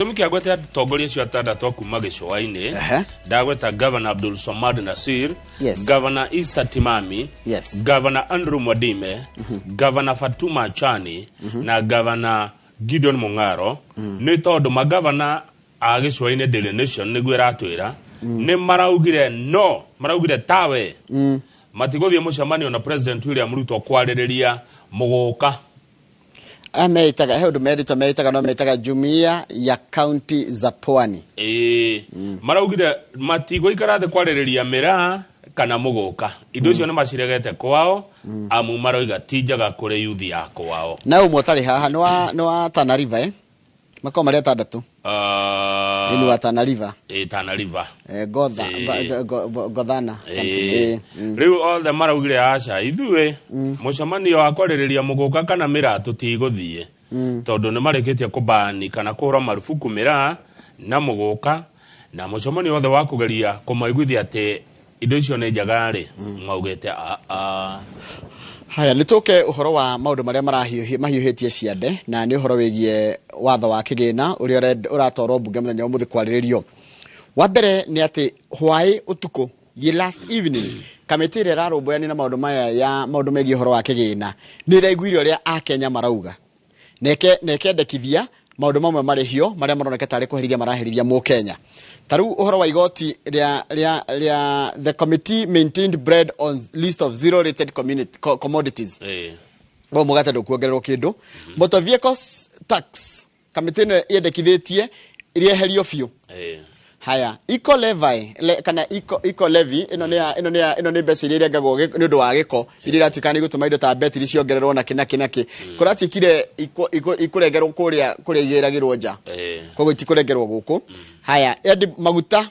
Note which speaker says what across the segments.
Speaker 1: Gĩtũmi kĩa gwete atongoria acio atandatũ a kuma gĩcũa-inĩ, ndagweta Governor Abdul Somad Nasir, Governor Issa Timami, Governor Andrew Mwadime, Governor Fatuma Chani na Governor Gideon Mung'aro, nĩ tondũ magavana a gĩcũa-inĩ, Daily Nation nĩguo ĩratwĩra, nĩ maraugire no maraugire tawe matigũthiĩ mũcemanio na President William Ruto kwarĩrĩria mũgũka.
Speaker 2: Aya meĩtaga, he ũndũ merĩtwo meĩtaga, no meĩtaga Jumuiya ya Kaunti za Pwani.
Speaker 1: Ĩĩ, maraugire matigũikara thĩ kwarĩrĩria mĩraa kana mũgũka. Indo icio nĩ maciregete kwao, amu maroiga ti njega kũrĩ yuthi ya kwao.
Speaker 2: Na ũmwe ũtarĩ haha nĩ wa Tana River, eh? Makoragwo marĩ atandatũ. Ĩĩ, nĩ wa Tana River.
Speaker 1: Ĩĩ, Tana River.
Speaker 2: Gotha, Gothana something.
Speaker 1: Rĩu othe maraugire aca, ithuĩ mũcemanio wa kwarĩrĩria mũgũka kana mĩraa tũtigũthiĩ, tondũ nĩ marĩkĩtie kũbani kana kũhũra marubuku mĩraa na mũgũka, na mũcemanio wothe wa kũgeria kũmaiguithia atĩ indo icio nĩ njega rĩ, maugĩte a
Speaker 2: Haya, nĩ tũke ũhoro wa maũndũ marĩa mahiũhĩtie ciande, na nĩ ũhoro wĩgiĩ watho wa kĩgĩna ũrĩa ũratwarwo mbunge mũthenya wa ũmũthĩ kwarĩrĩrio. Wa mbere nĩ atĩ hwaĩ ũtukũ ye last evening, kamĩtĩ ĩrĩa ĩrarũmbũyania na maũndũ maya ya maũndũ megiĩ ũhoro wa kĩgĩna nĩ ĩraiguire ũrĩa Akenya marauga na ĩkendekithia maũndũ mamwe marĩhio marĩa maroneka tarĩ kũherithia maraherithia mũkenya, ta rĩu ũhoro wa igoti rĩa the committee maintained bread on list of zero rated commodities. O mũgate ndũkuongererwo kĩndũ. Motor vehicles tax, kamĩtĩ ĩno yendekithĩtie rĩeherio biũ. Haya, eco levy kana eco levy, ĩno nĩ ya ĩno nĩ ya ĩno nĩ mbeca iria irengagwo nĩ ũndũ wa gĩko, iria iratuĩka nĩ igũtũma indo ta betiri ciongererwo na kĩ na kĩ na kĩ. Kũratuĩkire ikũrengerwo kũrĩa kũrĩa igĩragĩrwo nja, koguo itikũrengerwo gũkũ. Haya, endi maguta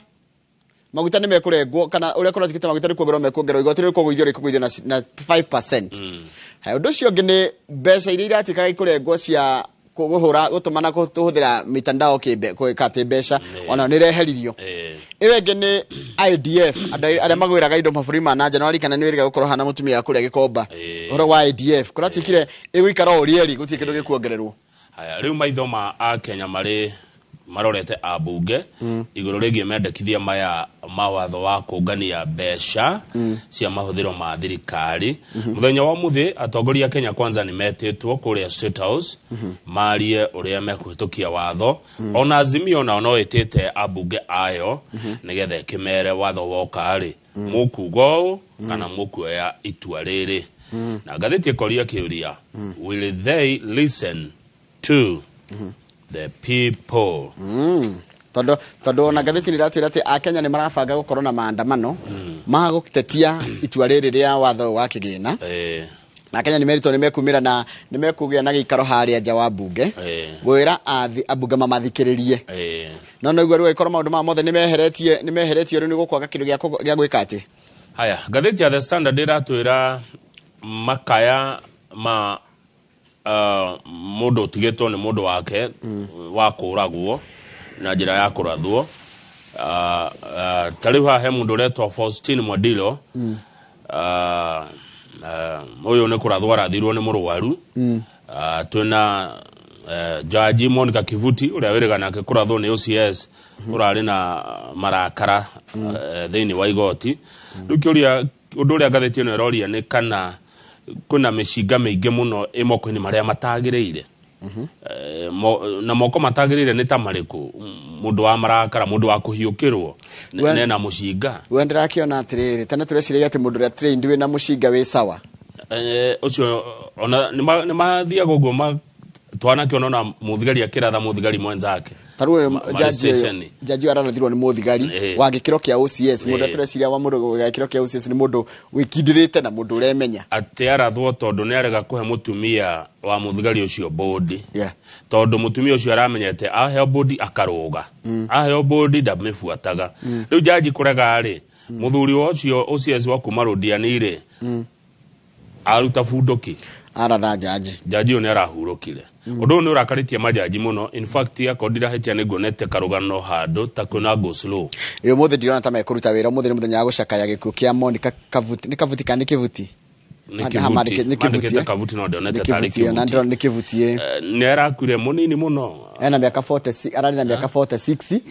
Speaker 2: nĩ mekũrengwo, kana ũrĩa kũratuĩkĩte maguta nĩ kuongererwo mekuongererwo, igoti rĩrĩ kũgũithio rĩkũgũithio na 5%. Haya, ũndũ ũcio ũngĩ nĩ mbeca iria iratuĩkaga ikũrengwo cia kũhũra, gũtũma na kũhũthĩra mitandao gwĩka atĩ mbeca ona nĩ ireheririo. Ĩyo ĩngĩ nĩ IDF, andũ arĩa magwĩraga indo mabũrũri ma nanja, no arikana nĩ wĩrĩga gũkorwo hana mũtumia wa kũrĩa Gĩkomba. Ũhoro wa IDF kũratuĩkire ĩgũikara o ũrĩa ĩrĩ, gũtirĩ kĩndũ gĩkuongererwo.
Speaker 1: Haya, rĩu maitho ma Akenya marĩ marorete ambunge igũrũ rĩgiĩ mendekithia maya ma watho wa kũngania mbeca cia mahũthĩro ma thirikari. Mũthenya wa ũmũthĩ atongoria a Kenya Kwanza nĩ metĩtwo kũrĩa State House marie ũrĩa mekũhĩtũkia watho. Ona Azimio nao no ĩtĩte ambunge ayo nĩgetha ĩkĩmere watho woka rĩ, mũkuga ũũ kana mũkuoya itua rĩrĩ. Na ngathĩti ĩkoria kĩũria, will they listen to the people?
Speaker 2: Tondũ ona ngathĩti nĩ iratwĩra atĩ Akenya nĩ marabanga gũkorwo na maandamano ma gũtetia itua rĩrĩ rĩa watho wa kĩgĩna, na Akenya nĩ meritwo nĩ mekumĩra na nĩ mekũgĩa na gĩikaro harĩa nja wa mbunge gwĩra ambunge mamathikĩrĩrie. No noiguo rĩu angĩkorwo maũndũ maya mothe nĩ meheretio, rĩu nĩ gũkwaga kĩndũ gĩa gwĩka atĩ.
Speaker 1: Haya, ngathĩti ya The Standard ĩratwĩra makaya ma mũndũ ũtigĩtwo nĩ mũndũ wake wa kũragwo na njĩra ya kũrathwo. Ta rĩu haha he mũndũ ũretwo Faustine Mwadilo. Ũyũ nĩ kũrathwo arathirwo nĩ mũrwaru. Twĩna Jaji Monica Kivuti ũrĩa wĩrĩga nake kũrathwo nĩ OCS ũrarĩ na marakara thĩinĩ wa igoti. Rĩu kĩũria, ũndũ ũrĩa ngathĩti ĩno ĩroria nĩ kana kwĩna mĩcinga mĩingĩ mũno ĩ moko-inĩ marĩa matagĩrĩire. Na moko matagĩrĩire nĩ ta marĩkũ? Mũndũ wa marakara, mũndũ wa kũhiũkĩrwo nena mũcinga.
Speaker 2: We ndĩrakĩona atĩrĩrĩ, tene tũreciragia atĩ mũndũ ũrĩa trained wĩna mũcinga wĩ sawa.
Speaker 1: Ũcio ona nĩ mathiaga ũguo twanakĩona ona mũthigari akĩratha mũthigari mwenzake.
Speaker 2: Ta rĩu ũyũ
Speaker 1: marĩ
Speaker 2: jaji ũyũ
Speaker 1: station.
Speaker 2: Jaji ũyũ ararathirwo nĩ mũthigari wa gĩkĩro kĩa OCS. Mũndũ tũreciria wa mũndũ wa gĩkĩro kĩa OCS nĩ mũndũ wĩkindĩrĩte na mũndũ ũremenya.
Speaker 1: Atĩ arathwo tondũ nĩ arega kũhe mũtumia wa mũthigari ũcio bũndi, tondũ mũtumia ũcio aramenyete aheo bũndi akarũga, aheo bũndi ndamĩbuataga. Rĩu jaji kũrega rĩ, mũthuri wa ũcio OCS wa kuma Rũdiani rĩ, aruta bunduki.
Speaker 2: Aratha jaji.
Speaker 1: Jaji ũyũ nĩ arahurũkire. Ũndũ ũyũ nĩ ũrakarĩtie majaji mũno. In fact, akorwo ndirahĩtia nĩ nguonete karũgano handũ ta kwĩna go slow.
Speaker 2: Ĩ, ũmũthĩ ndirona ta mekũruta wĩra. Ũmũthĩ nĩ mũthenya wa gũcakaya gĩkuũ kĩa Monica Kavuti. Nĩ Kavuti kana nĩ Kĩvuti?
Speaker 1: Nĩ Kivuti.
Speaker 2: Nĩ Kivuti.
Speaker 1: Mandĩkĩte Kavuti no ndionete tarĩ
Speaker 2: Kivuti, na
Speaker 1: Kivuti.
Speaker 2: ndĩrona nĩ Kivuti.
Speaker 1: Nĩ arakuire mũnini mũno.
Speaker 2: Ena mĩaka 46, ararĩ na mĩaka 46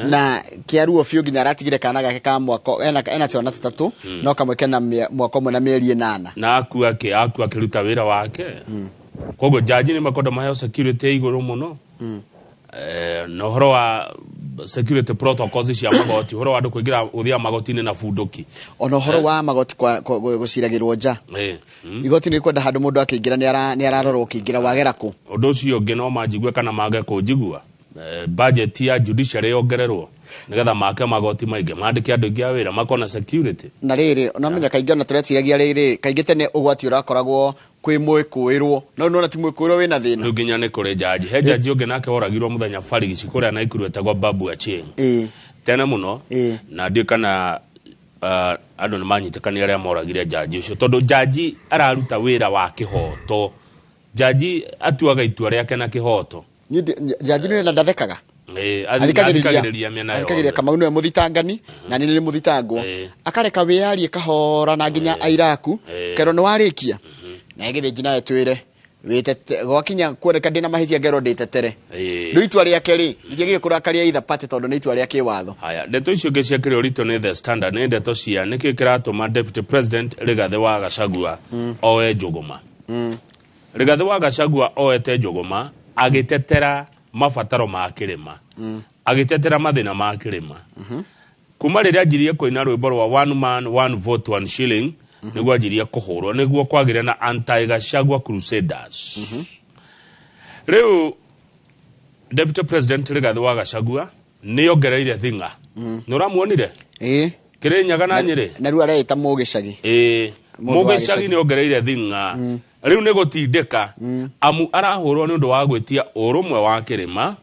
Speaker 2: na kĩaruo biũ nginya aratigire kana gake ka mwaka ena twana tũtatũ, no kamwe kena mwaka ũmwe na mĩeri 8.
Speaker 1: Na akua akĩruta wĩra wake. Koguo jaji nĩ makwenda maheo security ya igũrũ mũno. Na ũhoro wa security protocols cia magoti, ũhoro wa andũ kũingĩra gũthiaga magoti-inĩ na bunduki.
Speaker 2: Ona ũhoro wa magoti gũciragĩrwo nja. Igoti nĩ kwenda handũ mũndũ akĩingĩra nĩ ararorwo ũkĩingĩra wagera kũ.
Speaker 1: Ũndũ ũcio ũngĩ no manjigue kana mage kũnjigua. Budget ya judiciary yongererwo nĩgetha make magoti maingĩ, mandĩke andũ aingĩ a wĩra makona security.
Speaker 2: Na rĩrĩ ũnamenya kaingĩ ona tũreciragia rĩrĩ kaingĩ tene ũgwati ũrakoragwo kwĩ mwĩkũĩrwo, no nĩwona ti mwĩkũĩrwo wĩna thĩna.
Speaker 1: Rĩu nginya nĩ kũrĩ jaji, he jaji ũngĩ nake woragirwo mũthenya barigici kũrĩa Naikuru etagwo Babu Achieng. Tene mũno. Na ndiũĩ kana andũ nĩ manyitĩkanire arĩa moragire jaji ũcio, tondũ jaji araruta wĩra wa kĩhoto. Jaji atuaga itua rĩake na kĩhoto.
Speaker 2: Jaji nĩ ndathekaga.
Speaker 1: Athikagĩrĩria mĩena yothe.
Speaker 2: Athikagĩrĩria Kamau nĩwe mũthitangani na niĩ nĩ mũthitangwo. Akareka wĩyarie kahora na nginya airaku kerwo nĩ warĩkia. Na ĩgĩthiĩ nawe twĩre wĩtete gwakinya kuoneka ndĩna mahĩtia ngerwo ndĩtetere. Rĩu itua rĩake rĩ rĩtiagĩrĩire kũrakaria either party tondũ nĩ itua rĩa kĩwatho.
Speaker 1: Haya, ndeto icio ingĩ ciakĩrĩ ũritũ nĩ The Standard, nĩ ndeto cia nĩkĩ kĩratũma Deputy President Rigathĩ wa Gachagua oe njũgũma. Rigathĩ wa Gachagua oete njũgũma agĩtetera mabataro ma kĩrĩma, agĩtetera mathĩna ma kĩrĩma. Kuma rĩrĩa anjirie kũina rwĩmbo rwa one man one vote one shilling, nĩguo anjirie kũhũrwo, nĩguo kwagĩre na anti-Gachagua Crusaders. Rĩu Deputy President Rigathĩ wa Gachagua nĩ ongereire thing'a. Nĩ ũramuonire? Kĩrĩnyaga na Nyĩrĩ?
Speaker 2: Na rĩu areĩta Mũgĩcagi.
Speaker 1: Mũgĩcagi nĩ ongereire thing'a. Rĩu nĩ gũtindĩka amu arahũrwo nĩ ũndũ wa gwĩtia ũrũmwe wa kĩrĩma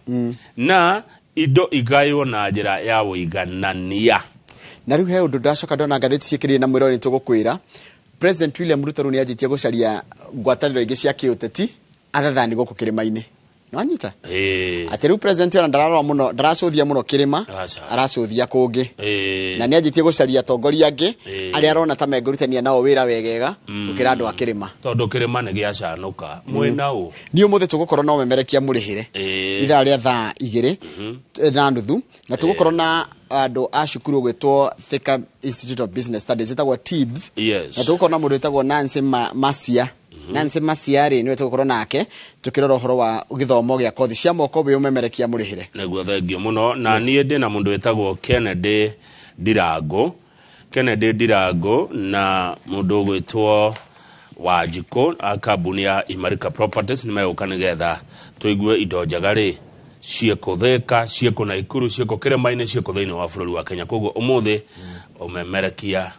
Speaker 1: na indo igaywo na njĩra ya ũiganania.
Speaker 2: Na rĩu he ũndũ ndacoka ndona ngathĩti ciĩkĩrire na mwĩrore nĩtũgũkwĩra. President William Ruto rĩu nĩanjĩtie gũcaria ngwatanĩro ingĩ cia kĩũteti other than gũkũ kĩrĩma-inĩ. Nĩwanyita? Atĩ rĩu president ona ndararora mũno, ndaracũthia mũno kĩrĩma, aracũthia kũngĩ. Na nĩanjĩtie gũcaria atongoria angĩ arĩa arona ta mengũrutania nao wĩra wegega gũkĩra andũ a kĩrĩma.
Speaker 1: Tondũ kĩrĩma nĩ gĩacanũka. Mwĩna ũ?
Speaker 2: Niĩ ũmũthĩ tũgũkorwo na ũmemerekia mũrĩhĩre. Ithaa rĩa thaa igĩrĩ na nuthu, na tũgũkorwo na andũ a cukuru ũgwĩtwo Thika Institute of Business Studies, ĩtagwo TIBS. Na tũgũkorwo na mũndũ wĩtagwo Nancy Masia. Nancy Masia rĩ nĩwe tũgũkorwo nake tũkĩrora ũhoro wa gĩthomo gĩa kothi cia moko wĩ ũmemerekia mũrĩhĩre.
Speaker 1: Nĩguo, thengio mũno. Na niĩ ndĩ na mũndũ wĩtagwo Kennedy Ndirango. Kennedy Ndirango na mũndũ ũgwĩtwo Wanjikũ a kambuni ya Imarika Properties nĩ megũka nĩgetha tũigue indo njega rĩ ciĩkũ Thika, ciĩkũ Naikuru, ciĩkũ kĩrĩma-inĩ, ciĩkũ thĩinĩ wa bũrũri wa Kenya. Koguo ũmũthĩ ũmemerekia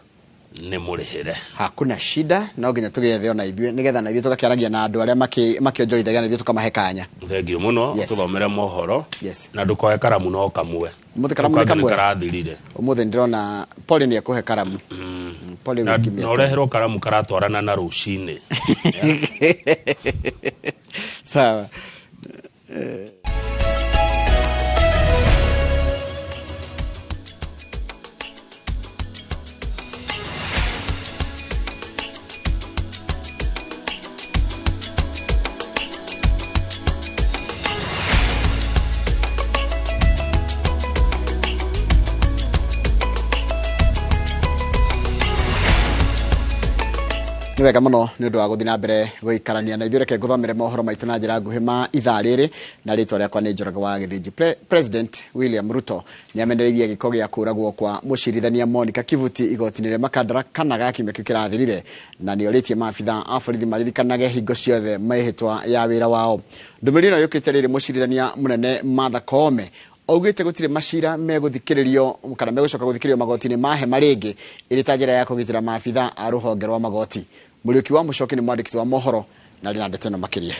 Speaker 1: nĩ mũrĩhĩre.
Speaker 2: Hakuna shida, no nginya tũgĩethe ona ithuĩ nĩgetha na ithuĩ tũgakĩaragia na andũ arĩa makĩonjorithagia na ithuĩ tũkamahe kanya.
Speaker 1: Thengio mũno, tũthomere mohoro. Na ndũkoe karamu no kamwe.
Speaker 2: Ũmũthĩ karamu nĩ kamwe.
Speaker 1: Karathirire.
Speaker 2: Ũmũthĩ ndĩrona Paul nĩ ekũhe karamu. Paul wiki mĩaka.
Speaker 1: Na ũreherwo karamu karatwarana na rũcinĩ.
Speaker 2: Sawa. Nĩ wega mũno nĩ ũndũ wa gũthiĩ na mbere gũikarania na ithuĩ. Reke ngũthomere mohoro maitũ na njĩra nguhĩ ma ithaa rĩrĩ, na rĩtwa rĩakwa nĩ Njoroge wa Gĩthĩnji. President William Ruto nĩ amenereirie gĩko gĩa kũragwo kwa mũcirithania Monica Kivuti igoti-inĩ rĩa Makandara kana ga kiumia kĩu kĩrathirire, na nĩ orĩtie maabitha a borithi maririkanage hingo ciothe mĩhĩtwa ya wĩra wao. Ndũmĩrĩri ĩno yũkĩte rĩrĩ mũcirithania mũnene Martha Koome augĩte gũtirĩ macira megũthikĩrĩrio kana megũcoka gũthikĩrĩrio magoti-inĩ ma hema rĩngĩ ĩrĩ ta njĩra ya kũgitĩra maabitha a rũhonge rwa magoti. Mũriũki wa Mũcoki nĩ mwandĩki wa mohoro na arĩ na ndeto ĩno makĩria.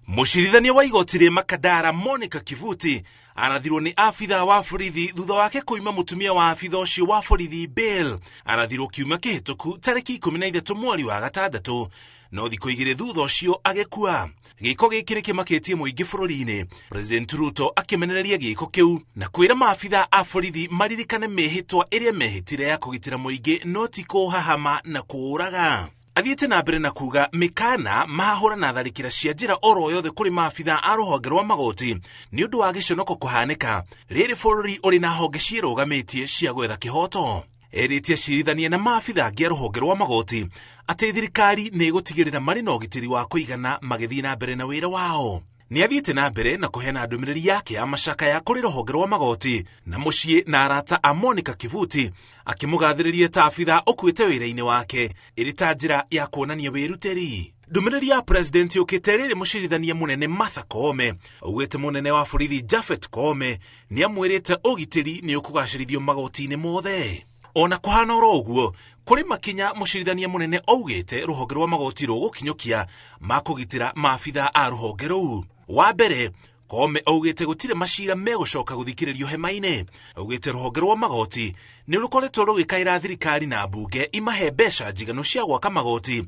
Speaker 3: Mũcirithania wa igoti rĩa Makandara Monica Kivuti arathirwo nĩ abitha wa borithi thutha wake kũima mũtumia wa abitha ũcio wa borithi bail. Arathirwo kiumia kĩhĩtũku tarĩki 13 mweri wa gatandatũ, no thikũ igĩrĩ thutha ũcio agĩkua. Gĩko gĩkĩ nĩ kĩmakĩtie mũingĩ bũrũri-inĩ. President Ruto akĩmenereria gĩko kĩu na kwĩra maabitha a borithi maririkane mĩhĩtwa ĩrĩa mehĩtire ya kũgitĩra mũingĩ no ti kũhahama na kũũraga. Athiĩte na mbere na kuga mĩkana mahahũra na tharĩkĩra cia njĩra oro yothe kũrĩ maabitha a rũhonge rwa magoti nĩ ũndũ wa gĩconoko kũhanĩka rĩrĩ bũrũri ũrĩ na honge ciĩrũgamĩtie cia gwetha kĩhoto. Erĩtie acirithania na maabitha angĩ a rũhonge rwa magoti atĩ thirikari nĩ ĩgũtigĩrĩra marĩ na ũgitĩri wa kũigana magĩthiĩ na mbere na wĩra wao. Nĩ athiĩte na mbere na kũheana ndũmĩrĩri yake ya macakaya kũrĩ rũhonge rwa magoti na mũciĩ na arata a Monica Kivuti, akĩmũgathĩrĩria ta abitha ũkuĩte wĩra-inĩ wake ĩrĩ ta njĩra ya kuonania wĩrutĩri. Ndũmĩrĩri ya president yũkĩte rĩrĩ mũcirithania mũnene Martha Koome augĩte mũnene wa borithi Japhet Koome nĩ amwĩrĩte ũgitĩri nĩ ũkũgacĩrithio magoti-inĩ mothe. Ona kũhana oro ũguo, kũrĩ makinya mũcirithania mũnene augĩte rũhonge rwa magoti rũgũkinyũkia ma kũgitĩra maabitha a rũhonge rũu. Wa mbere, Koome augĩte gũtirĩ macira megũcoka gũthikĩrĩrio hema-inĩ. Augĩte rũhonge rwa magoti nĩ rũkoretwo rũgĩkaĩra thirikari na mbunge imahe mbeca njiganu cia gwaka magoti,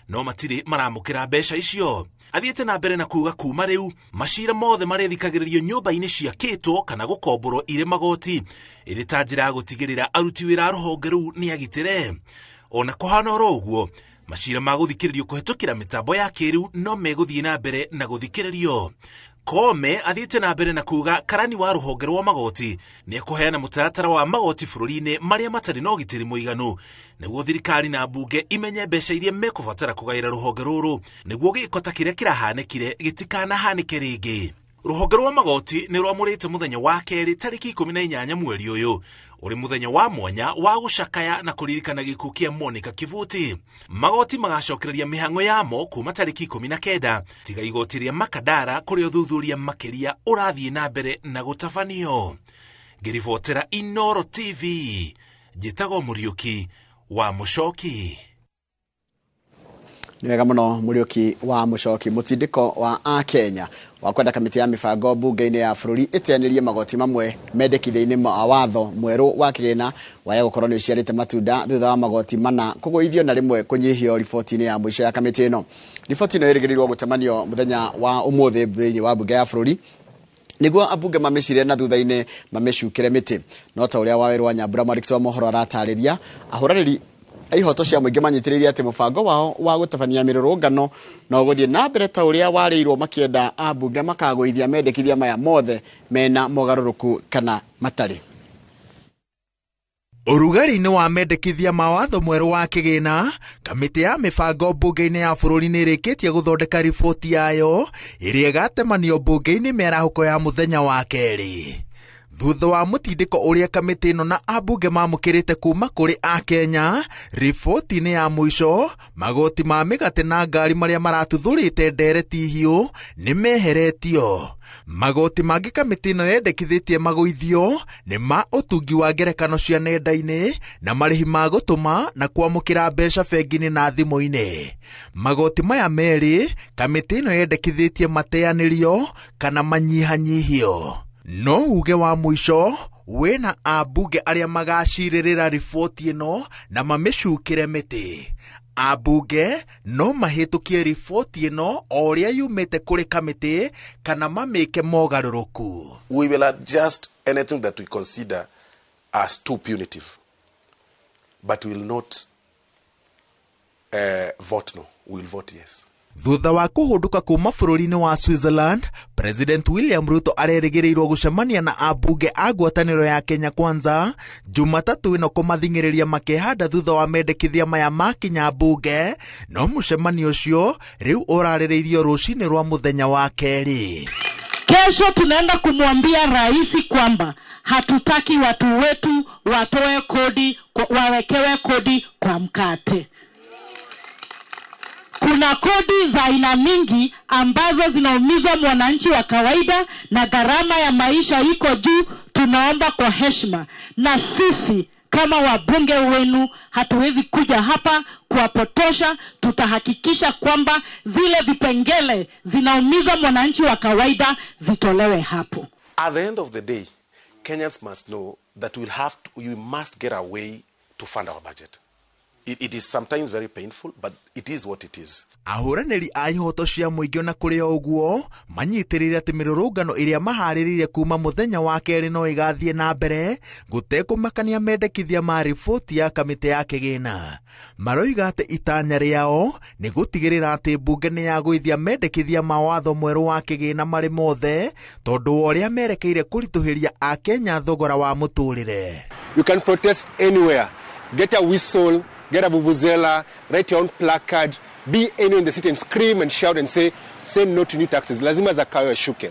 Speaker 3: no matirĩ maramũkĩra mbeca icio. Athiĩte na mbere na kuga kuma rĩu macira mothe marĩthikagĩrĩrio nyũmba-inĩ ciakĩtwo kana gũkomborwo irĩ magoti, ĩrĩ ta njĩra ya gũtigĩrĩra aruti wĩra a rũhonge rũu nĩ agitĩre. Ona kũhana oro ũguo, macira ma gũthikĩrĩrio kũhetũkĩra mĩtambo ya kĩrĩu no megũthiĩ na mbere na gũthikĩrĩrio. Koome athiĩte na mbere na kuga karani wa rũhonge rwa magoti nĩ ekũheana mũtaratara wa magoti bũrũri-inĩ marĩa matarĩ na ũgitĩri mũiganu, nĩguo thirikari na mbunge imenye mbeca iria mekũbatara kũgaĩra rũhonge rũrũ nĩguo gĩko ta kĩrĩa kĩrahanĩkire gĩtikanahanĩke rĩngĩ. Rũhonge rwa magoti nĩ rwamũrĩte mũthenya wa kerĩ tarĩki 18 mweri ũyũ ũrĩ mũthenya wa mwanya wa gũcakaya na kũririkana gĩkuũ kĩa Monica Kivuti. Magoti magacokereria mĩhang'o yamo kuma tarĩki 19 tiga igoti rĩa Makadara kũrĩa ũthuthuria makĩria ũrathiĩ na mbere na gũtabanio. Ngĩribotera Inooro TV, njĩtagwo Mũriũki wa Mũcoki.
Speaker 2: Nĩ wega mũno Mũriũki wa Mũcoki. Mũtindĩko wa Akenya wa kwenda kamĩtĩ ya mĩbango mbunge-inĩ ya bũrũri ĩteanĩrie magoti mamwe mendekithia-inĩ ma watho mwerũ wa kĩgĩna waya gũkorwo nĩ ũciarĩte matunda thutha wa magoti mana kũgũithio na rĩmwe kũnyihio riboti-inĩ ya mũico ya kamĩtĩ ĩno. Riboti ĩno ĩrĩgĩrĩirwo gũcemanio mũthenya wa ũmũthĩ thĩinĩ wa mbunge ya bũrũri nĩguo ambunge mamĩcire na thutha-inĩ mamĩcukĩre mĩtĩ. No ta ũrĩa Wawerũ wa Nyambura mwandĩki wa mohoro aratarĩria, ahũranĩri ihoto cia mũingĩ manyitĩrĩire atĩ mũbango wao wa gũtabania mĩrũrũngano no gũthiĩ na mbere ta ũrĩa warĩirwo makĩenda ambunge makagũithia mendekithia maya mothe mena mogarũrũku kana matarĩ.
Speaker 4: Ũrugarĩ-inĩ wa mendekithia ma watho mwerũ wa kĩgĩna, kamĩtĩ ya mĩbango mbunge-inĩ ya bũrũri nĩ ĩrĩkĩtie gũthondeka riboti yayo ĩrĩa ĩgatemanio mbunge-inĩ mĩarahũko ya mũthenya wa kerĩ. Thutha wa mũtindĩko ũrĩa kamĩtĩ ĩno na ambunge mamũkĩrĩte kuma kũrĩ Akenya, riboti-inĩ ya mũico, magoti ma mĩgate na ngari marĩa maratuthũrĩte ndereti hiũ nĩ meheretio. Magoti mangĩ kamĩtĩ ĩno yendekithĩtie magũithio nĩ ma ũtungi wa ngerekano cia nenda-inĩ na marĩhi ma gũtũma na kwamũkĩra mbeca bengi-inĩ na thimũ-inĩ. Magoti maya merĩ kamĩtĩ ĩno yendekithĩtie mateanĩrio kana manyihanyihio. No uge wa mũico wĩna ambunge arĩa magacirĩrĩra riboti ĩno na mamĩcukĩre mĩtĩ. Ambunge no mahĩtũkie riboti ĩno o ũrĩa yumĩte kũrĩ kamĩtĩ kana mamĩke mogarũrũku.
Speaker 5: We will adjust anything that we consider as too punitive, but we will not vote no, we will vote yes.
Speaker 4: Thutha wa kũhũndũka kuma bũrũri-inĩ wa Switzerland, President William Ruto arerĩgĩrĩirwo gũcemania na ambunge a ngwatanĩro ya Kenya Kwanza Jumatatũ ĩno kũmathing'ĩrĩria makehanda thutha wa mendekithia maya makinya mbunge, no mũcemanio ũcio rĩu ũrarĩrĩirio rũcinĩ rwa mũthenya wa kerĩ.
Speaker 6: Kesho tunaenda kumwambia rais kwamba hatutaki watu wetu watoe kodi, wawekewe kodi kwa mkate. Kuna kodi za aina mingi ambazo zinaumiza mwananchi wa kawaida na gharama ya maisha iko juu. Tunaomba kwa heshima, na sisi kama wabunge wenu hatuwezi kuja hapa kuwapotosha. Tutahakikisha kwamba zile vipengele zinaumiza mwananchi wa kawaida zitolewe hapo.
Speaker 5: At the end of the day, Kenyans must know that we must get a way to fund our budget. It is sometimes very painful, but it is what it is.
Speaker 4: Ahũranĩri a ihoto cia mũingĩ ona kũrĩ o ũguo manyitĩrĩire atĩ mĩrũrũngano ĩrĩa maharĩrĩirie kuma mũthenya wa kerĩ no ĩgathiĩ na mbere gũtekũmakania mendekithia ma riboti ya kamĩtĩ ya kĩgĩna. Maroiga atĩ itanya rĩao nĩ gũtigĩrĩra atĩ mbunge nĩ yagũithia mendekithia ma watho mwerũ wa kĩgĩna marĩ mothe tondũ wa ũrĩa merekeire kũritũhĩria Akenya thogora wa mũtũrĩre.
Speaker 7: You can protest anywhere. Get a whistle, get a vuvuzela, write your own placard, be anywhere in the city and scream and shout and say no to new taxes. Lazima Zakayo ashuke.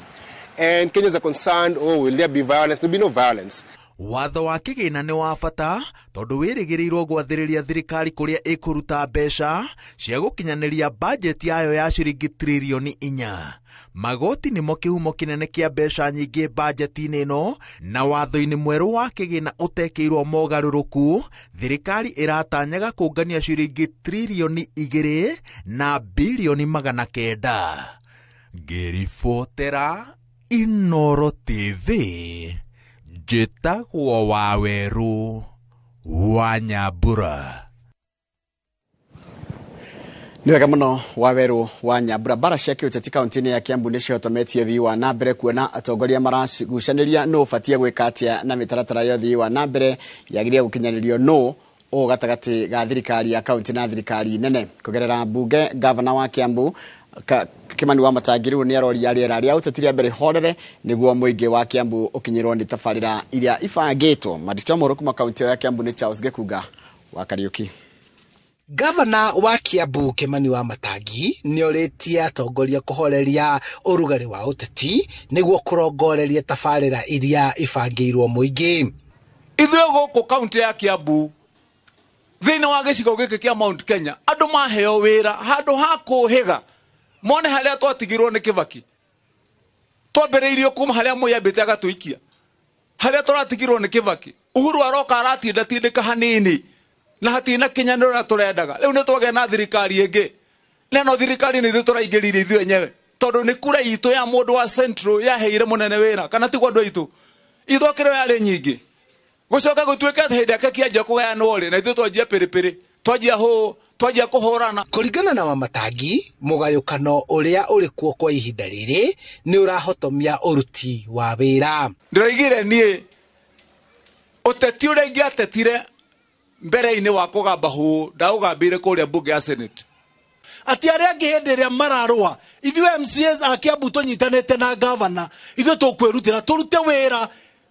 Speaker 7: And Kenyans are concerned, oh, will there be violence? There will be no violence.
Speaker 4: Watho wa kĩgĩna nĩ wa bata tondũ wĩrĩgĩrĩirwo gwathĩrĩria thirikari kũrĩa ĩkũruta mbeca cia gũkinyanĩria bajeti yayo ya ciringi tririoni 4. Magoti nĩmo kĩhumo kĩnene kĩa mbeca nyingĩ bajeti-inĩ ĩno, na watho-inĩ mwerũ wa kĩgĩna ũtekĩirwo mogarũrũku, thirikari ĩratanyaga kũngania ciringi tririoni 2 na bilioni 900. Ngĩribotera Inooro TV, njĩtagwo Wawerũ wa Nyambura.
Speaker 2: Nĩ wega mũno Wawerũ wa Nyambura. Mbara cia kĩũteti kaunti-inĩ ya Kiambu nĩ cihotometie ũthii wa na mbere kuona atongoria maragucanĩria nũ ũbatiĩ gwĩka atĩa na mĩtaratara ya ũthii wa na mbere yagĩrĩire gũkinyanĩrio nũ ũũ gatagatĩ ga thirikari ya kaunti na thirikari nene. Kũgerera mbunge, gavana wa Kiambu Kimani wa Matangi rĩu nĩ aroria rĩera rĩa ũteti rĩa mbere horere nĩguo mũingĩ wa Kiambu ũkinyĩrwo nĩ tabarĩra iria ibangĩtwo. Mandĩko mohoro kuma kaunti ya Kiambu nĩ Charles Gĩkunga wa Kariũki.
Speaker 8: Gavana wa Kiambu Kimani wa Matangi nĩorĩtie atongoria kũhoreria ũrugarĩ wa ũteti nĩguo kũrongoreria tabarĩra iria ibangĩirwo mũingĩ.
Speaker 9: Ithuĩ gũkũ kaunti ya Kiambu thĩinĩ wa gĩcigo gĩkĩ kĩa Mount Kenya andũ maheo wĩra handũ ha kũhĩga mone harĩa twatigirwo nĩ Kibaki, twambĩrĩirio kuma harĩa Moi ambĩte agatũikia, harĩa tũratigirwo nĩ Kibaki. Uhuru aroka aratindatindĩka hanini na hatirĩ na kinyanĩro ũrĩa tũrendaga. Rĩu nĩ twagĩa na thirikari ĩngĩ, na no thirikari nĩ ithuĩ tũraingĩrire ithuĩ enyewe tondũ nĩ kura itũ ya mũndũ wa Central yaheire mũnene wĩra, kana tiguo andũ aitũ ithokĩrwo yarĩ nyingĩ. Gũcoka gũtuĩke atĩ hĩndĩ ake kĩanjia kũgayanwo rĩ, na ithuĩ twanjia pĩrĩpĩrĩ, twanjia hũ, twanjia kũhũrana.
Speaker 8: Kũringana na Wamatangi, mũgayũkano ũrĩa ũrĩ kuo kwa ihinda rĩrĩ nĩ ũrahotomia ũruti wa wĩra.
Speaker 9: Ndĩroigire niĩ ũteti ũrĩa ingĩatetire mbere-inĩ wa kũgamba hũ ndaũgambĩire kũrĩa mbunge ya Senate.
Speaker 10: Ati arĩa angĩ hĩndĩ ĩrĩa mararũa, ithuĩ MCAs a Kiambu tũnyitanĩte na gavana, ithuĩ tũkwĩrutĩra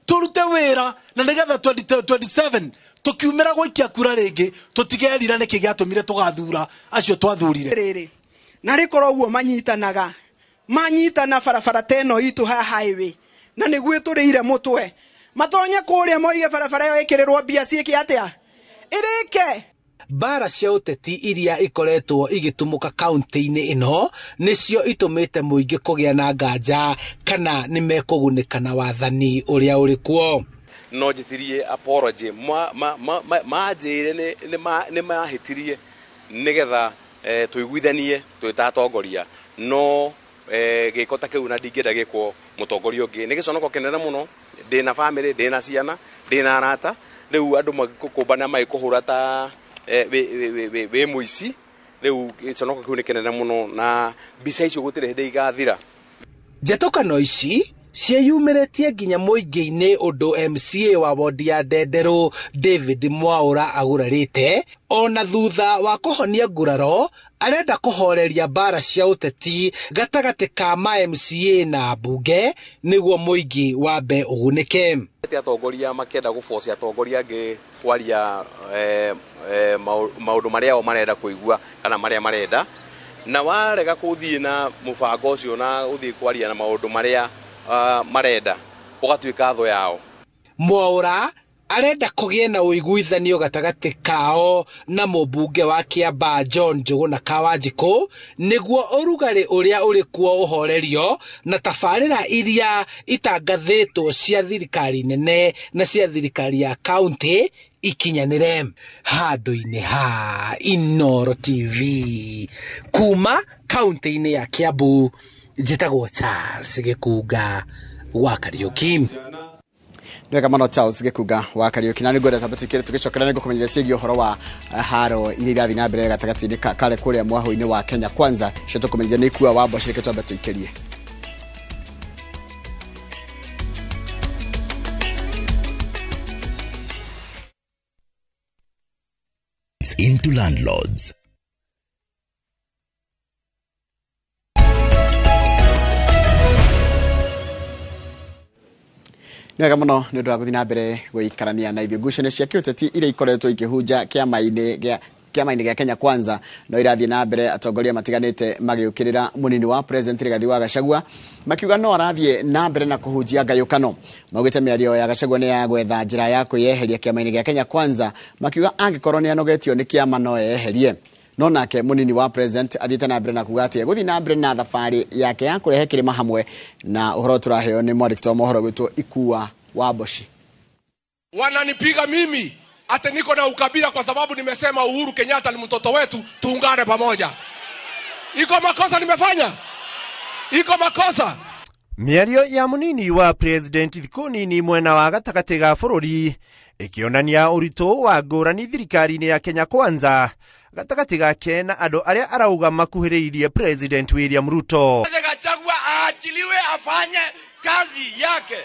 Speaker 10: tũrute wĩra na nĩgetha 2027 tukiumĩra gũikia kura rĩngĩ tũtigerira nĩkĩ gĩatũmire tũgathura acio twathurire.
Speaker 11: Rĩrĩ na rĩkorwo ũguo manyitanaga manyitana barabara ta ĩno itũ ha highway na nĩguo ĩtũrĩire mũtwe, matonye kũrĩa moige barabara ĩyo ĩkĩrĩrwo mbia ciĩke atĩa ĩrĩke.
Speaker 8: Mbara cia ũteti iria ikoretwo igĩtumũka kaunti-inĩ ĩno nĩcio itũmĩte mũingĩ kũgĩa na nganja kana nĩ mekũgunĩka na wathani ũrĩa ũrĩ kuo.
Speaker 12: No njĩtirie apology manjĩre nĩ mahĩtirie nĩgetha tũiguithanie twĩ ta atongoria, no gĩko ta kĩu na ndingĩenda gĩkwo mũtongoria ũngĩ. Nĩ gĩconoko kĩnene mũno, ndĩna bamĩrĩ, ndĩna ciana, ndĩna arata, rĩu andũ magĩkũmbana magĩkũhũra ta wĩ mũici. Rĩu gĩconoko kĩu nĩ kĩnene mũno na mbica icio gũtirĩ hĩndĩ igathira.
Speaker 8: Njatũkano ici ciĩyumĩrĩtie nginya mũingĩ-inĩ ũndũ MCA wa wodi ya Ndenderũ David Mwaũra agurarĩte ona thutha wa kũhonia nguraro arenda kũhoreria mbara cia ũteti gatagatĩ ka ma MCA na mbunge nĩguo mũingĩ wambe ũgunĩke.
Speaker 12: Atongoria makĩenda gũbocia atongoria angĩ kwaria maũndũ marĩa o marenda kũigua kana marĩa marenda, na warega kũthiĩ na mũbango ũcio na ũthiĩ kwaria na maũndũ marĩa marenda ũgatuĩka thũ yao.
Speaker 8: Mwaũra arenda kũgĩe na ũiguithanio gatagatĩ kao na mũmbunge wa Kiambaa John Njũgũna Kawanjikũ nĩguo ũrugarĩ ũrĩa ũrĩ kuo ũhorerio na tabarĩra iria itangathĩtwo cia thirikari nene na cia thirikari ya kaunti ikinyanĩre. Handũ-inĩ ha Inooro TV kuma kaunti-inĩ ya Kiambu, njĩtagwo Charles Gĩkunga wa Kariũki.
Speaker 2: Nĩ wega mũno Charles Gĩkunga wa Kariũki, na nĩ ngwenda twambe tũikĩre tũgĩcokera nĩ ngũkũmenyithia ciĩgiĩ ũhoro wa haro iria irathiĩ na mbere gatagatĩ-inĩ kare kũrĩa mwahũ-inĩ wa Kenya Kwanza cio tũkũmenyithia nĩ ikua wa mboci. Reke twambe tũikĩrie.
Speaker 13: Into landlords.
Speaker 2: Nĩ wega mũno nĩ ũndũ wa gũthiĩ na mbere gũikarania na ithuĩ. Ngucanio cia kĩũteti iria ikoretwo ikĩhunja kĩama-inĩ gĩa Kenya Kwanza no irathiĩ na mbere, atongoria matiganĩte magĩũkĩrĩra mũnini wa President Rigathi wa Gachagua makiuga no arathiĩ na mbere na kũhunjia ngayũkano. Maugĩte mĩario ya Gachagua nĩ ya gwetha njĩra ya kwĩyeheria kĩama-inĩ gĩa Kenya Kwanza, makiuga angĩkorwo nĩ anogetio nĩ kĩama no eyeherie. No nake mũnini wa President athiĩte na mbere na kuga atĩ egũthiĩ na mbere na thabarĩ yake ya kũrehe kĩrĩma hamwe, na ũhoro tũraheo nĩ mwandĩki wa mohoro gwĩtwo Ikua wa Mboci.
Speaker 14: Wananipiga mimi ate niko na ukabila kwa sababu nimesema Uhuru Kenyatta ni mtoto wetu, tuungane pamoja. Iko makosa nimefanya? Iko makosa?
Speaker 15: Mĩario ya mũnini wa President thikũ nini mwena wa gatagatĩ ga bũrũri ĩkĩonania ũritũ wa ngũrani thirikari-inĩ ya Kenya Kwanza gatagatĩ gake na andũ arĩa arauga makuhĩrĩirie President William Ruto.
Speaker 14: Gachagua aachiliwe afanye kazi yake.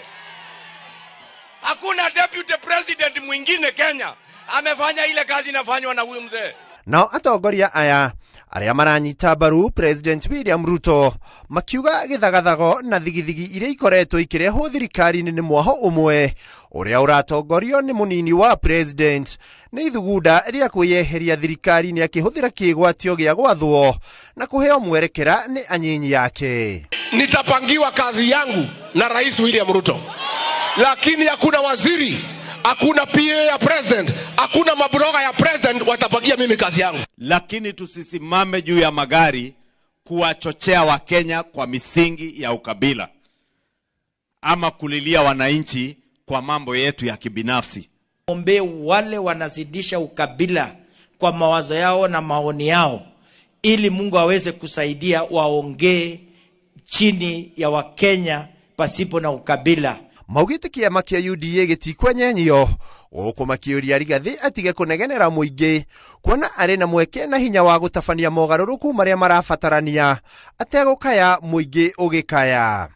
Speaker 14: Hakuna deputy president mwingine Kenya amefanya ile kazi inafanywa na huyu mzee.
Speaker 15: Nao atongoria aya arĩa maranyita mbaru President William Ruto makiuga gĩthagathago na thigithigi iria ikoretwo ikĩrehwo thirikari-inĩ nĩ mwaho ũmwe ũrĩa ũratongorio nĩ mũnini wa President nĩ ithugunda rĩa kwĩyeheria thirikari-inĩ akĩhũthĩra kĩgwatio gĩa gwathwo na kũheo mwerekera nĩ anyinyi yake.
Speaker 14: Nitapangiwa kazi yangu na Rais William Ruto, lakini hakuna waziri, hakuna PA ya president, hakuna mabloga ya president watapangia mimi kazi yangu.
Speaker 16: Lakini tusisimame juu ya magari kuwachochea Wakenya kwa misingi ya ukabila ama kulilia wananchi kwa mambo yetu ya kibinafsi.
Speaker 17: Ombe wale wanazidisha ukabila kwa mawazo yao na maoni yao, ili Mungu aweze kusaidia waongee chini ya Wakenya pasipo na ukabila.
Speaker 15: Maugĩte kĩama kĩa UDA gĩtikwenyenyio gũkũ makĩũria Rigathi atige kũnegenera mũingĩ kuona arĩ na mweke na hinya wa gũtabania mogarũrũku marĩa marabatarania ategũkaya mũingĩ ũgĩkaya.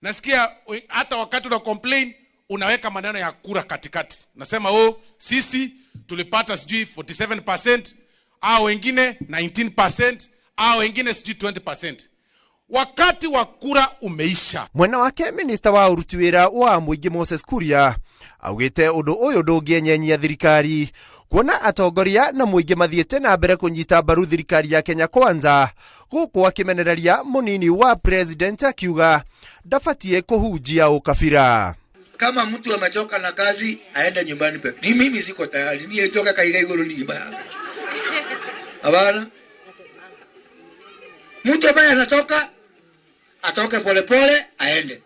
Speaker 18: Nasikia hata wakati una complain unaweka maneno ya kura katikati. Nasema oh, sisi tulipata sijui 47%, au wengine 19%, au wengine sijui 20%. Wakati wa kura umeisha.
Speaker 15: Mwena wake minista wa ũruti wĩra wa mũingĩ Moses Kuria augĩte ũndũ ũyũ ndũngĩenyenyia thirikari kuona atongoria na mũingĩ mathiĩte na mbere kũnyita mbaru thirikari ya Kenya Kwanza, gũkũ akĩmenereria mũnini wa President akiuga ndabatiĩ kũhunjia ũkabira.
Speaker 19: Kama mtu amechoka na kazi aende nyumbani peke. Ni mimi siko tayari, ni toka kaiga iguru ni nyumba yake. Hapana. Mtu ambaye anatoka atoke polepole aende.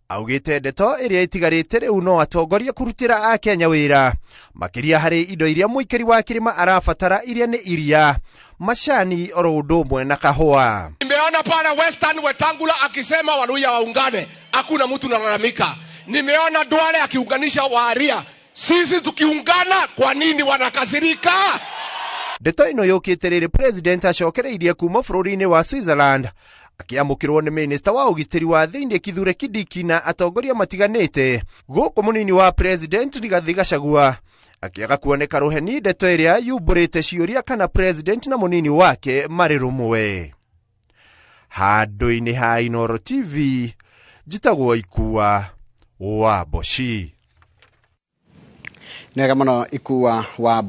Speaker 15: Augĩte ndeto ĩrĩa ĩtigarĩte rĩu no atongoria kũrutĩra Akenya wĩra makĩria harĩ indo iria mũikari wa kĩrĩma arabatara iria nĩ iria, macani oro ũndũ ũmwe na kahũa.
Speaker 14: Nimeona pale Western Wetangula akisema Waluya waungane, hakuna mtu nalalamika. Nimeona Duale akiunganisha Waaria. Sisi tukiungana kwa nini wanakasirika?
Speaker 15: Ndeto ĩno yũkĩte rĩrĩ President acokereirie kuma bũrũri-inĩ wa Switzerland akĩamũkĩrwo nĩ minista wa ũgitĩri wa thĩinĩ Kithure Kindiki na atongoria matiganĩte, gũkũ mũnini wa President Rigathi Gachagua akĩaga kuoneka rũheni ndeto ĩrĩa yumbũrĩte ciũria kana President na mũnini wake marĩ rũmwe. Handũ-inĩ ha Inooro TV njĩtagwo Ikua wa Mboci.
Speaker 2: Nĩ wega mũno Ikua wa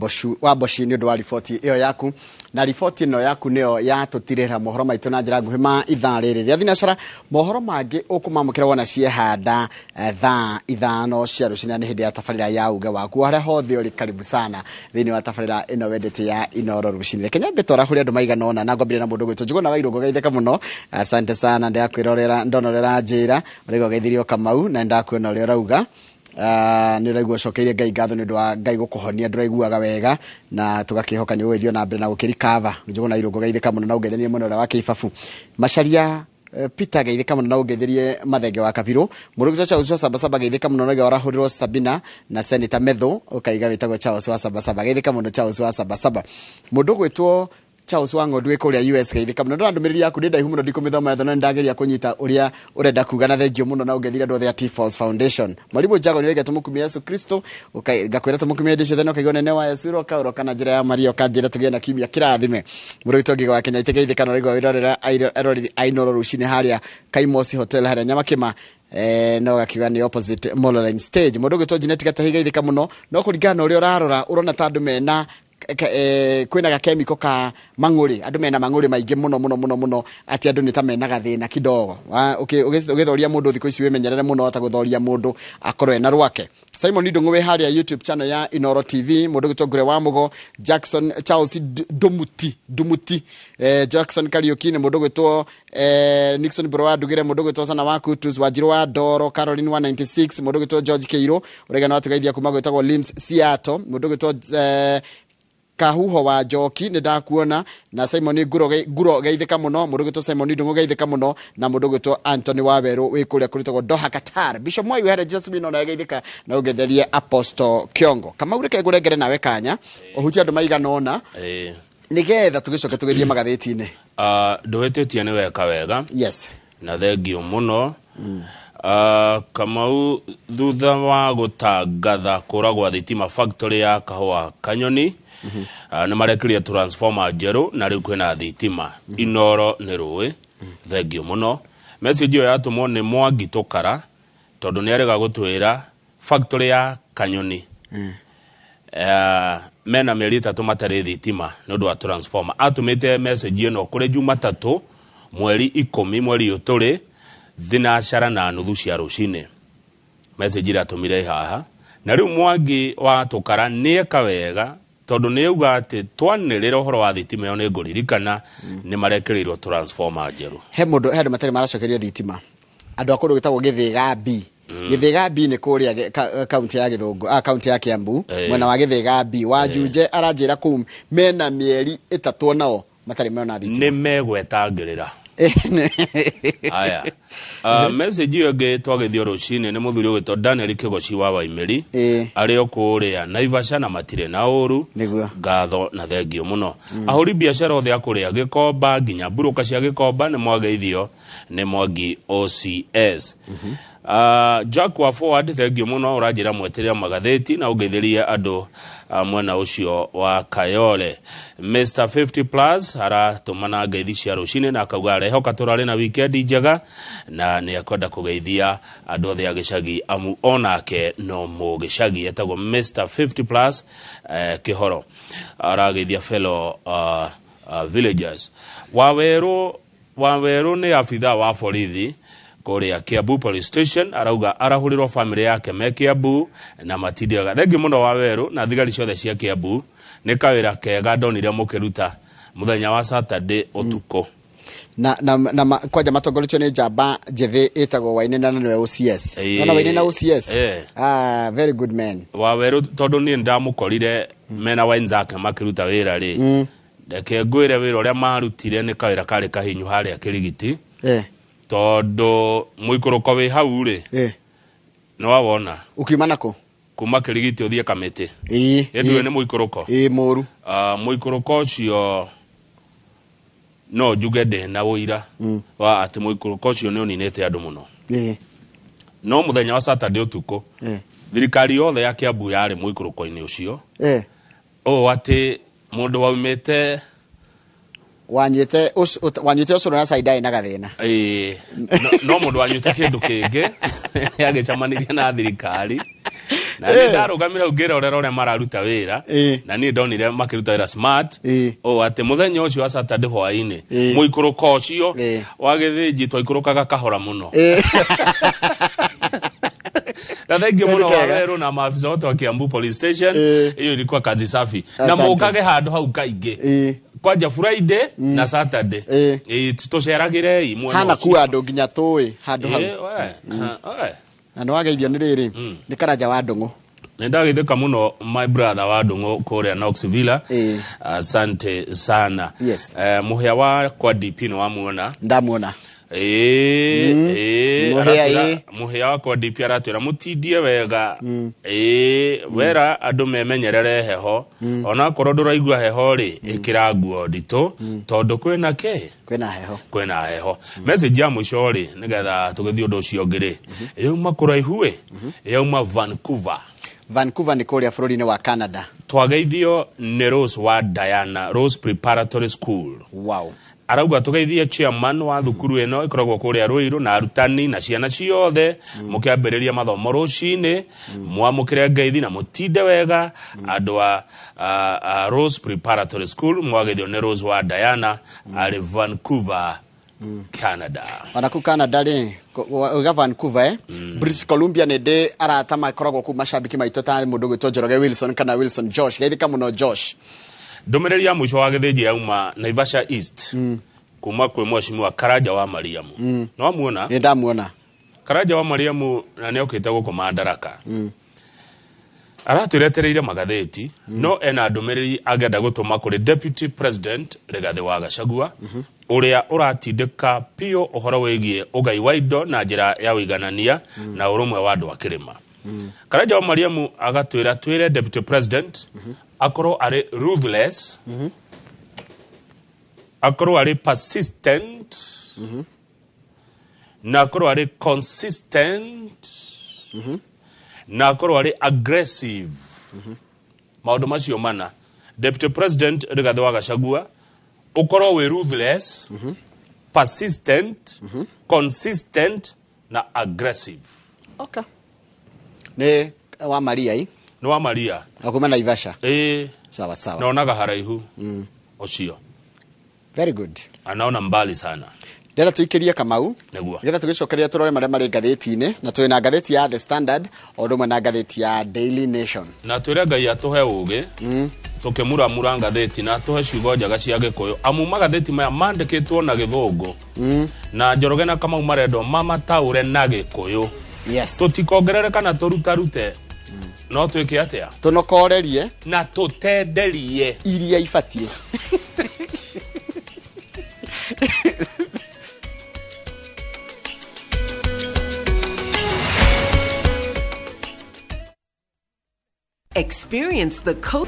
Speaker 2: Mboci nĩ ũndũ wa riboti ĩyo yaku, na riboti ĩno yaku nĩyo yatũtirĩra mohoro maitũ na njĩra nguhĩ ma ithaa rĩrĩ rĩa thinacara. Mohoro mangĩ ũkũmamũkĩra wona ciehanda thaa 5 cia rũcinĩ, nĩ hĩndĩ ya tabarĩra ya uge waku harĩa hothe ũrĩ. Karibu sana thĩinĩ wa tabarĩra ĩno wendete ya Inooro rũcinĩ. Reke nyambe twarahũre andũ maigana ũna na ngwambĩrĩria na mũndũ gwĩtwo Njũgũna wa Irũngũ. Geithĩka mũno, asante sana, ndakwĩrorera ndonorera njĩra ũrĩa ũgeithirio Kamau na ndakuona ũrĩa ũrauga. Nĩ ũraigua ũcokeirie Ngai ngatho nĩ ũndũ wa Ngai gũkũhonia, ndũraiguaga wega na tũgakĩhoka nĩ ũgũgĩthiĩ na mbere na gũkĩrikava. Njũgũna Irũngũ geithĩka mũno na ũngeithanie mũno ũrĩa wa Kĩibabu. Macharia Peter geithĩka mũno na ũngeithĩrie Mathenge wa Kabirũ. Mũndũ ũgwĩtwo Charles wa Sabasaba geithĩka mũno na warahũrirwo Sabina na Senator Methu, ũkaiga wĩtagwo Charles wa Sabasaba, geithĩka mũno Charles wa Sabasaba. Mũndũ ũgwĩtwo Charles wa Ng'ondu wĩ kũrĩa US, geithĩka mũno. Ndona ndũmĩrĩri yaku nĩ ndaihu mũno, ndikũmĩthoma yothe, no nĩndageria kũnyita ũrĩa ũrenda kuga, na thengio mũno na ũngeithĩrie andũ othe a T Falls Foundation. Mwalimu Jago nĩ oiga tũmũkumie Yesu Kristo, ngakwĩra tũmũkumie hĩndĩ ciothe, na ũkaigua nene wa Yesu roka ũroka na njĩra ya Maria, ũkanjĩra tũgĩe na kiumia kĩrathime. Mũndũ witũ Ngĩgo wa Kenya itegeithĩka na ũraigua wĩrorera eroreri a Inooro rũcinĩ harĩa Kaimosi Hotel harĩa Nyamakĩma, no gakiuga nĩ opposite Mololine stage. Mũndũ ũgwĩtwo Janet Gatahi geithĩka mũno, no kũringana na ũrĩa ũrarora ũrona ta andũ mena kwĩna gakemiko ka mang'ũrĩ, andũ mena mang'ũrĩ maingĩ mũno mũno mũno mũno, atĩ andũ nĩ ta mena gathĩna kidogo. Ũgĩthoria mũndũ thikũ ici wĩmenyerere mũno, ata gũthoria mũndũ akorwo ena rwake. Simon Ndung'u wĩ harĩa YouTube channel ya Inooro TV. Mũndũ ũgwĩtwo Ngure wa Mũgo, Jackson Charles Ndumuti Ndumuti, Jackson Kariuki, nĩ mũndũ ũgwĩtwo Nixon Bro wa Ndugire, mũndũ ũgwĩtwo Sana wa Kutus, Wanjiru wa Ndoro, Caroline 196, mũndũ ũgwĩtwo George Keiro ũrĩa watũgeithia kuma gwĩtagwo Lims Seattle, mũndũ ũgwĩtwo Kahuho wa Njoki nĩ ndakuona, na Simon Nguro Nguro geithĩka mũno, mũndũ ũgwĩtwo Simon Ndung'u geithĩka mũno, na mũndũ ũgwĩtwo Anthony Wawerũ wĩ kũrĩa kũrĩtagwo Doha Qatar. Bishop Mwai wĩ harĩa Jesus Wino na geithĩka na ũngetherie Apostle Kiongo. Kamau, reke ngũrengere nawe kanya ũhutie andũ maigana ũna nĩgetha tũgĩcoke tũgĩthiĩ magathĩti-inĩ.
Speaker 1: Ndũhĩtĩtie, nĩ weka wega. Na thengio mũno. Kamau, thutha wa gũtangatha kũra gwa thitima factory ya kahũa Kanyoni, nĩ marekĩrire transformer njerũ na rĩu kwĩna thitima. Inooro nĩ rũĩ. Thengio mũno. Message ĩyo yatũmwo nĩ Mwangi Tũkara, tondũ nĩ arega gũtwĩra factory ya Kanyoni mena mĩeri 3 matarĩ thitima nĩ ũndũ wa transformer. Atũmĩte message ĩno kũrĩ Jumatatũ mweri 10 mweri ũyũ tũrĩ 9:30 cia rũcinĩ. Message ĩratũmire haha, na rĩu Mwangi wa Tũkara nĩ eka wega, tondũ nĩ auga atĩ twanĩrĩra ũhoro wa thitima ĩyo nĩ ngũririkana nĩ marekĩrĩirwo transformer njerũ.
Speaker 2: He mũndũ, he andũ matarĩ maracokerio thitima, andũ a kũndũ gwĩtagwo Gĩthĩga B. Gĩthĩga B nĩ kũrĩa kaunti ya Gĩthũngũ, kaunti ya Kiambu, mwena wa Gĩthĩga B wa Junje aranjĩra kũu mena mĩeri 3 onao matarĩ mena thitima.
Speaker 1: Nĩ megwetangĩrĩra aya. Message ĩyo ĩngĩ twagĩthio rũcinĩ nĩ mũthuri ũgwĩtwo Daniel Kĩgoci wa Waimĩri, arĩ o kũrĩa Naivasha na matirĩ na ũru. Ngatho na thengio mũno. Ahũri biacara othe a kũrĩa Gĩkomba nginya mburũka cia Gĩkomba nĩ mwageithio nĩ Mwangi OCS. Jack wa Forward, thengio mũno, ũranjĩra mweterere magathĩti na ũngeithĩrie andũ mwena ũcio wa Kayole. Mr 50 plus aratũmana ngeithi cia rũcinĩ na akauga arehoka tũrarĩ na weekend njega na nĩ akwenda kũgeithia andũ othe a gĩcagi, amu onake no mũgĩcagi. Etagwo Mr 50 plus Kĩhoro, arageithia fellow villagers. Wawerũ Wawerũ nĩ abithaa wa borithi kũrĩa Kiambu Police Station, arauga arahũrĩrwo family yake me Kiambu na matindiaga. Thengi mũno Wawerũ na thigari ciothe cia Kiambu, nĩ kawĩra kega ndonire mũkĩruta mũthenya wa Saturday ũtukũ.
Speaker 2: Na kwanja matongoretio nĩ njamba njĩthĩ ĩtagwo Wainene na nĩwe OCS. Nona Wainene na OCS? Ah, very good man.
Speaker 1: Wawerũ, tondũ niĩ ndamũkorire mena wenzake makĩruta wĩra rĩ, reke ngwĩre wĩra ũrĩa marutire nĩ kawĩra karĩ kahinyu harĩa Kĩrigiti, tondũ mũikũrũko wĩ hau rĩ, nĩ wawona?
Speaker 2: Ũkiuma nakũ?
Speaker 1: Kuma Kĩrigiti ũthiĩ Kamĩtĩ. Ĩndũ nĩ mũikũrũko.
Speaker 2: Ĩĩ, mũru.
Speaker 1: Mũikũrũko ũcio no njuge ndĩ na ũira wa atĩ mũikũrũko ũcio nĩ ũninĩte andũ mũno. No mũthenya wa Saturday ũtukũ, thirikari yothe ya Kiambu yarĩ mũikũrũko-inĩ ũcio, ũũ atĩ mũndũ waumĩte
Speaker 2: Wanyuĩte ũcũrũ na cai ndarĩ na gathĩna.
Speaker 1: Ĩĩ, no mũndũ wanyuĩte kĩndũ kĩngĩ agĩcemanirie na thirikari, na niĩ ndarũgamire hau ngĩrorera ũrĩa mararuta wĩra, na niĩ ndonire makĩruta wĩra smart, ũũ atĩ mũthenya ũcio wa Saturday hwaĩ-inĩ, mũikũrũko ũcio wa Gĩthĩnji twaikũrũkaga kahora mũno. Na thank you mũno Wawerũ na maafisa wote wa Kiambu Police Station. Hiyo ilikuwa kazi safi na mũkage handũ hau kaingĩ, kwanja Friday na Saturday. Tũceragĩrei mwena
Speaker 2: Hana
Speaker 1: ũcio.
Speaker 2: Kuwa andũ nginya tũĩ handũ hau.
Speaker 1: We. Ha, we.
Speaker 2: Na nĩ wageithio nĩ rĩrĩ, nĩ Karanja wa Ndũng'ũ.
Speaker 1: Nĩ ndagĩthĩka mũno my brother wa Ndũng'ũ kũrĩa Knox Villa. Asante sana. Mũhĩa wa kwa DP nĩ wamuona?
Speaker 2: Ndamuona.
Speaker 1: Ĩĩ, ĩĩ,
Speaker 2: Mũhĩa,
Speaker 1: aratwĩra-
Speaker 2: ĩĩ.
Speaker 1: mũhĩa wakwa DP aratwĩra mũtindie wega. Ĩĩ, wera andũ memenyerere heho, onakorwo ndũraigua heho rĩ, ĩkĩra nguo nditũ tondũ kwĩna kĩ?
Speaker 2: Kwĩna heho.
Speaker 1: Kwĩna heho. Message ya mũico rĩ, nĩgetha tũgĩthiĩ ũndũ ũcio ũngĩ rĩ, yauma kũraihu ĩ, yauma Vancouver.
Speaker 2: Vancouver nĩ kũrĩa bũrũri-inĩ wa Canada.
Speaker 1: Twageithio nĩ Rose wa Diana Rose Preparatory School.
Speaker 2: Wow.
Speaker 1: Arauga tũgeithie chairman wa thukuru ĩno ĩkoragwo kũrĩa Ruiru na arutani na ciana ciothe mũkĩambĩrĩria mathomo rũcinĩ, mwamũkĩre ngeithi na mũtinde wega. Andũ a Rose Preparatory School, mwageithio nĩ Rose wa Diana arĩ Vancouver, Canada.
Speaker 2: Ona kuu Canada rĩ, uga Vancouver, eh? British Columbia nĩ ndĩ arata makoragwo kuu, macambiki maitũ ta mũndũ gwĩtwo Njoroge Wilson kana Wilson Josh. Geithĩka mũno, Josh.
Speaker 1: Ndũmĩrĩri ya mũico wa gĩthĩnji yauma Naivasha East, kuma kwĩ mheshimiwa Karanja wa Mariamu. No amuona?
Speaker 2: Nĩ ndamuona.
Speaker 1: Karanja wa Mariamu na nĩ okĩte gũkũ Madaraka. Aratwĩretereire magathĩti, no ena ndũmĩrĩri angĩenda gũtũma kũrĩ Deputy President Rigathĩ wa Gachagua, ũrĩa ũratindĩka biũ ũhoro wĩgiĩ ũgai wa indo na njĩra ya ũiganania na ũrũmwe wa andũ a kĩrĩma. Karanja wa Mariamu agatwĩra twĩre Deputy President akorwo arĩ ruthless, akorwo arĩ persistent, na akorwo arĩ consistent, na akorwo arĩ aggressive. Maũndũ macio mana. Deputy President Rigathĩ wa Gachagua, ũkorwo wĩ ruthless, persistent, consistent na aggressive.
Speaker 2: Okay. Nĩ wa Maria i.
Speaker 1: Nĩ wa Maria.
Speaker 2: Akuma Naivasha.
Speaker 1: Ĩĩ.
Speaker 2: Sawa sawa.
Speaker 1: Naonaga haraihu ũcio.
Speaker 2: Very good.
Speaker 1: Anaona mbali sana.
Speaker 2: Ndĩrenda tũikĩrie, Kamau,
Speaker 1: Nĩguo.
Speaker 2: nĩgetha tũgĩcokeria tũrore marĩa marĩ ngathĩti-inĩ, na twĩ na ngathĩti ya The Standard o ũndũ ũmwe na ngathĩti ya Daily Nation.
Speaker 1: Na twĩre Ngai atũhe ũgĩ tũkĩmuramura ngathĩti na atũhe ciugo njega cia Gĩkũyũ, amu magathĩti maya mandĩkĩtwo na Gĩthũngũ na Njoroge na Kamau marendwo mamataũre na Gĩkũyũ. Tũtikongerere kana tũrutarute, no twĩke atĩa?
Speaker 2: Tũnokorerie.
Speaker 1: Na tũtenderie
Speaker 2: iria ibatiĩ.
Speaker 20: Experience the co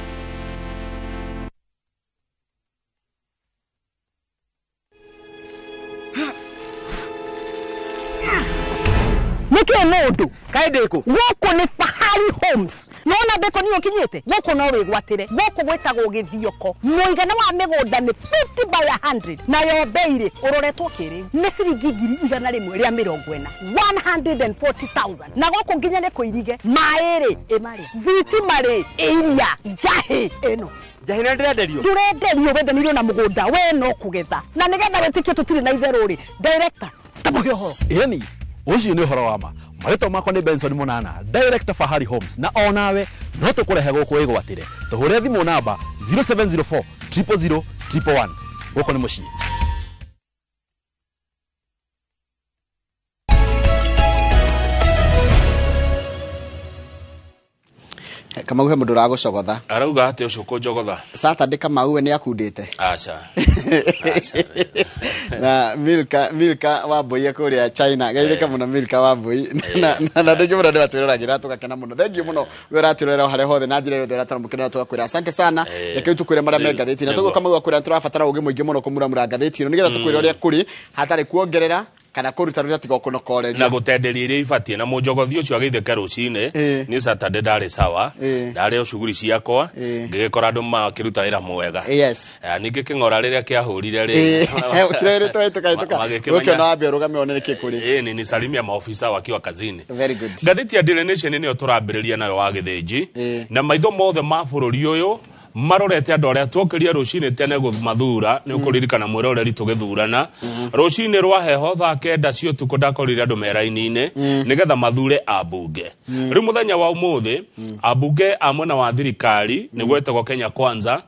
Speaker 6: Nĩkĩ mũndũ kaĩ ndĩkũ gũkũ? Nĩ Fahari Homes. Nona ndĩkũ niĩ ũkinyĩte gũkũ, no wĩgwatĩre gũkũ gwĩtagwo Gĩthioko. Mũigana wa mĩgũnda nĩ 50 by 100, nayo bei rĩ ũroretwo kĩrĩu nĩ ciringi 140,000, 140,000. Na gũkũ nginya nĩ kũirige maĩ rĩ ĩmarĩa thitima rĩ ĩiria njahĩ ĩno.
Speaker 12: Njahĩ na ndĩrenderio?
Speaker 6: Ndũrenderio, wendanĩirio na mũgũnda we no kũgetha. Na nĩgetha wĩtĩkie tũtirĩ na itherũ rĩ, director, tamũhe ũhoro.
Speaker 21: Ĩni, ũcio nĩ ũhoro wa ma. Marĩtwa makwa nĩ Benson Mũnana, director Fahari Homes, na onawe no tũkũrehe gũkũ wĩgwatĩre. Tũhũre thimũ namba 0704 000 111. Gũkũ nĩ mũciĩ.
Speaker 2: Kamau, he mũndũ ũragũcogotha.
Speaker 1: Arauga atĩ ũcio kũnjogotha?
Speaker 2: Saturday Kamau we nĩ akundĩte.
Speaker 1: Aca.
Speaker 2: Na Milka Wambui kũrĩa China, geithĩka mũno Milka Wambui, na andũ aingĩ mũno nĩ matwĩroragĩra tũgakena mũno. Thank you mũno we ũratwĩrorera o harĩa hothe na njĩra ĩrĩa ũratũramũkĩra, na tũgakwĩra asante sana. Reke rĩu tũkwĩre marĩa me ngathĩti, na tũguo Kamau akwĩra tũrabatara ũgĩ mũingĩ mũno kũmuramura ngathĩti ĩno nĩgetha tũkwĩre ũrĩa kũrĩ hatarĩ kuongerera kana kũrutaruta, tiga kũnokoreria.
Speaker 1: Na gũtenderia iria ibatiĩ. Na mũnjogothi ũcio agĩithĩke rũcinĩ. Nĩ Saturday ndarĩ sawa. Ndarĩ o cuguri ciakwa. Ngĩgĩkora andũ makĩruta wĩra mwega. Ningĩ kĩng'ora rĩrĩa kĩahũrire rĩ,
Speaker 2: kĩrĩa tũhĩtũka hĩtũka.
Speaker 1: Magĩkĩmenya-
Speaker 2: ũkĩona wambe ũrũgame one nĩkĩ kũrĩ.
Speaker 1: Ĩĩ, ni salimia maofisa wakiwa kazini.
Speaker 2: Very good.
Speaker 1: Ngathĩti ya Daily Nation nĩyo tũrambĩrĩria nayo, wa gĩthĩnji. Na maitho mothe ma bũrũri ũyũ marorete andũ arĩa tuokĩria rũcinĩ tene mathura. Nĩ ũkũririkana, mwĩroreri, tũgĩthurana rũcinĩ rwa heho thaa 9 cia ũtukũ, ndakorire andũ me raini-inĩ nĩgetha mathure ambunge. Rĩu mũthenya wa ũmũthĩ ambunge a mwena wa thirikari, nĩguo ĩtagwo Kenya Kwanza,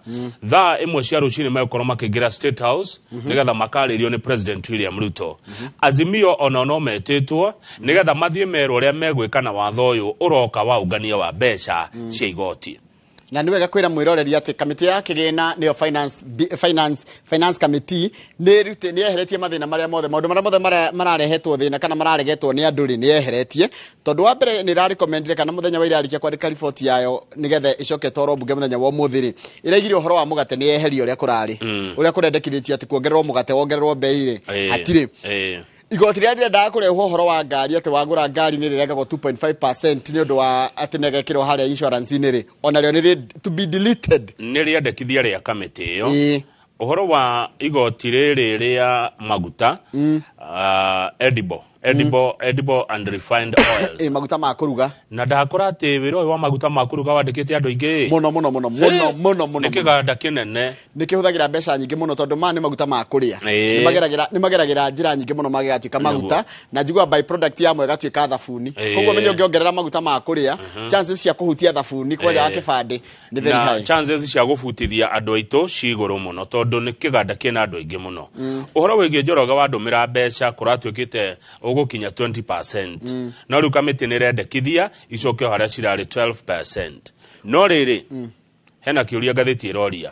Speaker 1: thaa 1 cia rũcinĩ megũkorwo makĩingĩra State House nĩgetha makarĩrio nĩ President William Ruto. Azimio onao no metĩtwo nĩgetha mathiĩ merwo ũrĩa megwĩka na watho ũyũ ũroka wa ũngania wa mbeca cia igoti.
Speaker 2: Na nĩ wega kwĩra mwĩroreri atĩ kamĩtĩ ya kĩgĩna nĩyo finance committee nĩ yeheretie mathĩna marĩa mothe, maũndũ marĩa mothe mararehetwo thĩna kana mararegetwo nĩ andũ rĩ, nĩ yeheretie. Tondũ wa mbere nĩ ĩrarecommendire kana mũthenya wa ĩrarĩkia kwandĩka riboti yayo nĩgetha ĩcoke ĩtwarwo mbunge mũthenya wa ũmũthĩ rĩ, ĩraigire ũhoro wa mũgate nĩ yeherio ũrĩa kũrarĩ, ũrĩa kũrendekithĩtio atĩ kuongererwo mũgate wongererwo bei rĩ, hatirĩ. Igoti rĩrĩa rĩrendaga kũrehwo ũhoro wa ngari atĩ wagũra ngari nĩ rĩrengagwo 2.5% nĩ ũndũ wa atĩ nĩ agekĩrwo harĩa insurance-inĩ rĩ, onarĩo nĩ to be deleted.
Speaker 1: Nĩ rĩendekithia rĩa kamĩtĩ ĩyo. Ũhoro wa igoti rĩrĩ rĩa maguta, edible and refined oils.
Speaker 2: Maguta ma kũruga.
Speaker 1: Na ndakora atĩ wĩra ũyũ wa maguta ma kũruga wandĩkĩte andũ aingĩ.
Speaker 2: Mũno mũno mũno mũno mũno mũno.
Speaker 1: Nĩ kĩganda kĩnene.
Speaker 2: Nĩ kĩhũthagĩra mbeca nyingĩ mũno tondũ maya nĩ maguta ma kũrĩa. Nĩ mageragĩra njĩra nyingĩ mũno magĩgatuĩka maguta, na njiguaga by product yamo ĩgatuĩka thabuni. Koguo menye ũngĩongerera maguta ma kũrĩa, chances cia kũhutia thabuni kwanja wa kĩbandĩ nĩ very
Speaker 1: Na
Speaker 2: high.
Speaker 1: chances cia gũbutithia andũ aitũ ci igũrũ mũno tondũ nĩ kĩganda kĩna andũ aingĩ mũno. Ũhoro wĩgiĩ Njoroge wandũmĩra mbeca kũratuĩkĩte ũgũkinya 20%, no rĩu kamĩtĩ nĩ ĩrendekithia icoke o harĩa cirarĩ 12%. No rĩrĩ, hena kĩũria ngathĩti ĩroria.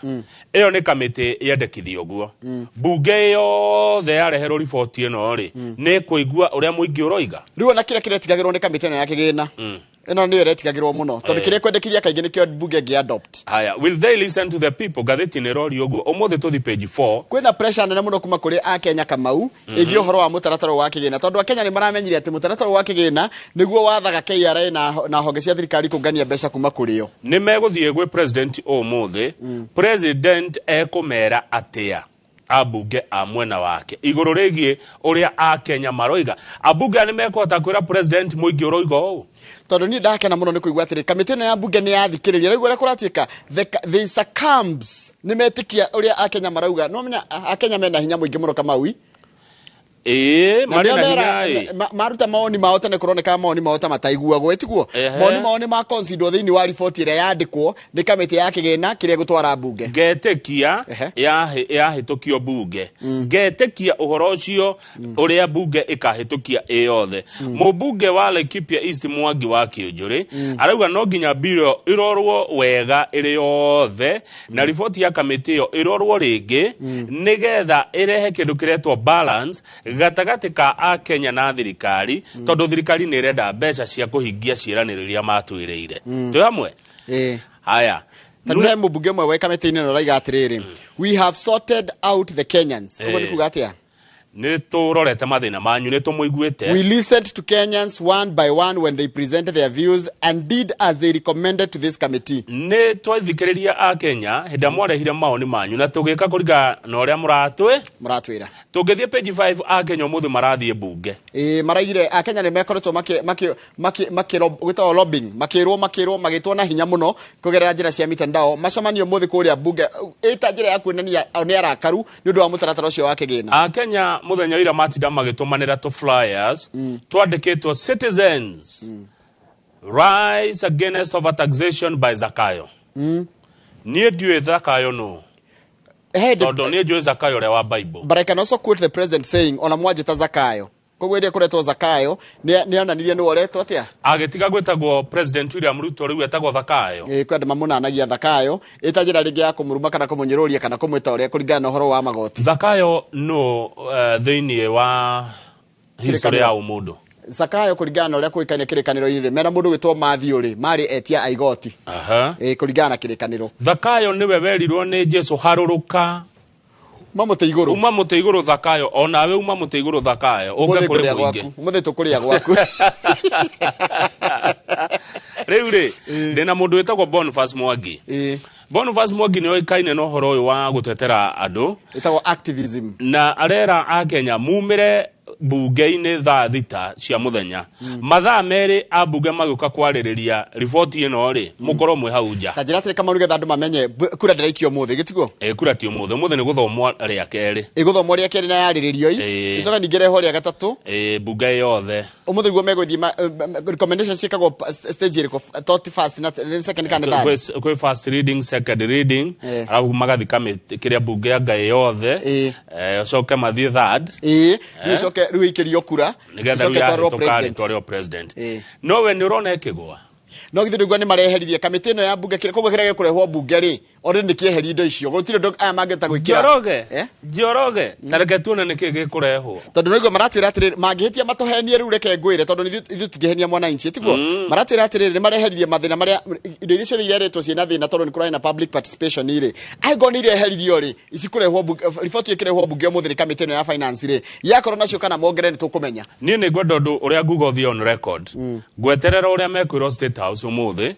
Speaker 1: Ĩyo nĩ kamĩtĩ yendekithia ũguo, mbunge yothe yareherwo riboti ĩno rĩ, nĩ kũigua ũrĩa mũingĩ ũroiga?
Speaker 2: Rĩu ona kĩrĩa kĩretigagĩrwo nĩ kamĩtĩ ĩno ya kĩgĩna, ĩno nĩyo ĩretigagĩrwo mũno tondũ kĩrĩa kwendekithia kaingĩ nĩkĩo mbunge ĩngĩ adopt.
Speaker 1: Haya, will they listen to the people? Ngathĩti nĩ ĩroria ũguo ũmũthĩ. Tũthi page 4.
Speaker 2: Kwĩna pressure nene mũno kuma kũrĩ akenya, Kamau, ĩgiĩ ũhoro wa mũtaratara wa kĩgĩna, tondũ akenya nĩ maramenyire atĩ mũtaratara wa kĩgĩna nĩguo wathaga KRA na honge cia thirikari kũngania mbeca kuma kũrĩ o.
Speaker 1: Nĩ megũthiĩ gwĩ president ũmũthĩ. President ekũmera atĩa ambunge a mwena wake igũrũ rĩgiĩ ũrĩa akenya maroiga? Ambunge aya nĩ mekũhota kwĩra president mũingĩ ũroiga ũũ?
Speaker 2: Tondũ niĩ ndakena mũno nĩ kũigua atĩrĩ kamĩtĩ ĩno ya mbunge nĩ yathikĩrĩria rĩu ũrĩa kũratuĩka, they succumbs, nĩ metĩkia ũrĩa akenya marauga. No menya akenya mena hinya mũingĩ mũno, Kamau.
Speaker 1: Ĩĩ,
Speaker 2: Na
Speaker 1: marĩ
Speaker 2: nĩo
Speaker 1: na hinya ĩ.
Speaker 2: maruta mawoni mao tene kũroneka mawoni mao ta mataiguagwo, ĩtiguo? Mawoni mao nĩ maconsiderwo thĩinĩ wa riboti ĩrĩa yandĩkwo nĩ kamĩtĩ ya kĩgĩna kĩrĩa gũtwara mbunge.
Speaker 1: Ngetĩkia yahĩtũkio mbunge, ngetĩkia ũhoro ũcio ũrĩa mbunge ĩkahĩtũkia ĩ yothe. Mũmbunge wa Laikipia East Mwangi wa Kĩũnjũrĩ arauga no nginya bill ĩyo ĩrorwo wega ĩrĩ yothe na riboti ya kamĩtĩ ĩyo ĩrorwo rĩngĩ nĩgetha ĩrehe kĩndũ kĩretwo balance gatagatĩ ka akenya na thirikari, tondũ thirikari nĩ ĩrenda mbeca cia kũhingia ciĩranĩro iria matwĩrĩire. Twĩ hamwe? Haya.
Speaker 2: Tondũ he mũmbunge ũmwe wĩ kamĩtĩ-inĩ ĩno ũraiga atĩrĩrĩ, "We have sorted out the Kenyans." Ũguo nĩ kuga atĩa?
Speaker 1: Nĩ tũrorete mathĩna manyu, nĩ tũmũiguĩte.
Speaker 2: "We listened to Kenyans one by one when they presented their views and did as they recommended to this committee."
Speaker 1: Nĩ twathikĩrĩria akenya hĩndĩ ĩrĩa mwarehire mawoni manyu na tũgĩka kũringana na ũrĩa mũratwĩ
Speaker 2: mũratwĩra.
Speaker 1: Tũngĩthiĩ page 5, akenya ũmũthĩ marathiĩ mbunge.
Speaker 2: Ĩĩ, maraigire akenya nĩ mekoretwo makĩ gwĩtagwo lobbying, makĩrwo magĩtwo na hinya mũno kũgerera njĩra cia mitandao macemanio ũmũthĩ kũrĩa mbunge ĩta njĩra ya kuonania o nĩ arakaru nĩ ũndũ wa mũtaratara ũcio wa kĩgĩna.
Speaker 1: Akenya mũthenya wa ira matinda magĩtũmanĩra tũ flyers twandĩkĩtwo "Citizens rise against overtaxation by Zakayo". Niĩ ndiũĩ Zakayo nũ, tondũ niĩ njũĩ Zakayo ũrĩa wa Bible.
Speaker 2: But I can also quote the president saying, "Ona mwanjĩta Zakayo." Koguo ĩrĩa kũretwo Zakayo nĩ onanirie nĩ woretwo atĩa.
Speaker 1: Agĩtiga gwĩtagwo President William Ruto, rĩu etagwo Zakayo.
Speaker 2: Ĩĩ, kwĩ andũ mamũnanagia Thakayo ĩta njĩra rĩngĩ ya kũmũruma kana kũmũnyũrũria kana kũmwĩta ũrĩa kũringana na ũhoro wa magoti.
Speaker 1: Zakayo nũ thĩinĩ wa history ya ũmũndũ?
Speaker 2: Zakayo kũringana na ũrĩa kũĩkaine kĩrĩkanĩro-inĩ rĩ, mena mũndũ gwĩtwo Matthew rĩ, marĩ etia a igoti. Ĩĩ, kũringana na kĩrĩkanĩro.
Speaker 1: Zakayo nĩwe werirwo nĩ Jesu, "Harũrũka
Speaker 2: uma mũtĩ igũrũ."
Speaker 1: Uma mũtĩ igũrũ, Zakayo. Onawe uma mũtĩ igũrũ, Zakayo, ũke
Speaker 2: Ũmũthĩ
Speaker 1: kũrĩ
Speaker 2: ngũrĩa
Speaker 1: mũingĩ.
Speaker 2: gwaku. Ũmũthĩ tũkũrĩa gwaku.
Speaker 1: Rĩu rĩ, ndĩna mũndũ wĩtagwo Boniface Mwangi. Boniface Mwangi nĩ oĩkaine na ũhoro ũyũ wa gũtetera andũ.
Speaker 2: Ĩtagwo activism.
Speaker 1: Na arera akenya mumĩre mbunge-inĩ thaa 6 cia mũthenya, mathaa 2 ambunge magĩũka kwarĩrĩria riboti ĩno rĩ, mũkorwo mwĩ hau nja.
Speaker 2: Ta njĩra atĩrĩ, Kamau, nĩgetha andũ mamenye, kura ndĩraikio ũmũthĩ gĩtiguo?
Speaker 1: Ĩ, kura ti ũmũthĩ. Ũmũthĩ nĩ gũthomwo rĩa kerĩ.
Speaker 2: Ĩgũthomwo rĩa kerĩ na yarĩrĩrio i ĩcoka ningĩ rehwo rĩa gatatũ.
Speaker 1: Ĩ, mbunge yothe.
Speaker 2: Ũmũthĩ nĩguo megũthiĩ recommendation ciĩkagwo stage ĩrĩkũ? Tot first na second kana third?
Speaker 1: Kwĩ first reading, second reading, arabu magathi kamĩtĩ kĩrĩa mbunge ya ngai yothe, ũcoke mathiĩ third.
Speaker 2: Ĩĩ, rĩu ũcoke rĩu ĩikĩrio kura.
Speaker 1: Nĩgetha rĩu
Speaker 2: ĩcoke ĩtwarĩrwo
Speaker 1: yahĩtũka
Speaker 2: president.
Speaker 1: rĩtwarĩrwo president. No we nĩ ũrona ĩkĩgũa?
Speaker 2: No githĩ ndũigua nĩ mareheririe kamĩtĩ ĩno ya mbunge koguo kĩrĩa gĩkũrehwo mbunge rĩ, already nĩ kĩeherie indo icio, gũtirĩ ũndũ aya mangĩhota gwĩkĩra.
Speaker 1: Njoroge, Njoroge, ta reke tuone nĩkĩ gĩkũrehwo.
Speaker 2: Tondũ nĩguo maratwĩra atĩrĩrĩ, mangĩhĩtia matũhenie rĩu, reke ngwĩre, tondũ ithuĩ tũtingĩhenia mwananchi, tiguo? Maratwĩra atĩrĩrĩ, nĩ mareheririe mathĩna marĩa indo iria ciothe ireretwo ciĩna thĩna, tondũ nĩ kũrarĩ na public participation rĩ, angĩkorwo nĩ ireheririo rĩ, cikũrehwo riboti ĩkĩrehwo mbunge ũmũthĩ nĩ kamĩtĩ ĩno ya finance rĩ, yakorwo nacio kana mongerere, nĩ tũkũmenya.
Speaker 1: Niĩ nĩ ngwenda ũndũ ũrĩa nguga ũthiĩ on record. Ngweterera ũrĩa mekwĩrwo State House ũmũthĩ,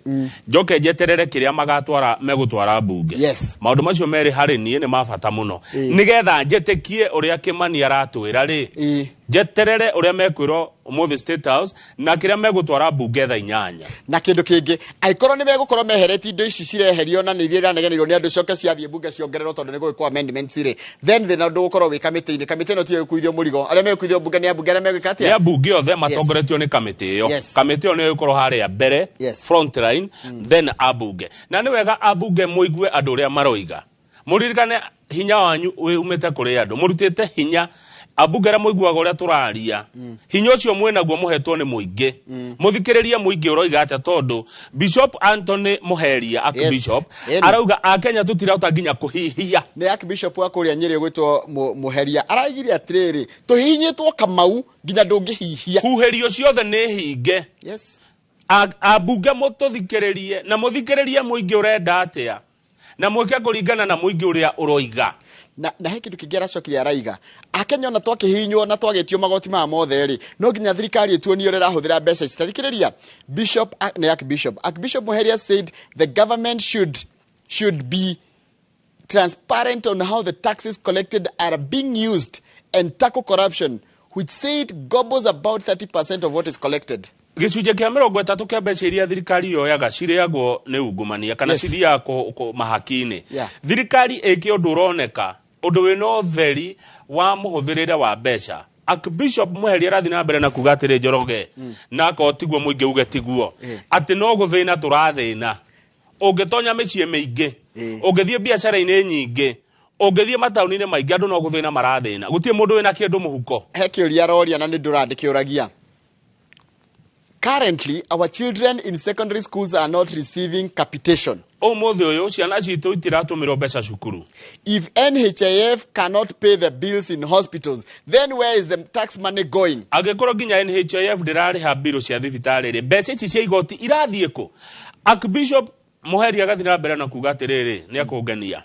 Speaker 1: njoke njeterere kĩrĩa magatwara, megũtwara mbunge. Maũndũ macio merĩ harĩ niĩ nĩ ma bata mũno, nĩgetha njĩtĩkie ũrĩa Kĩmani aratwĩra rĩ. Njeterere ũrĩa mekwĩrwo ũmũthĩ State House na kĩrĩa megũtwara mbunge thaa 8.
Speaker 2: Na kĩndũ kĩngĩ, angĩkorwo nĩ megũkorwo meheretie indo ici cireherio na nĩ iria iranegeneirwo nĩ andũ, coke ciathiĩ mbunge ciongererwo tondũ nĩ gũgĩkwo amendments rĩ, then thĩna ndũgũkorwo wĩ kamĩtĩ-inĩ. Kamĩtĩ ĩno tiyo ĩgũkuithio mũrigo. Arĩa megũkuithio mbunge nĩ ambunge arĩa megwĩka atĩa?
Speaker 1: Nĩ ambunge othe matongoretio nĩ kamĩtĩ ĩyo. Kamĩtĩ ĩyo nĩyo ĩgũkorwo harĩa mbere, front line, then ambunge. Na nĩ wega ambunge mũigue andũ ũrĩa maroiga. Mũririkane hinya wanyu umĩte kũrĩ andũ, mũrutĩte hinya. Ambunge arĩa mũiguaga ũrĩa tũraria, hinya ũcio mwĩnaguo mũhetwo nĩ mũingĩ. Mũthikĩrĩrie mũingĩ ũroiga atĩa, tondũ Bishop Anthony Muheria, Archbishop, arauga akenya tũtirahota nginya kũhihia.
Speaker 2: Nĩ Archbishop wa kũrĩa Nyĩrĩ ũgwĩtwo Mũheria araigire atĩrĩrĩ, tũhihinyĩtwo Kamau nginya ndũngĩhihia.
Speaker 1: Huhĩrio ciothe nĩ hinge. Ambunge mũtũthikĩrĩrie na mũthikĩrĩrie mũingĩ ũrenda atĩa, na mwĩke kũringana na mũingĩ ũrĩa ũroiga.
Speaker 2: Na he kĩndũ kĩngĩ aracokire araiga, akenya ona twakĩhihinywo na twagĩtio magoti maya mothe rĩ, no nginya thirikari ĩtuonie ũrĩa ĩrahũthĩra mbeca ici. Tathikĩrĩria Bishop, nĩ Archbishop Muheria said the government should be transparent on how the taxes collected are being used and tackle corruption, which said gobbles about 30% of what is collected.
Speaker 1: Gĩcunjĩ kĩa 30 kĩa mbeca iria thirikari yoyaga cirĩagwo nĩ ungumania kana cithiaga mahaki-inĩ. Thirikari ĩke ũndũ ũroneka, ũndũ wĩna ũtheri wa mũhũthĩrĩre wa mbeca. Archbishop Muheria arathiĩ na mbere na kuga atĩrĩ, Njoroge, na akorwo tiguo mũingĩ uge tiguo, atĩ no gũthĩna tũrathĩna. Ũngĩtonya mĩciĩ mĩingĩ, ũngĩthiĩ biacara-inĩ nyingĩ, ũngĩthiĩ mataũni-inĩ maingĩ, andũ no gũthĩna marathĩna, gũtirĩ mũndũ wĩna kĩndũ mũhuko.
Speaker 2: He kĩũria aroria na nĩ ndũrandĩkĩũragia. Currently, our children in secondary schools are not receiving capitation.
Speaker 1: Ũmũthĩ ũyũ ciana citũ itiratũmĩrwo mbeca cukuru.
Speaker 2: If NHIF cannot pay the bills in hospitals, then where is the tax money going?
Speaker 1: Angĩkorwo nginya NHIF ndĩrarĩha mbirũ cia thibitarĩ rĩ, mbeca ici cia igoti irathiĩ kũ? Archbishop Muheria agathiĩ na mbere na kuga atĩrĩrĩ, nĩ akũngenia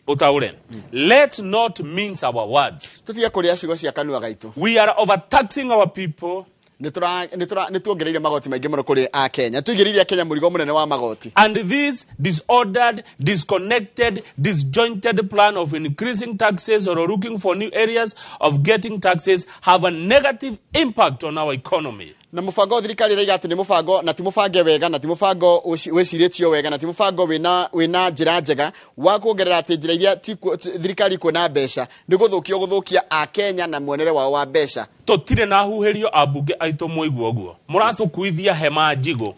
Speaker 1: ũtaũre, let's not mince our words.
Speaker 2: Tũtige kũrĩa ciugo cia kanua gaitũ.
Speaker 1: We are overtaxing our people.
Speaker 2: Nĩ tuongereire magoti maingĩ mũno kũrĩ Akenya, tũigĩrĩire Kenya mũrigo mũnene wa magoti.
Speaker 1: And this disordered, disconnected, disjointed plan of increasing taxes or looking for new areas of getting taxes have a negative impact on our economy.
Speaker 2: Na mũbango thirikari ĩraiga atĩ nĩ mũbango na ti mũbange wega, na ti mũbango wĩcirĩtio wega, na ti mũbango wĩna njĩra njega wa kuongerera atĩ njĩra iria thirikari ikuona mbeca nĩ gũthũkia gũthũkia Akenya na muonere wao wa mbeca.
Speaker 1: Tũtirĩ na huhĩrio, ambunge aitũ mũigua ũguo mũratũkuithia hema njigũ.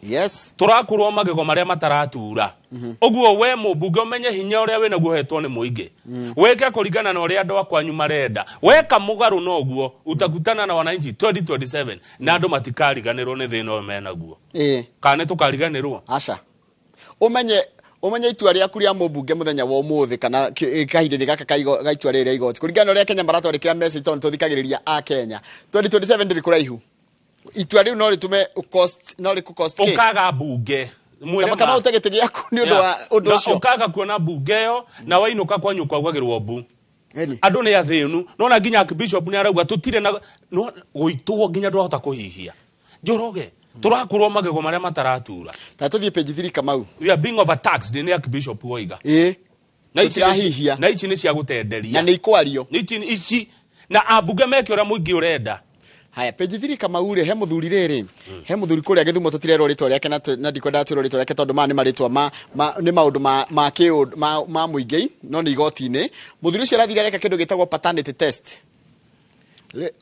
Speaker 1: Tũrakũrwo magego marĩa mataratura. Ũguo we mũmbunge ũmenye hinya ũrĩa wĩnaguo hetwo nĩ mũingĩ, wĩke kũringana na ũrĩa andũ a kwanyu marenda. Weka mũgarũ na ũguo utakutana na wananchi 2027, na andũ matikariganĩrwo nĩ thĩna ũyũ menaguo. Kana nĩ tũkariganĩrwo?
Speaker 2: Aca. Ũmenye itua rĩaku rĩa mũmbunge mũthenya wa ũmũthĩ kana kahinda-inĩ gaka ga itua rĩrĩ rĩa igoti, kũringana na ũrĩa Kenya maratwandĩkĩra message, tondũ tũthikagĩrĩria a Kenya, 2027 ndĩrĩ kũraihu. Itua rĩu no rĩtũme cost, no rĩkũ cost kĩ?
Speaker 1: Ũkaga mbunge. Mwĩre
Speaker 2: Kama
Speaker 1: ma.
Speaker 2: Ũte gĩtĩ gĩaku nĩ ũndũ wa ũndũ ũcio.
Speaker 1: Ũkaga kuona mbunge ĩyo na wainũka kwanyu ũkaugagĩrwo mbu.
Speaker 2: Eni.
Speaker 1: Andũ nĩ athĩnu, nona nginya Archbishop nĩ arauga tũtirĩ na no gũitwo nginya ndwahota kũhihia. Njoroge, tũrakũrwo magego marĩa mataratura.
Speaker 2: Ta tũthiĩ page 3, Kamau.
Speaker 1: We are being overtaxed, nĩ Archbishop woiga. Na ici nĩ
Speaker 2: Tũtirahihia.
Speaker 1: Na ici nĩ cia gũtenderia.
Speaker 2: Na nĩ ikwario.
Speaker 1: Nĩ ici na ambunge meke ũrĩa mũingĩ ũrenda.
Speaker 2: Haya, page 3, Kamau rĩ, he mũthuri rĩrĩ, he mũthuri kũrĩa Gĩthumo, tũtirerwo rĩtwa rĩake na ndikwendaga twĩrwo rĩtwa rĩake tondũ maya nĩ marĩtwa ma nĩ maũndũ ma kĩũndũ ma mũingĩ, no nĩ igoti-inĩ. Mũthuri ũcio arathire areka kĩndũ gĩtagwo paternity test.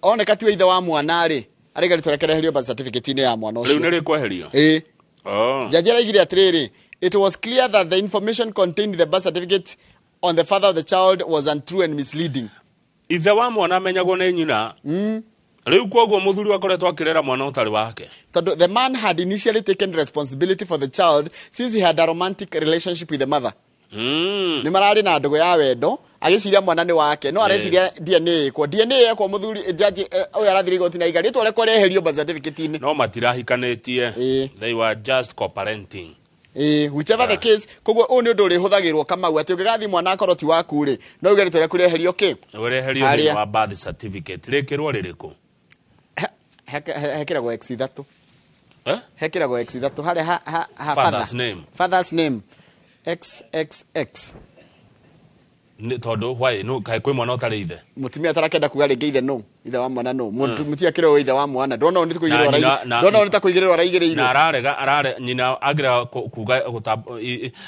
Speaker 2: Oneka tiwe ithe wa mwana rĩ, araiga rĩtwa rĩake rĩeherio birth certificate-inĩ ya mwana ũcio.
Speaker 1: Rĩu nĩ rĩkweherio?
Speaker 2: Ĩĩ.
Speaker 1: Oh.
Speaker 2: Jaji araigire atĩrĩrĩ, it was clear that the information contained in the birth certificate on the father of the child was untrue and misleading.
Speaker 1: Ithe wa mwana amenyagwo nĩ nyina. Rĩu koguo mũthuri akoretwo akĩrera mwana ũtarĩ wake.
Speaker 2: Tondũ the man had initially taken responsibility for the child since he had a romantic relationship with the mother. Nĩ mararĩ na ndũgũ ya wendo, agĩciria mwana nĩ wake, no areciria DNA ĩkwo, DNA yekwo mũthuri jaji ũyũ arathire igoti na iga rĩtwa rĩakwa rĩeherio birth certificate-inĩ.
Speaker 1: No matirahikanĩtie, they were just co-parenting.
Speaker 2: Whichever the case, koguo ũyũ nĩ ũndũ ũrĩhũthagĩrwo Kamau, atĩ ũngĩgathiĩ mwana akorwo ti waku rĩ, no uge rĩtwa rĩaku rĩeherio kĩ?
Speaker 1: Ũreherio
Speaker 2: Harĩa.
Speaker 1: thĩinĩ wa birth certificate rĩkĩrwo rĩrĩkũ?
Speaker 2: Hekĩragwo x ithatũ.
Speaker 1: Eh?
Speaker 2: Hekĩragwo x ithatũ harĩa ha
Speaker 1: Father's
Speaker 2: father.
Speaker 1: name.
Speaker 2: Father's name xxx.
Speaker 1: Nĩ tondũ why no kaĩ kwĩ mwana ũtarĩ ithe?
Speaker 2: Mutumia atarakenda kuga rĩngĩ ithe no ithe wa mwana no mutumia akĩrwo ithe wa mwana ndona ũũ nĩ kũigĩrĩrwo
Speaker 1: Na nyina-
Speaker 2: ndona ũũ nĩ ta kũigĩrĩrwo araigĩrĩirwo.
Speaker 1: Na ararega arare nyina angĩrega kuga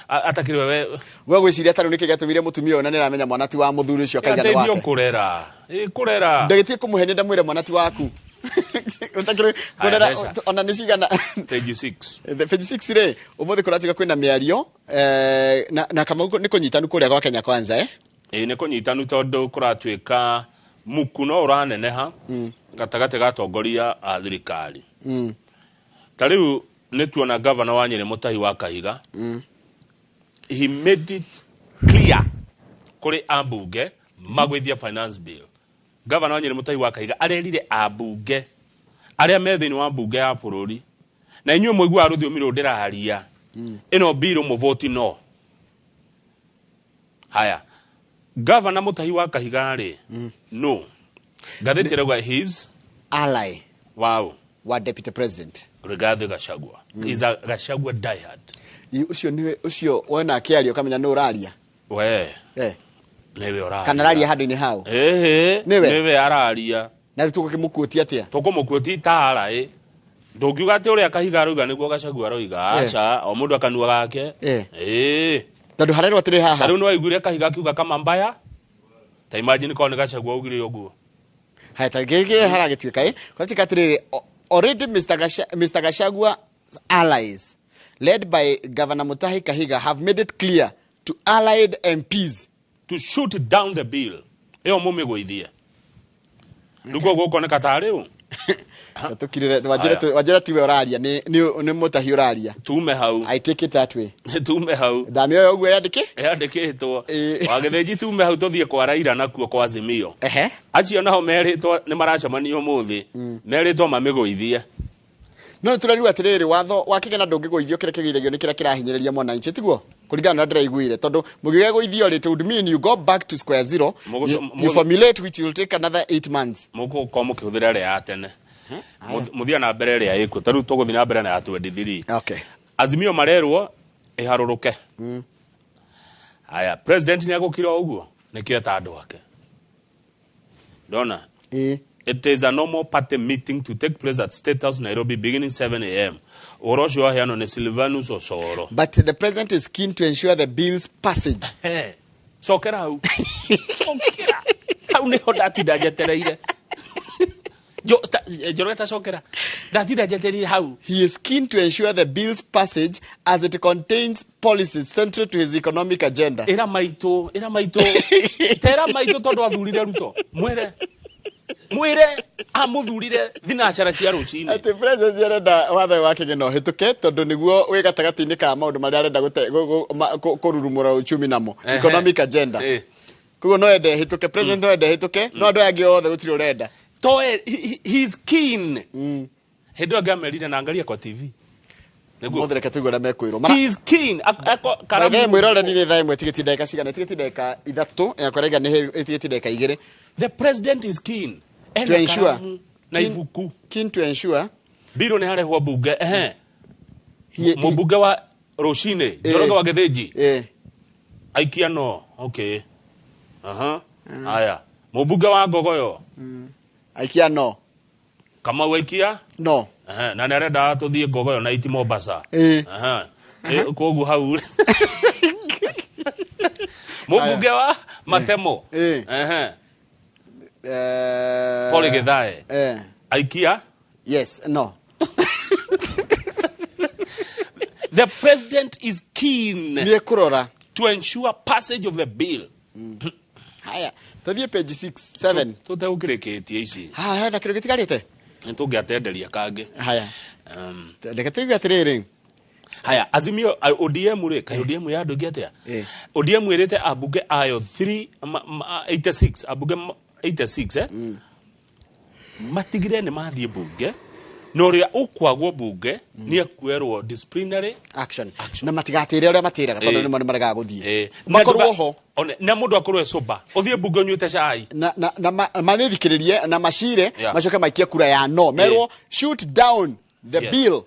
Speaker 1: atakĩrĩ we.
Speaker 2: We gwĩciria tarĩu nĩkĩ gĩatũmire mũtumia ũyũ na nĩaramenya mwana ti wa mũthuri ũcio akaiga nĩ
Speaker 1: Ateithio
Speaker 2: wake?
Speaker 1: kũrera. Ĩ, kũrera.
Speaker 2: Ndagĩtie kũmũhenia ndamwĩre mwana ti waku. Ũtakĩrĩ
Speaker 1: Haya,
Speaker 2: kũrera
Speaker 1: mbeca.
Speaker 2: ona nĩ cigana?
Speaker 1: Page 6.
Speaker 2: The page 6 rĩ, ũmũthĩ kũratiga kwĩna mĩario na Kamau nĩ kũnyitanu kũrĩa gwa Kenya Kwanza, eh?
Speaker 1: Ĩ, nĩ kũnyitanu tondũ kũratuĩka muku no ũraneneha gatagatĩ ga atongoria a thirikari. Ta rĩu nĩ tuona gavana wa Nyĩrĩ Mũtahi wa Kahiga, he made it clear kũrĩ ambunge magwĩthia finance bill. Gavana wa Nyĩrĩ Mũtahi wa Kahiga arerire ambunge arĩa me thĩinĩ wa mbunge ya bũrũri, na inyuĩ mũiguaga rũthiomi rũrũ ndĩraria, ĩno bill mũvoti no. Haya, gavana Mũtahi wa Kahiga rĩ, no ngathĩti ĩrauga his
Speaker 2: ally
Speaker 1: wow
Speaker 2: wa deputy president
Speaker 1: Rigathi Gachagua is a Gachagua diehard.
Speaker 2: Ũcio nĩwe ũcio wona akĩaria ũkamenya nũ ũraria.
Speaker 1: We nĩwe ũraria.
Speaker 2: Kana araria handũ-inĩ hau?
Speaker 1: Ĩhĩ.
Speaker 2: Nĩwe?
Speaker 1: Nĩwe araria.
Speaker 2: Na rĩu tũgũkĩmũkuotia atĩa?
Speaker 1: Tũkũmũkuotia itara ĩ ndũngiuga atĩ ũrĩa Kahiga aroiga nĩguo Gachagua aroiga. Aca, o mũndũ akanua gake. Ĩĩ.
Speaker 2: Tondũ harerwo atĩrĩ haha.
Speaker 1: Ta rĩu nĩwaiguire Kahiga akiuga kama mbaya, ta imagine korwo nĩ Gachagua augire ũguo.
Speaker 2: Haya, ta gĩkĩ haragĩtuĩka ĩ kũratuĩka atĩrĩrĩ, already Mr. Gachagua allies led by Governor Mutahi Kahiga have made it clear to allied MPs
Speaker 1: to shoot down the bill ĩyo mũmĩgũithie. Rĩu koguo ũkoneka tarĩ ũ.
Speaker 2: Tũkirĩre wanjĩra tiwe ũraria, nĩ Mũtahi ũraria.
Speaker 1: Tume hau.
Speaker 2: I take it that way.
Speaker 1: Tume hau.
Speaker 2: Ndamĩoya ũguo yandĩkĩ?
Speaker 1: Yandĩkĩtwo. Wagĩthĩnji tume hau tũthiĩ kwa Raila nakuo kwa Azimio. Acio nao merĩtwo nĩ maracemania ũmũthĩ. Merĩtwo mamĩgũithie.
Speaker 2: No tũrerirwo atĩrĩrĩ, watho wa kĩgĩna ndũngĩgũithio, kĩrĩa kĩgũithagio nĩ kĩrĩa kĩrahinyĩrĩria mwananchi, tiguo? Kũringana na ndĩraiguire, tondũ mũngĩgĩgũithio rĩ, it would mean you go back to square zero, you formulate which will take another 8 months.
Speaker 1: Mũgũkorwo mũkĩhũthĩra ĩrĩa ya tene. Mũthia na mbere ĩrĩa ĩkuo. Ta rĩu tũgũthiĩ na mbere na ya 23. Azimio marerwo ĩharũrũke. Haya, president nĩ egũkira o ũguo nĩkĩo eta andũ ake. Ndona? It is a normal party meeting to take place at State House, Nairobi, beginning 7 a.m. Ũhoro ũcio waheanwo nĩ Silvanus Osoro.
Speaker 2: But the president is keen to ensure the bill's passage.
Speaker 1: He, cokera hau. Cokera. Hau nĩho ndatinda njetereire. Njoroge ta cokera. Ndatinda njetereire hau.
Speaker 2: He is keen to ensure the bill's passage as it contains policies central to his economic agenda.
Speaker 1: Ĩra maitũ, ĩra maitũ. Tera maitũ tondũ athurire Ruto. Mwĩre. Mwĩre amũthurire thinacara cia rũcinĩ.
Speaker 2: Atĩ president arenda watho wa kĩgĩna ũhĩtũke tondũ nĩguo wĩ gatagatĩ-inĩ ka maũndũ marĩa arenda kũrurumũra uchumi namo. Economic agenda. Koguo no ende ĩhĩtũke, president no ende ĩhĩtũke, no andũ aya angĩ othe gũtirĩ ũrenda.
Speaker 1: Toe, he is keen. Hĩndĩ ĩyo angĩamerire na angalia kwa TV.
Speaker 2: Mũthĩ reke tũigue ũrĩa mekwĩrwo.
Speaker 1: He is keen. Karamu.
Speaker 2: Thaa ĩmwe ĩroreni nĩ thaa ĩmwe ĩtigĩtie ndagĩka cigana? Ĩtigĩtie ndagĩka ithatũ, yakwa ĩraiga nĩ ĩtigĩtie ndagĩka igĩrĩ.
Speaker 1: The president is keen. Ena
Speaker 2: To ensure.
Speaker 1: karamu na ibuku.
Speaker 2: Keen to ensure.
Speaker 1: Biro nĩ harehwo mbunge. Ehe. Mũmbunge wa rũcinĩ, Njoroge wa Gĩthĩnji. Aikia no. Okay. Aha. Haya. Mũmbunge wa Ngogoyo.
Speaker 2: Aikia no.
Speaker 1: Kamau aikia?
Speaker 2: No.
Speaker 1: Ehe, na nĩ arenda tũthiĩ Ngogoyo na iti Mombasa. Aha. Koguo hau. Mũmbunge wa Matemo. Ehe. Paul Githae. Aikia?
Speaker 2: Yes, no.
Speaker 1: The president is keen
Speaker 2: Nĩ kurora.
Speaker 1: to ensure passage of the bill.
Speaker 2: Haya, tũthiĩ page 6 7.
Speaker 1: Tũtegũkĩrĩkĩtie ici.
Speaker 2: Haha hena kĩndũ gĩtigarĩte.
Speaker 1: Nĩtũngĩatenderia kangĩ.
Speaker 2: Haya, reke tũigue atĩrĩrĩ.
Speaker 1: Haya, Azimio, ODM rĩ, kaĩ ODM ya andũ aingĩ atĩa? ODM ĩrĩte ambunge ayo 3 86, ambunge 86 matigire nĩ mathiĩ mbunge, na ũrĩa ũkwagwo mbunge nĩ ekuerwo disciplinary
Speaker 2: action, na matigatĩre ũrĩa matĩraga tondũ nĩmo nĩ maregaga gũthiĩ. Makorwo ho.
Speaker 1: Na mũndũ akorwo e sober, ũthiĩ mbunge ũnyuĩte cai.
Speaker 2: Na mamĩthikĩrĩrie na macire, macoke maikie kura ya no, merwo shoot down the bill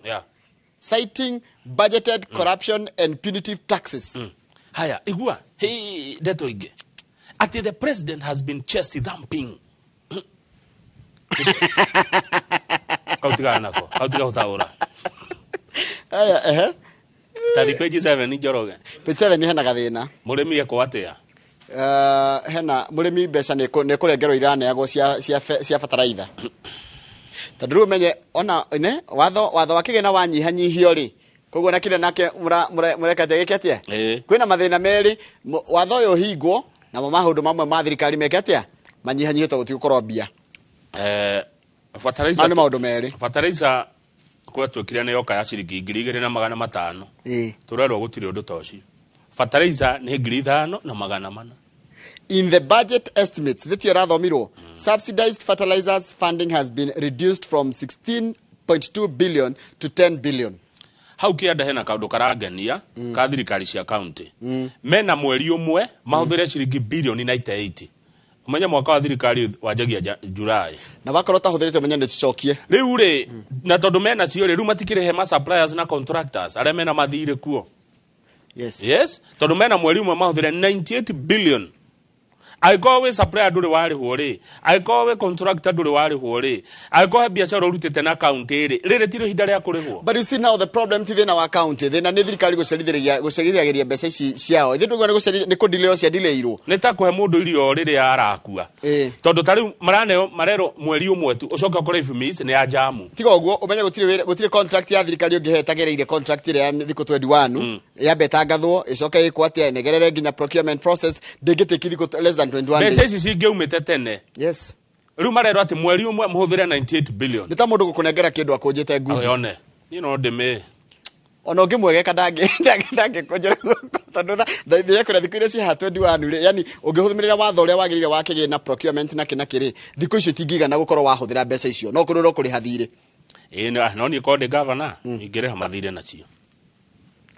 Speaker 2: citing budgeted corruption and punitive taxes.
Speaker 1: Haya, igua hei ndeto ingĩ atĩ the president has been chest thumping. Kau tigana nako, kau tiga gũtaũra.
Speaker 2: Haya, ehe.
Speaker 1: Tathi page 7, Njoroge.
Speaker 2: Page 7 hena gathĩna.
Speaker 1: Mũrĩmi ekwo atĩa?
Speaker 2: Hena mũrĩmi, mbeca nĩ kũrengerwo iraneagwo cia bataraitha, tondũ rĩu ũmenye ona ne watho wa kĩgĩna wanyihanyihio rĩ, koguo na kĩrĩa nake mũreka atĩa, gĩke atĩa? Kwĩna mathĩna merĩ. Watho ũyũ ũhingwo, namo maũndũ mamwe ma thirikari meke atĩa? Manyihanyihio, tondũ gũtigũkorwo mbia.
Speaker 1: Fertilizer.
Speaker 2: Mau nĩ maũndũ merĩ.
Speaker 1: Fertilizer gwatuĩkire nĩ yoka ya ciringi 2,500. Tũrerwo gũtirĩ ũndũ ta ũcio, fertilizer nĩ 5,400.
Speaker 2: In the budget estimates thĩtio ĩrathomirwo, subsidized fertilizers funding has been reduced from 16.2 billion to 10 billion.
Speaker 1: Hau kĩanda hena kaũndũ karangenia ka thirikari cia county. Mena mweri ũmwe mahũthĩre ciringi bilioni 98. Ũmenye mwaka wa thirikari wanjagia July.
Speaker 2: Na wakorwo ũtahũthĩrĩte, ũmenye nĩ cicokie.
Speaker 1: Rĩu rĩ, na tondũ mena cio rĩ, rĩu matikĩrĩhe ma suppliers na contractors arĩa mena mathirĩ kuo. Yes, tondũ mena mweri ũmwe mahũthĩre 98 billion. Angĩkorwo wĩ supplier ndũrĩ warĩhwo rĩ, angĩkorwo wĩ contractor ndũrĩ warĩhwo rĩ, angĩkorwo he biacara ũrutĩte na county rĩ, rĩrĩ tirĩ ihinda rĩa kũrĩhwo.
Speaker 2: But you see, now the problem ti thĩna wa county, thĩna nĩ thirikari gũcerithagĩria mbeca ici ciao. Ithuĩ ndũguo nĩ gũcerithia, nĩ kũdelay cia delayirwo.
Speaker 1: Nĩ ta kũhe mũndũ irio rĩrĩa arakua, tondũ ta rĩu maraneo marerwo mweri ũmwe tu, ũcoke ũkore IFMIS nĩ ya jamu.
Speaker 2: Tiga ũguo, ũmenye gũtirĩ wĩra, gũtirĩ contract ya thirikari ũngĩhe ĩtagereire contract ĩrĩa ya thikũ 21, yambe ĩtangathwo, ĩcoke ĩkwo atĩa, ĩnegerere nginya procurement process, ndĩngĩtĩki thikũ less than 21
Speaker 1: Mbeca
Speaker 2: days.
Speaker 1: ici cingĩaumĩte tene. Rĩu marerwo atĩ mweri ũmwe mũhũthĩre 98 billion.
Speaker 2: Nĩ ta mũndũ gũkũnengera kĩndũ akũnjĩte ngundi.
Speaker 1: One niĩ no ndĩmĩ
Speaker 2: Ona ũngĩmwegeka ndangĩkũnjĩra guoko, tondũ ndĩrekwĩra thikũ iria cihaha 21 rĩ, yani ũngĩhũthĩrĩra watho ũrĩa wagĩrĩire wa kĩgĩna, procurement na kĩ na kĩ rĩ, thikũ icio itingĩigana gũkorwo wahũthĩra mbeca icio, no kũrĩ no kũrĩha thirĩ.
Speaker 1: Ĩĩ, no niĩ korwo ndĩ gavana ingĩrĩha mathirĩ nacio.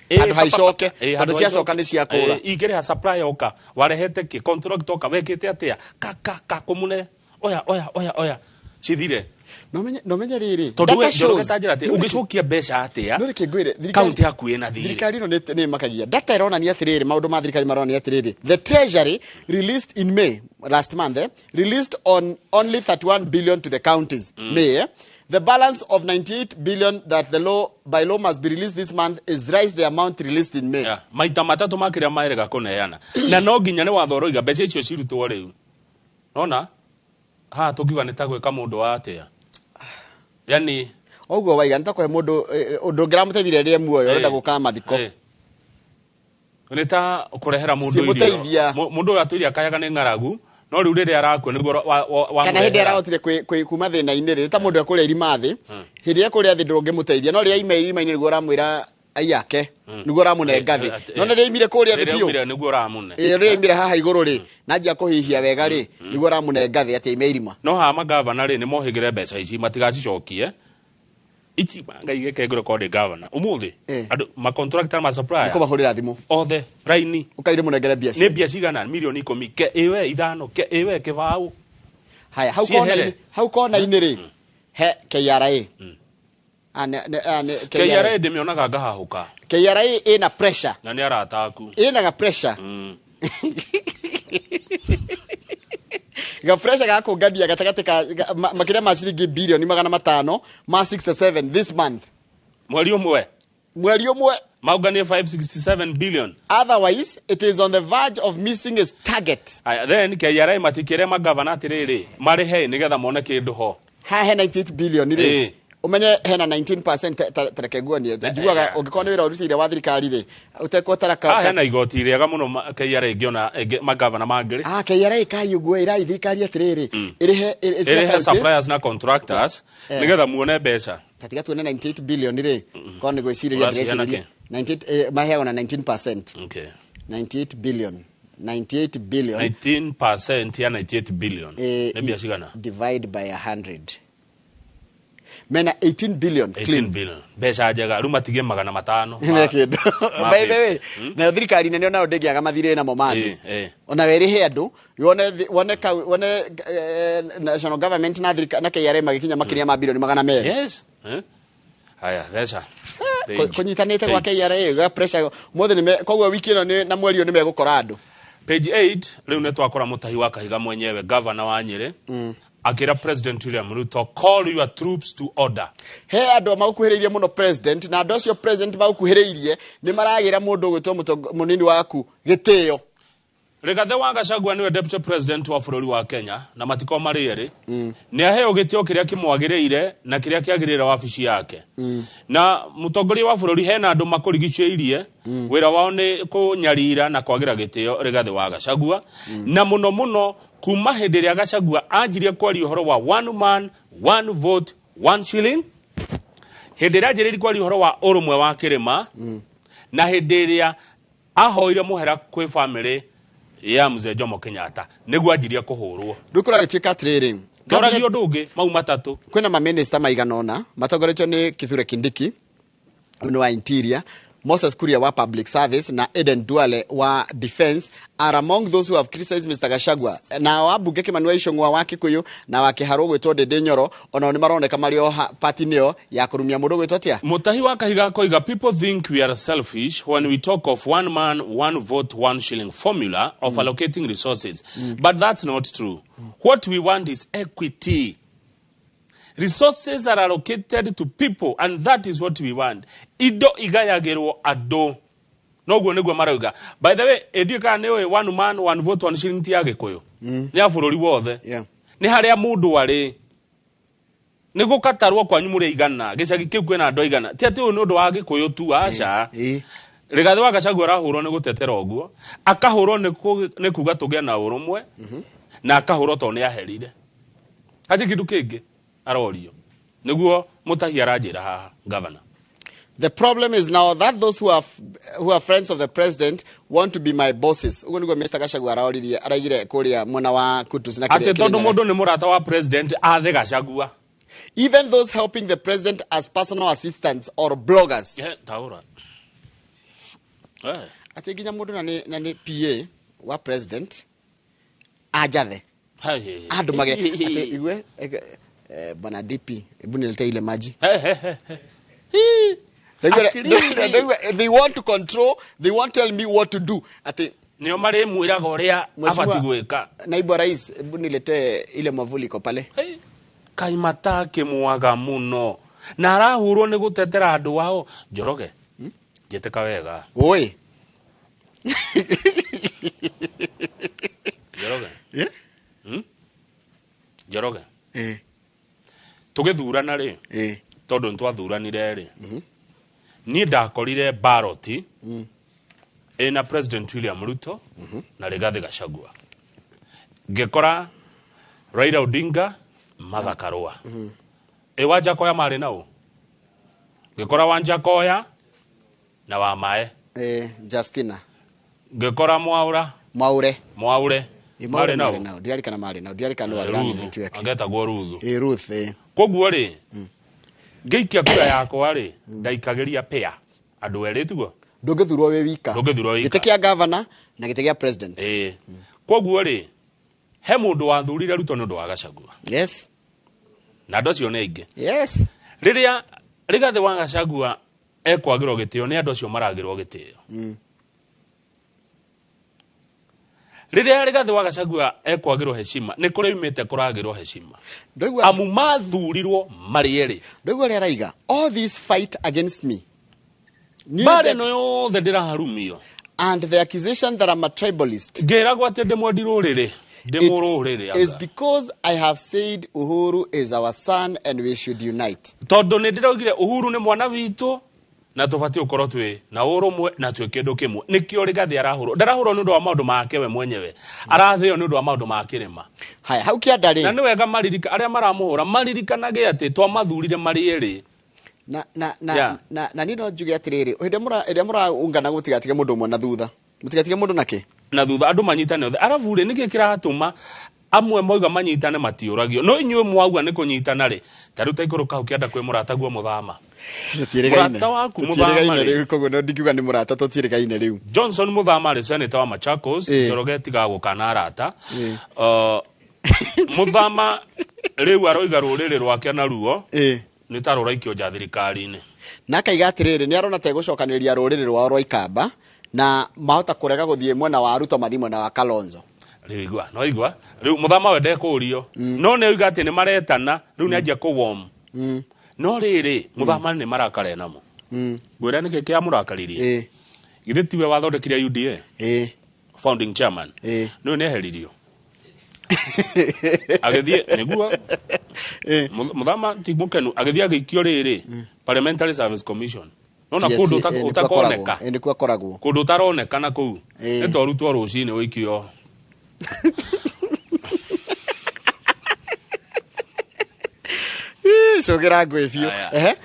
Speaker 2: Handũ ha icoke,
Speaker 1: Ĩĩ,
Speaker 2: tondũ
Speaker 1: handũ ha
Speaker 2: ciacoka
Speaker 1: icoke.
Speaker 2: nĩ ciakũra.
Speaker 1: Ĩĩ, ingĩrĩha supplier oka warehete kĩ, contract oka wekĩte atĩa, ka ka ka kũmune, oya oya oya oya, cithire.
Speaker 2: No menye rĩrĩ,
Speaker 1: Tondũ
Speaker 2: data
Speaker 1: we Njoroge
Speaker 2: shows-
Speaker 1: ta njĩra atĩ ũngĩcokia mbeca atĩa
Speaker 2: No reke ngwĩre,
Speaker 1: kaunti yaku ĩna thirĩ?
Speaker 2: Thirikari ĩno nĩ ĩmakagia. Data ĩronania atĩrĩrĩ, maũndũ ma thirikari maronania atĩrĩrĩ, the treasury released in May last month, released on only 31 billion to the counties. May, the balance of 98 billion that the law by law must be released this month is raised the amount released in May.
Speaker 1: Yeah. Maita matatũ ma kĩrĩa marega kũneana, na no nginya nĩ watho ũroiga mbeca icio cirutwo rĩu. Nona haha tũngiuga nĩ ta gwĩka mũndũ wa atĩa, yani?
Speaker 2: Ũguo waiga nĩ ta kũhe mũndũ ũndũ ũngĩramũteithirie rĩrĩa muoyo, ũrenda gũka mathiko.
Speaker 1: Nĩ ta kũrehera mũndũ irio.
Speaker 2: Cimũteithia.
Speaker 1: Mũndũ ũyũ atũire akayaga nĩ ng'aragu, no rĩu rĩrĩa arakua nĩguo
Speaker 2: Kana hĩndĩ
Speaker 1: wamũrehera.
Speaker 2: arahotire kuma thĩna-inĩ rĩ, nĩ ta mũndũ ekũrĩa irima thĩ, hĩndĩ ĩrĩa kũrĩa thĩ ndũngĩmũteithia, no rĩrĩa aima irima-inĩ nĩguo ũramwĩra aiyake, nĩguo ũramũnenga thĩ. No nĩ rĩrĩa aimire kũrĩa thĩ
Speaker 1: Rĩrĩa
Speaker 2: biũ,
Speaker 1: aumire nĩguo ũramũne.
Speaker 2: Ĩĩ, rĩrĩa aimire haha igũrũ rĩ, na anjia kũhihia wega rĩ, nĩguo ũramũnenga thĩ atĩ aime irima.
Speaker 1: No haha magavana rĩ, nĩ mohĩgĩre mbeca ici matigacicokie ici. Ngai geke ngũrĩ korwo ndĩ gavana ũmũthĩ, andũ macontractor, ma supplier,
Speaker 2: Nĩkũmahũrĩra thimũ
Speaker 1: othe raini.
Speaker 2: Ũkaire mũnengere mbia.
Speaker 1: Nĩ mbia cigana? Milioni 10 ke ĩwe, 5 ke ĩwe, kĩbaũ.
Speaker 2: Haya, hau
Speaker 1: Ciehere.
Speaker 2: kona-inĩ, hau kona-inĩ rĩ, he KRA. Ah,
Speaker 1: KRA
Speaker 2: KRA.
Speaker 1: ndĩmĩonaga ngahahũka.
Speaker 2: KRA ĩna pressure.
Speaker 1: Na nĩ arata aku.
Speaker 2: Ĩna ga pressure, ga pressure ga kũngania gatagatĩ ka makĩria ma ciringi bilioni 567 this month.
Speaker 1: Mweri ũmwe.
Speaker 2: Mweri ũmwe.
Speaker 1: Maunganie 567 billion.
Speaker 2: Otherwise it is on the verge of missing its target.
Speaker 1: Aya, then KRA matikĩre magavana atĩrĩrĩ, marĩhe nĩgetha mone kĩndũ ho.
Speaker 2: Hahe 98 billion rĩ. Umenye hena 19% tareke nguonie njugaga ũngĩkorwo nĩ wĩra ũrutĩire wa thirikari rĩ ũtegũtara
Speaker 1: Ah, hena igoti rĩega mũno KRA ĩngĩona magavana mangĩ rĩ.
Speaker 2: Ah, KRA kai ũguo ĩrai thirikari atĩrĩrĩ ĩrĩhe
Speaker 1: ĩrĩhe suppliers na contractors nĩgetha muone mbeca.
Speaker 2: Tatiga tuone 98 billion rĩ korwo nĩ gwĩcirĩria
Speaker 1: Ũraciheana
Speaker 2: ndĩrecirĩria 98 maheagwo na 19%.
Speaker 1: Okay.
Speaker 2: 98 billion, 98 billion.
Speaker 1: 19% ya 98 billion nĩ mbia cigana?
Speaker 2: Divide by 100, mena 18 billion.
Speaker 1: 18 billion, mbeca njega. Rĩu matigie 500
Speaker 2: Nĩ kĩndũ.
Speaker 1: Ma
Speaker 2: By the way,
Speaker 1: 50.
Speaker 2: nayo thirikari nene onayo ndĩngĩaga mathirĩ namo mandu. Ona werĩhe andũ wone national government na thirikari na KRA magĩkinya makĩria ma bilioni 200.
Speaker 1: Yes. Eh? Haya, theca.
Speaker 2: Kũnyitanĩte gwa KRA gwa pressure mothe nĩ koguo wiki ĩno na mweri ũyũ nĩ megũkora andũ.
Speaker 1: Page 8, rĩu nĩ twakora Mũtahi wa Kahiga mwenyewe, governor wa Nyĩrĩ, akĩra President William Ruto, "Call your troops to order."
Speaker 2: He andũ magũkuhĩrĩirie mũno president, na andũ acio president magũkuhĩrĩirie nĩ maragĩra mũndũ ũgwĩtwo mũnini waku gĩtĩo.
Speaker 1: Rigathĩ wa Gachagua nĩwe deputy president wa bũrũri wa Kenya na matiko marĩ erĩ nĩ aheo gĩtĩo kĩrĩa kĩmwagĩrĩire na kĩrĩa kĩagĩrĩire wabici yake na mũtongoria wa bũrũri. Hena andũ makũrigicĩirie, wĩra wao nĩ kũnyarira na kwagĩra gĩtĩo Rigathĩ wa Gachagua, na mũno mũno kuma hĩndĩ ĩrĩa Gachagua anjirie kwaria ũhoro wa one man, one vote, one shilling, hĩndĩ ĩrĩa anjĩrĩirie kwaria ũhoro wa ũrũmwe wa kĩrĩma, na hĩndĩ ĩrĩa ahoire mũhera kwĩ famĩlĩ ya mzee Jomo Kenyatta, nĩguo anjirie kũhũrwo.
Speaker 2: Rĩu kũragĩtuĩka atĩrĩrĩ,
Speaker 1: Toragia ũndũ ũngĩ mau matatũ.
Speaker 2: Kwĩna maminista maigana ũna matongoretio nĩ Kithure Kindiki, ũyũ nĩ wa Interior, Moses Kuria wa Public Service na Eden Duale wa Defense are among those who have criticized Mr. Gachagua. Na wabunge Kimani wa Ichung'wa wa Kikuyu na wa Kiharu gwĩtwo Ndindi Nyoro onao nĩ maroneka marĩ o party nĩyo ya kũrumia mũndũ gwĩtwo atĩa.
Speaker 1: Mutahi wa Kahiga akoiga, "People think we are selfish when we talk of one man, one vote, one shilling formula of allocating resources, but that's not true. What we want is equity. Resources are allocated to people and that is what we want." Indo igayagĩrwo andũ, noguo nĩguo marauga. By the way, ĩndiĩ kana nĩ ũĩ, one man, one vote, one shilling ti ya Gĩkũyũ, nĩ ya bũrũri wothe. Nĩ harĩa mũndũ arĩ nĩ gũkatarwo kwanyu mũrĩ aigana, gĩcagi kĩu kwĩna andũ aigana. Ti atĩ ũyũ nĩ ũndũ wa Gĩkũyũ tu, aca. Rigathĩ wa Gachagua arahũrwo nĩ gũtetera ũguo, akahũrwo nĩ kuga tũgĩe na ũrũmwe, na akahũrwo tondũ nĩ aherire. Hatirĩ kĩndũ kĩngĩ arorio, nĩguo Mũtahi aranjĩra haha, governor.
Speaker 2: "The problem is now that those who are friends of the president want to be my bosses." Ũguo nĩguo Mr. Gachagua aroririe, araigire kũrĩa mwena wa Kutus na
Speaker 1: atĩ tondũ
Speaker 2: Kĩrĩnyaga.
Speaker 1: Mũndũ nĩ mũrata wa president athe Gachagua.
Speaker 2: "Even those helping the president as personal assistants or bloggers."
Speaker 1: Taũra.
Speaker 2: Atĩ nginya mũndũ na nĩ PA wa president anjathe andũ mage atĩ igue "Bwana DP, hebu niletee ile maji." They want to control, they want to tell me what to do. Ati
Speaker 1: nĩo marĩmwĩraga ũrĩa
Speaker 2: "Mheshimiwa,
Speaker 1: abati gwĩka.
Speaker 2: Naibu wa rais, hebu niletee ile mwavuli iko pale."
Speaker 1: Kaimata akĩmwaga mũno na arahũrwo nĩ gũtetera andũ ao. Njoroge, njĩtĩka wega.
Speaker 2: Oi.
Speaker 1: Njoroge.
Speaker 2: Yeah?
Speaker 1: Njoroge,
Speaker 2: Eh.
Speaker 1: tũgĩthurana rĩ, tondũ nĩ twathuranire rĩ, niĩ ndakorire ballot ĩna President William Ruto na Rigathĩ Gachagua, ngĩkora Raila Odinga, Martha Karua, ĩ Wanjakoya marĩ nau, ngĩkora Wanjakoya na Wamae.
Speaker 2: Justina.
Speaker 1: Ngĩkora Mwaura.
Speaker 2: Mwaure.
Speaker 1: Mwaure.
Speaker 2: Mwaure
Speaker 1: marĩ
Speaker 2: marĩ
Speaker 1: nau.
Speaker 2: Nau ndirarikana marĩ nau, ndirarikana nũ warĩ
Speaker 1: Ruthu
Speaker 2: running wake.
Speaker 1: angetagwo Ruthu.
Speaker 2: Ruth.
Speaker 1: Koguo rĩ, ngĩikia kura yakwa rĩ, ndaikagĩria pea andũ erĩ tiguo.
Speaker 2: Ndũngĩthurwo wĩ wika.
Speaker 1: Ndũngĩthurwo wĩ wika.
Speaker 2: Gĩtĩ kĩa governor na gĩtĩ gĩa president.
Speaker 1: Ĩĩ, koguo rĩ, he mũndũ wathurire Ruto nĩ ũndũ wa Gachagua. Na andũ acio nĩ aingĩ. Rĩrĩa Rigathĩ wa Gachagua ekwagĩrwo gĩtĩo, nĩ andũ acio maragĩrwo gĩtĩo. Rĩrĩa Rigathĩ wa Gachagua ekwagĩrwo heshima, nĩ kũrĩa umĩte kũragĩrwo heshima, amu mathurirwo marĩ erĩ.
Speaker 2: Ndũigua ũrĩa araiga, "All this fight against me."
Speaker 1: Mbara ĩno yothe ndĩraharumio.
Speaker 2: And the accusation that I'm a tribalist.
Speaker 1: Ngĩragwo atĩ ndĩ mwendi rũrĩrĩ. Ndĩ mũrũrĩrĩ
Speaker 2: It's
Speaker 1: anga.
Speaker 2: because I have said Uhuru is our son and we should unite.
Speaker 1: Tondũ nĩ ndĩraugire Uhuru nĩ mwana witũ na tũbatiĩ gũkorwo twĩ na ũrũmwe na twĩ kĩndũ kĩmwe. Nĩkĩo Rigathĩ arahũrwo. Ndarahũrwo nĩ ũndũ wa maũndũ make we mwenyewe, arathĩo nĩ ũndũ wa maũndũ ma kĩrĩma.
Speaker 2: Haya, hau kĩanda rĩ,
Speaker 1: Na nĩ wega maririka arĩa maramũhũra maririkanage atĩ twamathurire marĩ erĩ.
Speaker 2: Na na na
Speaker 1: Yeah.
Speaker 2: na niĩ no njuge atĩrĩrĩ, hĩndĩ ĩrĩa mũraungana gũtigatige mũndũ ũmwe na thutha, mũtigatige mũndũ nakĩ.
Speaker 1: Na thutha andũ manyitane othe. Arabu rĩ, nĩkĩ kĩratũma amwe moiga manyitane matiũragio, no inyuĩ mwauga nĩ kũnyitana rĩ, ta rĩu ta ikũrũka hau kĩanda kwĩ mũrataguo Mũthama. Mũrata waku Mũthama rĩ.
Speaker 2: Rĩu koguo no ndingiuga nĩ mũrata, tũtiĩrĩgaine rĩu.
Speaker 1: Johnson Mũthama rĩ, senator wa Machakos. Njoroge tiga gũkana arata. Mũthama rĩu aroiga rũrĩrĩ rwake naruo nĩ ta rũraikio nja thirikari-inĩ.
Speaker 2: Na akaiga atĩrĩrĩ, nĩ arona ta egũcokanĩrĩria rũrĩrĩ rwao rwa Ikamba na mahota kũrega gũthiĩ mwena wa Ruto mathiĩ mwena wa Kalonzo.
Speaker 1: Rĩu igua no igua rĩu Mũthama we ndekũrio, no nĩ oiga atĩ nĩ maretana rĩu nĩ anjia kũwom. No rĩrĩ, Mũthama nĩ marakara namo. Ngwĩra nĩkĩ kĩamũrakaririe. Githĩ tiwe wathondekire UDA? Founding chairman. Nĩwe nĩ eheririo agĩthiĩ nĩguo Mũthama ti mũkenu, agĩthiĩ agĩikio rĩrĩ Parliamentary Service Commission. Nona
Speaker 2: PSC,
Speaker 1: kũndũ
Speaker 2: nĩkuo
Speaker 1: ũtakoneka.
Speaker 2: akoragwo. Nĩkuo akoragwo.
Speaker 1: Kũndũ ũtaroneka na kũu nĩ torutwo rũcinĩ ũikio.
Speaker 2: Cũgĩra ngũĩ biũ.
Speaker 1: Aya.
Speaker 2: Ehe.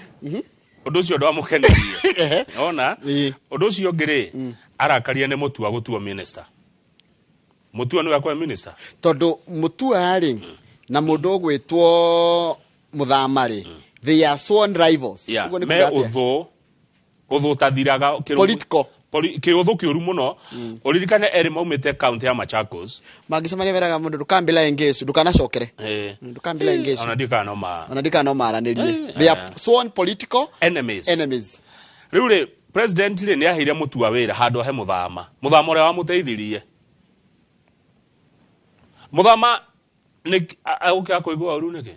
Speaker 1: Ũndũ ũcio ndwamũkenirie. Nona ũndũ ũcio ũngĩ rĩ, arakaria nĩ Mũtua gũtuo minister. Mũtua nĩwe akwa minister.
Speaker 2: Tondũ Mũtua rĩ na mũndũ ũgwĩtwo Mũthama rĩ, they are sworn rivals.
Speaker 1: Yeah.
Speaker 2: Ũguo nĩ
Speaker 1: Me
Speaker 2: kuga atĩa?
Speaker 1: ũthũ ũtathiraga.
Speaker 2: Political.
Speaker 1: Kĩũthũ kĩũru mũno. Ũririkane erĩ maumĩte kaunti ya Machakos.
Speaker 2: Mangĩcemania meraga mũndũ ndũkambĩra ĩngĩ ndũkanacokere. Ndũkambĩra ĩngĩ.
Speaker 1: Ona ndiũ kana no ma
Speaker 2: Ona ndikana no maranĩrie. They are sworn political
Speaker 1: enemies.
Speaker 2: Enemies.
Speaker 1: Rĩu rĩ, president rĩ nĩ aheire Mũtua wĩra handũ ahe Mũthama. Mũthama ũrĩa wamũteithirie. Mũthama nĩ agũkĩaga kũigua ũru nĩkĩ?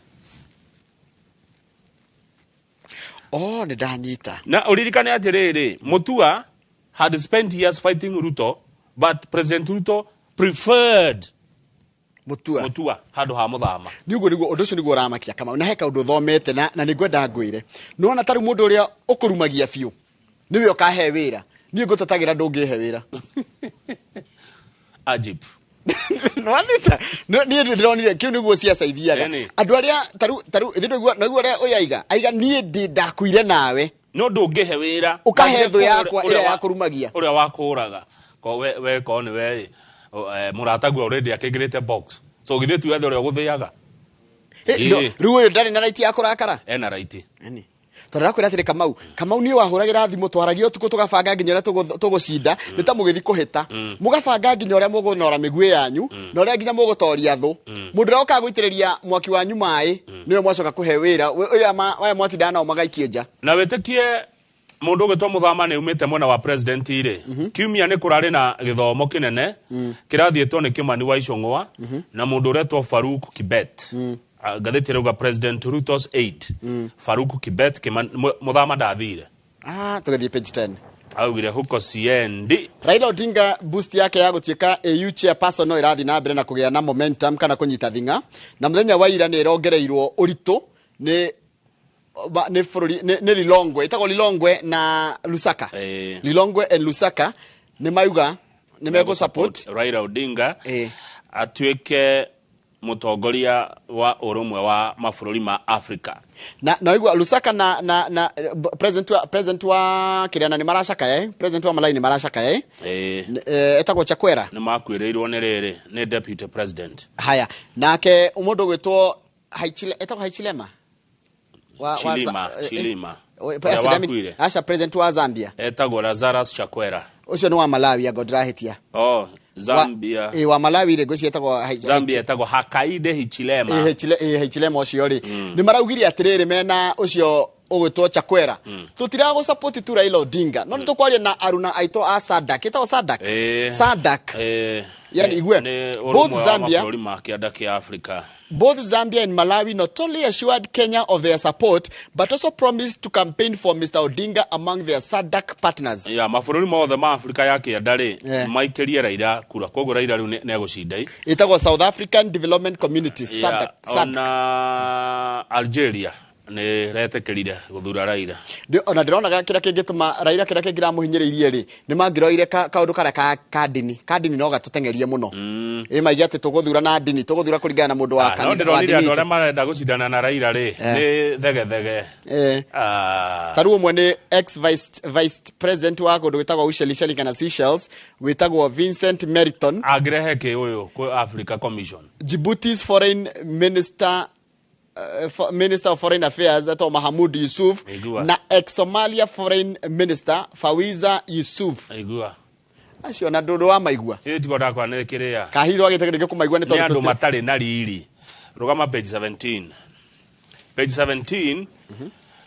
Speaker 2: Oh, nĩ ndanyita.
Speaker 1: Na ũririkane atĩrĩrĩ, Mũtua had spent years fighting Ruto, but President Ruto preferred
Speaker 2: Mutua
Speaker 1: handũ ha Mũthama.
Speaker 2: Nĩ ũguo nĩguo ũndũ ũcio nĩguo ũramakia Kamau, na he kaũndũ thomete na nĩ ngwenda ngwĩre. Nĩwona ta rĩu mũndũ ũrĩa ũkũrumagia biũ nĩwe ũkahe wĩra, niĩ ngũtetagĩra ndũngĩhe wĩra.
Speaker 1: Ajib.
Speaker 2: Nĩwanyita? Niĩ ndĩronire kĩu nĩguo ciaca ithiaga.
Speaker 1: Ĩni.
Speaker 2: Andũ arĩa tarĩu ithuĩ ndũigua ũrĩa ũyũ aiga aiga niĩ ndĩ ndakuire nawe
Speaker 1: no ndũngĩhe wĩra,
Speaker 2: ũkahe thũ yakwa ĩrĩa yakũrumagia.
Speaker 1: Ũrĩa wakũraga ko we ko nĩ we mũrataguo already akĩingĩrĩte box, so githĩ ti wethe ũrĩa ũgũthĩaga.
Speaker 2: Rĩu ũyũ ndarĩ na right ya kũrakara.
Speaker 1: Ena right.
Speaker 2: Tondũ ndakwĩra atĩrĩ Kamau, Kamau niĩ wahũragĩra thimũ, twaragia ũtukũ tũgabanga nginya ũrĩa tũgũcinda, nĩ ta mũgĩthiĩ kũhĩta, mũgabanga nginya ũrĩa mũgũnora mĩguĩ yanyu na ũrĩa nginya mũgũtoria thũ. Mũndũ ũrĩa ũkaga gũitĩrĩria mwaki wanyu maĩ nĩwe mwacoka kũhe wĩra. Ũyũ aya mwatindaga nao magaikio nja.
Speaker 1: Na wĩtĩkie mũndũ ũgĩtwo Mũthama nĩ umĩte mwena wa president rĩ, kiumia nĩ kũrarĩ na gĩthomo kĩnene kĩrathiĩtwo nĩ Kĩmani wa Icũng'wa na mũndũ ũretwo Faruk Kibet. Ngathĩti ĩrauga President Ruto's aide Faruk Kibet. Mũthama ndathire.
Speaker 2: Ah, tũgĩthiĩ page 10.
Speaker 1: Augire huko siendi.
Speaker 2: Raila Odinga boost yake ya gũtuĩka AU chairperson no ĩrathiĩ na mbere na kũgĩa na momentum kana kũnyita thing'a, na mũthenya wa ira nĩ ĩrongereirwo ũritũ nĩ nĩ bũrũri nĩ Lilongwe, ĩtagwo Lilongwe na Lusaka. Lilongwe and Lusaka nĩ mauga nĩ megũ support
Speaker 1: Raila Odinga atuĩke mũtongoria wa ũrũmwe wa mabũrũri ma Africa.
Speaker 2: Na igua Lusaka na president wa kĩrĩa na nĩ maracakaya, president wa Malawi nĩ maracakaya, etagwo Chakwera.
Speaker 1: Nĩ makuĩrĩirwo nĩ rĩrĩ nĩ deputy president.
Speaker 2: Haya, nake mũndũ ũgwĩtwo Haichile, etagwo Haichilema
Speaker 1: Chilima, Chilima. Ũrĩa wakuire.
Speaker 2: Aca, president wa Zambia
Speaker 1: etagwo Lazarus Chakwera.
Speaker 2: Ũcio nĩ wa Malawi, anga ndĩrahĩtia.
Speaker 1: Oh, Zambia.
Speaker 2: Wa Malawi rĩ, ngwĩciria etagwo
Speaker 1: Zambia etagwo Hakainde Hichilema.
Speaker 2: Hichilema ũcio rĩ, nĩ maraugire atĩrĩrĩ mena ũcio ũgwĩtwo Chakwera, tũtiragũ support tu Raila Odinga, no nĩ tũkwaria na aruna aitũ a SADC, ĩtagwo SADC, SADC. Yani igue
Speaker 1: Nĩ
Speaker 2: both
Speaker 1: ũrũmwe wa
Speaker 2: Zambia
Speaker 1: mabũrũri ma kĩanda kĩa Afrika.
Speaker 2: Both Zambia and Malawi not only assured Kenya of their support, but also promised to campaign for Mr. Odinga among their SADC partners.
Speaker 1: Ya mabũrũri mothe ma Afrika ya kĩanda rĩ,
Speaker 2: Yeah.
Speaker 1: maikĩrie Raila kura, koguo Raila rĩu nĩ egũcinda i.
Speaker 2: Ĩtagwo South African Development Community,
Speaker 1: Ya,
Speaker 2: SADC. SADC.
Speaker 1: Ona Algeria nĩ retĩkĩrire gũthura Raila.
Speaker 2: Ona ndĩronaga kĩrĩa kĩngĩtũma Raila, kĩrĩa kĩngĩramũhinyĩrĩirie rĩ, nĩ mangĩroire kaũndũ karĩa ka ndini. Ka ndini no gatũteng'erie mũno. Ĩ maige atĩ tũgũthura na ndini, tũgũthura kũringana na mũndũ wa
Speaker 1: Ah, no
Speaker 2: kanitha wa
Speaker 1: ndĩronire
Speaker 2: ndini
Speaker 1: andũ
Speaker 2: itũ.
Speaker 1: arĩa marenda gũcindana na Raila rĩ, nĩ thegethege. Ah.
Speaker 2: Ta rĩu ũmwe nĩ ex vice president wa kũndũ gwĩtagwo Ushelisheli kana Seychelles, wĩtagwo Vincent Meriton.
Speaker 1: Angĩrehe kĩ ũyũ kwĩ Africa Commission?
Speaker 2: Djibouti's foreign minister, Minister of Foreign Affairs etagwo Mahamud Yusuf,
Speaker 1: Igua.
Speaker 2: na ex Somalia foreign minister Fawiza Yusuf.
Speaker 1: Igua.
Speaker 2: Acio na ndũndũ wa maigua.
Speaker 1: Ĩ tigo ndakwa nĩ kĩrĩa.
Speaker 2: Kahiri wagĩte rĩngĩ kũmaigua nĩ
Speaker 1: Nĩ
Speaker 2: tondũ
Speaker 1: andũ matarĩ na riri. Rũgama page 17. Page 17,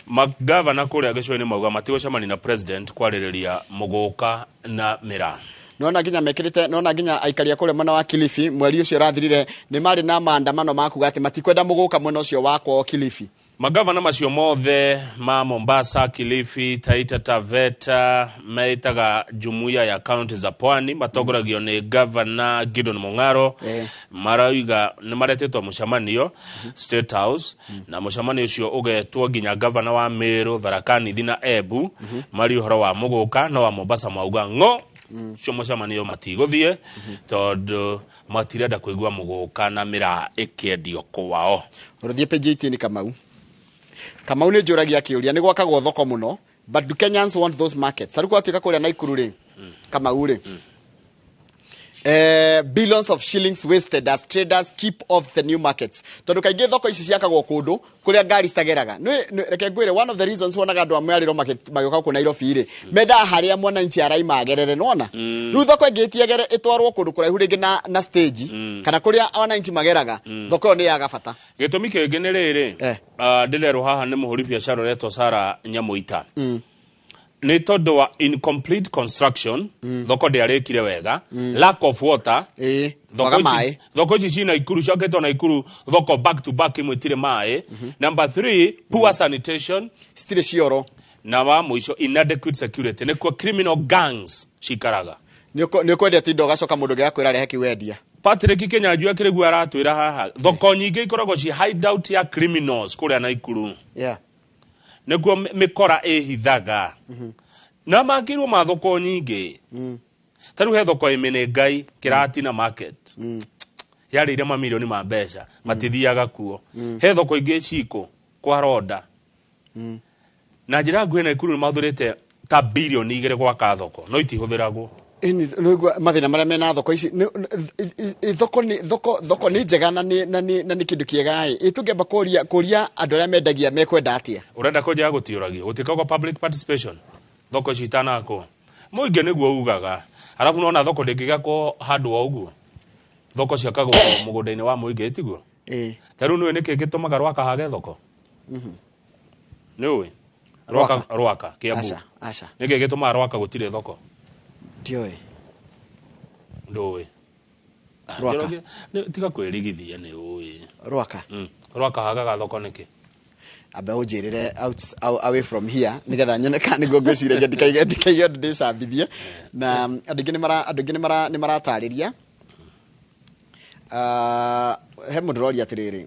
Speaker 1: magavana kũrĩa gĩcũa-inĩ mauga matigũcemania na president kwarĩrĩria mũgũka na mĩraa.
Speaker 2: Nona nginya mekĩrĩte, nona nginya aikari a kũrĩa mwena wa Kilifi mweri ũcio ũrathirire nĩ marĩ na maandamano ma kuga atĩ matikwenda mũgũka mwena ũcio wa kwao Kilifi.
Speaker 1: Magavana macio mothe ma Mombasa, Kilifi, Taita Taveta metaga jumuiya ya kaunti za pwani matongoragio nĩ gavana Gideon Mung'aro. Marauga nĩ maretĩtwo mũcemanio State House, na mũcemanio ũcio ũgetwo nginya gavana wa Meru, Tharaka Nithi na Embu mari ũhoro wa mũgũka, no wa Mombasa mauga ng'o cio mũcemanio matigũthiĩ tondũ matirenda kũigua mũgũka na mĩraa ĩkĩendio kwao.
Speaker 2: Ũrũthiĩ page 18. Kamau, Kamau nĩ njũragia kĩũria, nĩ gwakagwo thoko mũno, but do Kenyans want those markets? Tarĩu gwatuĩka kũrĩa Naikuru rĩ, Kamau rĩ, billions of shillings wasted as traders keep off the new markets, tondũ kaingĩ thoko ici ciakagwo kũndũ kũrĩa ngari citageraga. Reke ngwĩre, one of the reasons wonaga andũ a mĩarĩro magĩũka gũkũ Nairobi rĩ, mendaga harĩa mwananchi araima agerere, nĩwona? Rĩu thoko ĩngĩ ĩtiagere ĩtwarwo kũndũ kũraihu rĩngĩ na stage kana kũrĩa wananchi mageraga, thoko ĩyo nĩ yaga bata.
Speaker 1: Gĩtũmi kĩngĩ nĩ rĩrĩ, ndĩrerwo haha nĩ mũhũri biacara ũretwo Sara Nyamũita, nĩ tondũ wa incomplete construction, thoko ndĩarĩkire wega, lack of water.
Speaker 2: Kwaga maĩ.
Speaker 1: Thoko ici ci Naikuru, ciakĩtwo Naikuru thoko back to back, imwe itirĩ maĩ. Number 3, poor sanitation.
Speaker 2: Citirĩ cioro.
Speaker 1: Na wa mũico, inadequate security, nĩkuo criminal gangs cikaraga.
Speaker 2: Nĩ ũkwendia tu indo, ũgacoka mũndũ ũngĩ agakwĩra rehe kĩu wendia.
Speaker 1: Patrick Kinyanjui akĩrĩguo aratwĩra haha thoko nyingĩ ikoragwo ci hideout ya criminals kũrĩa Naikuru. Nĩkuo mĩkora ĩhithaga na makĩrwo ma thoko nyingĩ. Ta rĩu he thoko ĩ Menengai, Kĩratina market, yarĩire mamirioni ma mbeca, matithiaga kuo. He thoko ingĩ cikũ kwa Ronda. Na njĩra nguhĩ, Naikuru nĩ mahũthĩrĩte ta 2 birioni gwaka thoko no itihũthĩragwo.
Speaker 2: Ĩni nĩguo mathĩna marĩa mena thoko ici. Thoko nĩ njega na nĩ kĩndũ kĩega ĩ. Ĩ tũngĩamba kũria andũ arĩa mendagia mekwenda atĩa?
Speaker 1: Ũrenda kũnjĩra gũtiũragio gũtikagwo public participation thoko ici itanakwo? Mũingĩ nĩguo ugaga. Arabu nona thoko ndĩngĩgakwo handũ o ũguo, thoko ciakagwo mũgũnda-inĩ wa mũingĩ, tiguo? Ta rĩu nĩũĩ nĩkĩ gĩtũmaga Rwaka hage thoko? Nĩ ũĩ Rwaka? Rwaka, Kiambu.
Speaker 2: Aca, aca.
Speaker 1: Nĩkĩ gĩtũmaga Rwaka gũtirĩ thoko?
Speaker 2: Ndiũĩ.
Speaker 1: Ndũĩ?
Speaker 2: Rwaka.
Speaker 1: Tiga kwĩrigithia, nĩ ũĩ.
Speaker 2: Rwaka.
Speaker 1: Rwaka hagaga thoko nĩkĩ?
Speaker 2: Amba ũnjĩrĩre away from here nĩgetha nyone kana nĩguo ngwĩciragia, ndikaige ũndũ ndĩcambithie. Na andũ aingĩ nĩ maratarĩria. Ah, he mũndũ ũroria atĩrĩrĩ,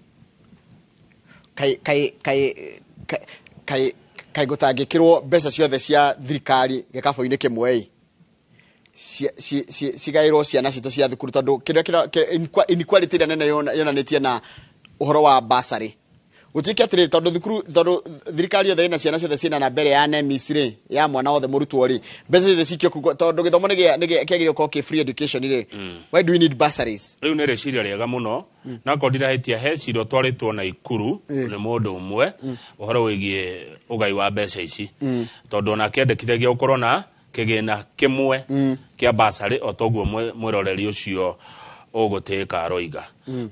Speaker 2: kaĩ gũtangĩkĩrwo mbeca ciothe cia thirikari gĩkabũ-inĩ kĩmwe ĩ, cigaĩrwo ciana citũ cia thukuru, tondũ kĩrĩa inequality ĩrĩa nene yonanĩtie na ũhoro wa basarĩ gũtuĩke atĩrĩrĩ, tondũ thukuru, tondũ thirikari yothe ĩna ciana ciothe ciĩna namba ĩrĩa ya NEMIS rĩ, ya mwana wothe mũrutwo rĩ, mbeca ciothe cikio kuo, tondũ gĩthomo nĩ kĩagĩrĩirwo gũkorwo kĩ free education rĩ, why do we need bursaries?
Speaker 1: Rĩu nĩ rĩciria rĩega mũno, na korwo ndirahĩtia he cira ũtwarĩtwo Naikuru nĩ mũndũ ũmwe ũhoro wĩgiĩ ũgai wa mbeca ici, tondũ onake endekithagia gũkorwo na kĩgĩna kĩmwe kĩa basarĩ, o toguo mwĩroreri ũcio ũgũtĩĩka aroiga.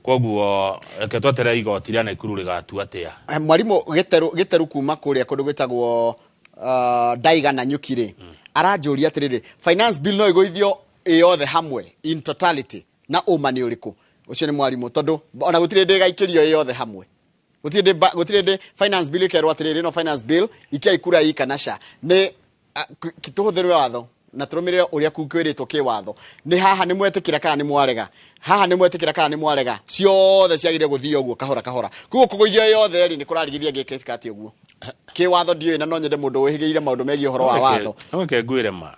Speaker 1: Koguo reke tweterere igoti rĩa Naikuru rĩgatua atĩa.
Speaker 2: Mwarimũ Gĩteru kuma kũrĩa kũndũ gwĩtagwo Ndaiga na Nyuki rĩ, aranjũria atĩrĩrĩ, finance bill no ĩgũithio ĩ yothe hamwe in totality? Na ũma nĩ ũrĩkũ? Ũcio nĩ mwarimũ, tondũ ona gũtirĩ ndĩ ĩgaikĩrio yothe hamwe, gũtirĩ ndĩ finance bill ĩkerwo atĩrĩrĩ, ĩno finance bill ikiai kura ii kana ca. Nĩ tũhũthĩre watho na tũrũmĩrĩre ũrĩa kwĩrĩtwo kĩwatho. Nĩ haha nĩ mwetĩkĩra kana nĩ mwarega, haha nĩ mwetĩkĩra kana nĩ mwarega, ciothe ciagĩrĩire gũthiĩ ũguo kahora kahora. Koguo kũgũithio yothe rĩ, nĩ kũrarigithia ngĩkĩka atĩ ũguo kĩwatho ndiũĩ, na no nyende mũndũ wĩhĩgĩire maũndũ megiĩ ũhoro wa watho.
Speaker 1: Reke ngwĩre ma,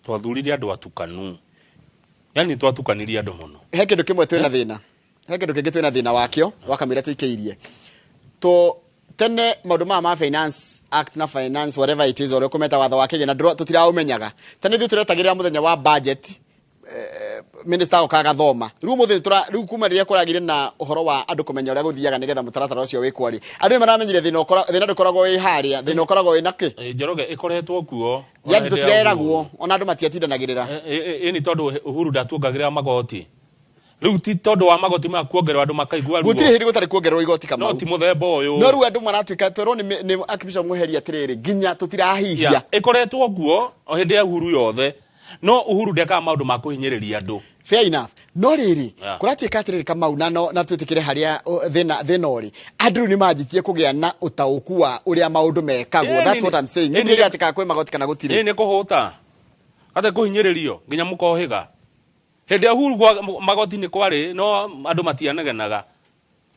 Speaker 1: twathurire andũ atukanu, yani twatukanirie andũ mũno.
Speaker 2: He kĩndũ kĩmwe twĩna thĩna, he kĩndũ kĩngĩ twĩna thĩna wakĩo wakamĩra tũikĩirie to tene maũndũ maya ma Finance Act na finance whatever it is, ũrĩa ũkũmeta watho wa kĩgĩna, tũtiraũmenyaga tene. Ithuĩ tũretagĩrĩra mũthenya wa budget, minister agoka agathoma. Rĩu ũmũthĩ rĩu kuma rĩrĩa kũragire na ũhoro wa andũ kũmenya ũrĩa gũthiaga nĩgetha mũtaratara ũcio wĩkwo rĩ, andũ nĩ maramenyire thĩna thĩna ndũkoragwo wĩ harĩa, thĩna ũkoragwo wĩ nakĩ.
Speaker 1: Njoroge, ĩkoretwo kuo ona
Speaker 2: Yani
Speaker 1: hĩndĩ ya
Speaker 2: tũtireragwo
Speaker 1: Uhuru.
Speaker 2: Ona andũ matiatindanagĩrĩra.
Speaker 1: Ĩni tondũ Uhuru ndatuongagĩrĩra magoti, rĩu ti tondũ wa magoti maya kuongererwo andũ makaigua ruo.
Speaker 2: Gũtirĩ hĩndĩ gũtarĩ kuongererwo igoti, Kamau.
Speaker 1: No ti mũthemba ũyũ.
Speaker 2: No rĩu andũ maratuĩka twerwo nĩ Archbishop Mũheri atĩrĩrĩ, nginya tũtirahihia.
Speaker 1: Yeah, ĩkoretwo kuo o hĩndĩ ya Uhuru yothe, no Uhuru ndekaga maũndũ ma kũhinyĩrĩria andũ.
Speaker 2: Fair enough, no rĩrĩ, kũratuĩka atĩrĩrĩ, Kamau, na no na twĩtĩkĩre harĩa thĩna ũrĩ, andũ rĩu nĩ manjĩtie kũgĩa na ũtaũku wa ũrĩa maũndũ mekagwo. That's what I'm saying. Nĩ ndiga atĩ kana kwĩ magoti kana gũtirĩ.
Speaker 1: Ĩ nĩ kũhũta ate kũhinyĩrĩrio nginya mũkohĩga. Hĩndĩ ya Uhuru magoti nĩ kwarĩ, no andũ matianegenaga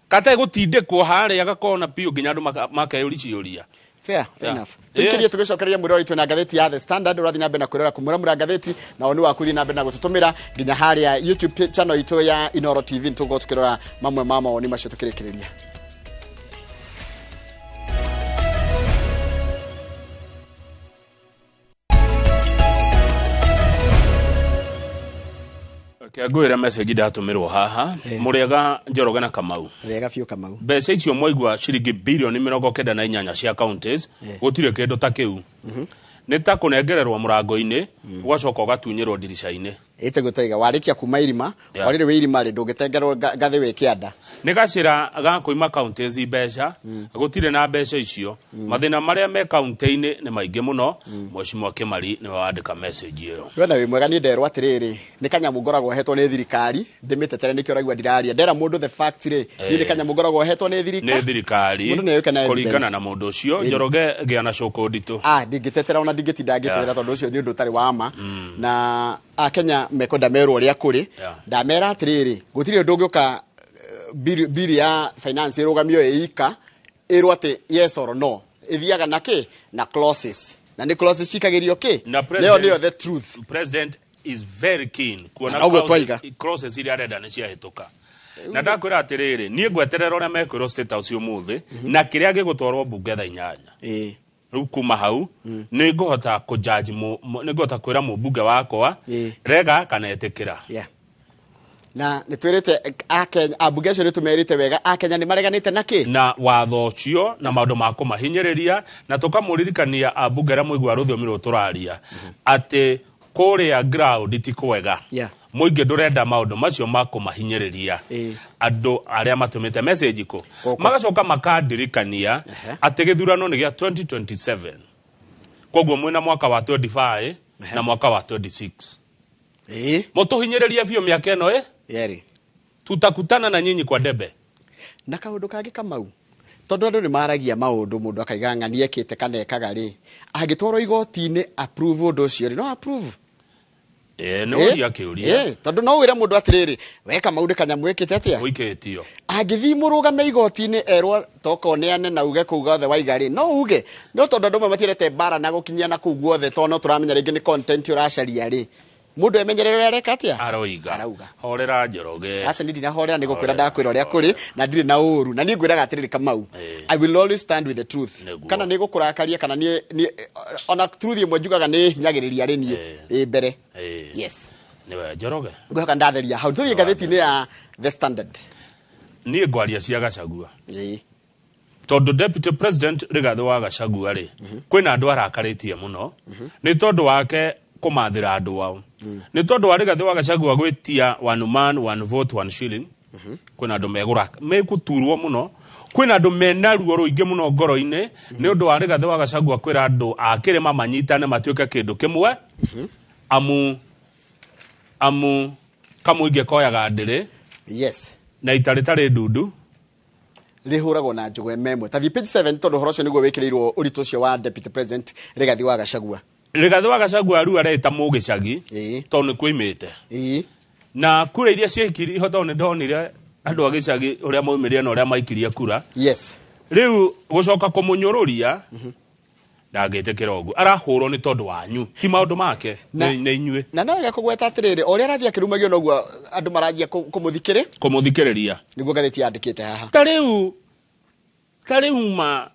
Speaker 1: kate gũtindĩkwo harĩa gakona biũ nginya andũ makeyũria ciũria.
Speaker 2: Fair enough. Tũikĩrie tũgĩcokereria mwĩrori witũ na ngathĩti ya The Standard. Ũrathiĩ na mbere na kwĩrora kũmũramũra ngathĩti, na woni waku thiĩ na mbere na gũtũtũmĩra nginya harĩa YouTube channel itũ ya Inoro TV. Nĩtũgũkorwo tũkĩrora mamwe ma mawoni macio tũkĩrĩkĩrĩria.
Speaker 1: Reke ngwĩre message ndatũmĩrwo haha. Mũrĩega Njoroge na Kamau?
Speaker 2: Rĩega biũ, Kamau.
Speaker 1: Mbeca icio mwaigua ciringi bilioni 98 cia counties, gũtirĩ kĩndũ ta kĩu. Nĩ ta kũnengererwo mũrango-inĩ, ũgacoka ũgatunyĩrwo ndirica-inĩ.
Speaker 2: Ĩtĩguo twaiga warĩkia kuma irima. Warĩrĩ wĩ irima rĩ, ndũngĩtengerwo ngathĩ wĩ kĩanda.
Speaker 1: Nĩ gacĩra ga kũima counties mbeca. Gũtirĩ na mbeca icio. Mathĩna marĩa me kaunti-inĩ nĩ maingĩ mũno. Mheshimiwa Kĩmari nĩwe wandĩka message ĩyo.
Speaker 2: Wena wĩ mwega. Niĩ nderwo atĩrĩrĩ, nĩ kanyamũ ngoragwo hetwo nĩ thirikari ndĩmĩtetere, nĩkĩo ũraigua ndiraria ndera mũndũ the facts rĩ. Niĩ nĩ kanyamũ ngoragwo hetwo nĩ
Speaker 1: nĩ
Speaker 2: thirikari.
Speaker 1: Thirikari.
Speaker 2: Mũndũ nĩ oĩ kana
Speaker 1: kũringana
Speaker 2: evidence.
Speaker 1: na mũndũ ũcio. Njoroge, gĩa na cũkũ nditũ.
Speaker 2: Ah, ndingĩtetera ona ndingĩtinda ngĩtetera, tondũ ũcio nĩ ũndũ ũtarĩ wa ma, na akenya mekwenda merwo ũrĩa kũrĩ. Ndamera atĩrĩrĩ, gũtirĩ ũndũ ũngĩũka bili ya finance ĩrũgamio ĩika ĩrwo atĩ yes or no, ĩthiaga na kĩ na clauses, na nĩ clauses cikagĩrio kĩ
Speaker 1: Na
Speaker 2: nĩyo nĩyo the truth.
Speaker 1: President is very keen kuona
Speaker 2: Na noguo twaiga.
Speaker 1: Clauses iria arenda nĩ ciahĩtũka, na ndakwĩra atĩrĩrĩ, niĩ ngweterera ũrĩa mekwĩrwo State House ũmũthĩ na kĩrĩa gĩgũtwarwo mbunge thaa 8. Rĩu kuma hau nĩ ngũhota kũjudge nĩ ngũhota kwĩra mũmbunge wakwa rega kana ĩtĩkĩra.
Speaker 2: Yeah. Na nĩ twĩrĩte akenya ambunge acio, nĩ tũmerĩte wega akenya nĩ mareganĩte na kĩ
Speaker 1: na watho ũcio na maũndũ ma kũmahinyĩrĩria, na tũkamũririkania ambunge arĩa mũigua rũthiomi rũrũ tũraria atĩ kũrĩa ground ti kwega. Mũingĩ ndũrenda maũndũ macio ma kũmahinyĩrĩria. Andũ arĩa matũmĩte message kũ magacoka makandirikania atĩ gĩthurano nĩ gĩa 2027, koguo mwĩna mwaka wa 25 na mwaka wa 26. Mũtũhinyĩrĩrie biũ mĩaka ĩno ĩ
Speaker 2: Yerĩ.
Speaker 1: Tutakutana na nyinyi kwa debe.
Speaker 2: Na kaũndũ kangĩ, Kamau, tondũ andũ nĩ maragia maũndũ, mũndũ akaiga ng'ani ekĩte kana ekaga rĩ, angĩtwarwo igoti-inĩ approve ũndũ ũcio rĩ, no approve?
Speaker 1: Nĩ ũria kĩũria.
Speaker 2: Tondũ no wĩre mũndũ atĩrĩrĩ, we Kamau nĩ kanyamũ ĩkĩte atĩa.
Speaker 1: Ũikĩtio.
Speaker 2: Angĩthiĩ mũrũgame igoti-inĩ erwo toka ũneane na uge kũu guothe waiga rĩ, no uge no tondũ andũ amwe matiendete mbara na gũkinyia na kũu guothe, tondũ no tũramenya rĩngĩ nĩ content ũracaria rĩ, mũndũ emenyerere ũrĩa areka atĩa.
Speaker 1: Aroiga horera, Njoroge.
Speaker 2: Aca, nĩ ndinahorera, nĩ gũkwĩra ndakwĩra ũrĩa kũrĩ na ndirĩ na ũru, na niĩ ngwĩraga atĩrĩrĩ, Kamau, I will always stand with the truth, kana nĩ gũkũrakaria kana niĩ ona truth ĩmwe njugaga nĩ hinyagĩrĩria rĩ niĩ ĩ mbere. Yes.
Speaker 1: Nĩwe Njoroge.
Speaker 2: Ngwĩhoka ndatheria hau, tũthiĩ ngathĩti-inĩ ya The Standard.
Speaker 1: Niĩ ngwaria cia Gachagua tondũ Deputy President Rigathĩ wa Gachagua rĩ, kwĩna andũ arakarĩtie mũno nĩ tondũ wake kũmathĩra andũ ao, nĩ tondũ wa Rigathĩ wa Gachagua gwĩtia one man one vote one shilling. Kwĩna andũ megũra megũturwo mũno, kwĩna andũ mena ruo rũingĩ mũno ngoro-inĩ nĩ ũndũ wa Rigathĩ wa Gachagua kwĩra andũ a kĩrĩma manyitane matuĩke kĩndũ kĩmwe, amu Kamũingĩ koyaga ndĩrĩ.
Speaker 2: Yes.
Speaker 1: Na itarĩ tarĩ ndundu.
Speaker 2: Rĩhũragwo na njũgũ ĩmwe. Ta thiĩ page 7 tondũ ũhoro ũcio nĩguo wĩkĩrĩirwo ũritũ ũcio wa deputy president Rigathi wa Gachagua.
Speaker 1: Rigathi wa Gachagua rĩu areta mũgĩcagi tondũ nĩ kuimĩte. Na kura iria ciaikirio tondũ nĩ ndonire andũ a gĩcagi ũrĩa maumĩrire na ũrĩa maikirie kura.
Speaker 2: Yes.
Speaker 1: Rĩu gũcoka kũmũnyũrũria ndangĩtĩkĩra ũguo. Arahũrwo nĩ tondũ wanyu, ti maũndũ make, nĩ inyuĩ.
Speaker 2: Na no wega kũgweta atĩrĩrĩ, o ũrĩa arathiĩ akĩrumagio noguo andũ maranjia kũmũthikĩrĩ
Speaker 1: Kũmũthikĩrĩria.
Speaker 2: Nĩguo ngathĩti yandĩkĩte haha.
Speaker 1: Ta rĩu ma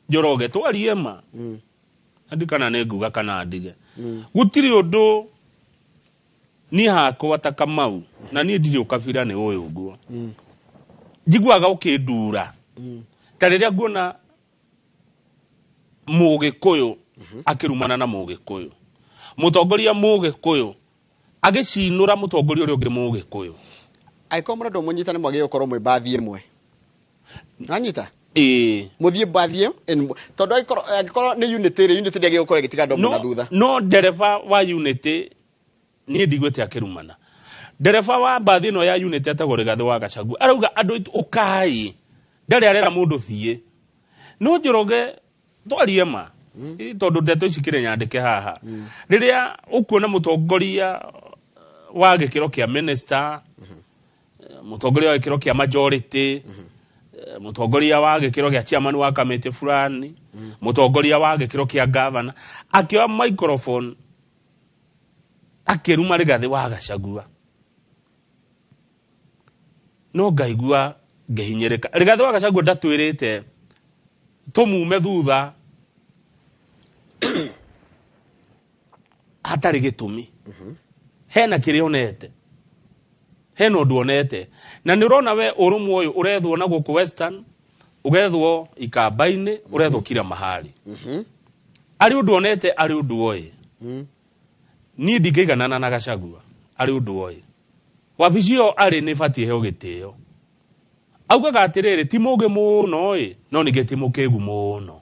Speaker 1: Njoroge twarie ma. Andi kana nĩ nguga kana ndige. Gũtirĩ ũndũ niĩ hakwa ta Kamau na niĩ ndirĩ ũkabira nĩ ũyũ ũguo. Njiguaga ũkĩndura. Ta rĩrĩa nguona Mũgĩkũyũ akĩrumana na Mũgĩkũyũ. Mũtongoria Mũgĩkũyũ agĩcinũra mũtongoria ũrĩa ũngĩ Mũgĩkũyũ.
Speaker 2: Angĩkorwo mũrenda mũnyitane mwagĩrĩirwo gũkorwo mwĩ mbathi ĩmwe. Nanyita?
Speaker 1: Ĩĩ.
Speaker 2: Mũthiĩ mbathi ĩmwe, tondũ angĩkorwo nĩ unity rĩ, unity ndĩagĩrĩirwo gũkorwo ĩgĩtiga andũ amwe na thutha.
Speaker 1: No ndereba wa unity niĩ ndiguĩte akĩrumana. Ndereba wa mbathi ĩno ya unity etagwo Rigathĩ wa Gachagua arauga andũ aitũ ũkai, ndarĩ arera mũndũ thiĩ. No Njoroge twarie ma tondũ ndeto ici kĩrĩ nyandĩke haha. Rĩrĩa ũkuona mũtongoria wa gĩkĩro kĩa minister, mũtongoria wa gĩkĩro kĩa majority, mũtongoria wa gĩkĩro kĩa chairman wa kamĩtĩ fulani, mũtongoria wa gĩkĩro kĩa governor akĩoya microphone akĩruma Rigathĩ wa Gachagua, no ngaigua ngĩhinyĩrĩka. Rigathĩ wa Gachagua ndatwĩrĩte tũmume thutha hatarĩ gĩtũmi. Hena kĩrĩa onete, hena ũndũ onete, na nĩ ũrona we ũrũmwe ũyũ ũrethwo na gũkũ Western, ũgethwo Ikamba-inĩ, ũrethwo kila mahali. Arĩ ũndũ onete, arĩ ũndũ oĩ. Niĩ ndingĩiganana na Gachagua, arĩ ũndũ oĩ. Wabici ĩyo arĩ nĩ ĩbatiĩ ĩheo gĩtĩo. Augaga atĩrĩrĩ, ti mũũgĩ mũno ĩ, no ningĩ ti mũkĩgu mũno.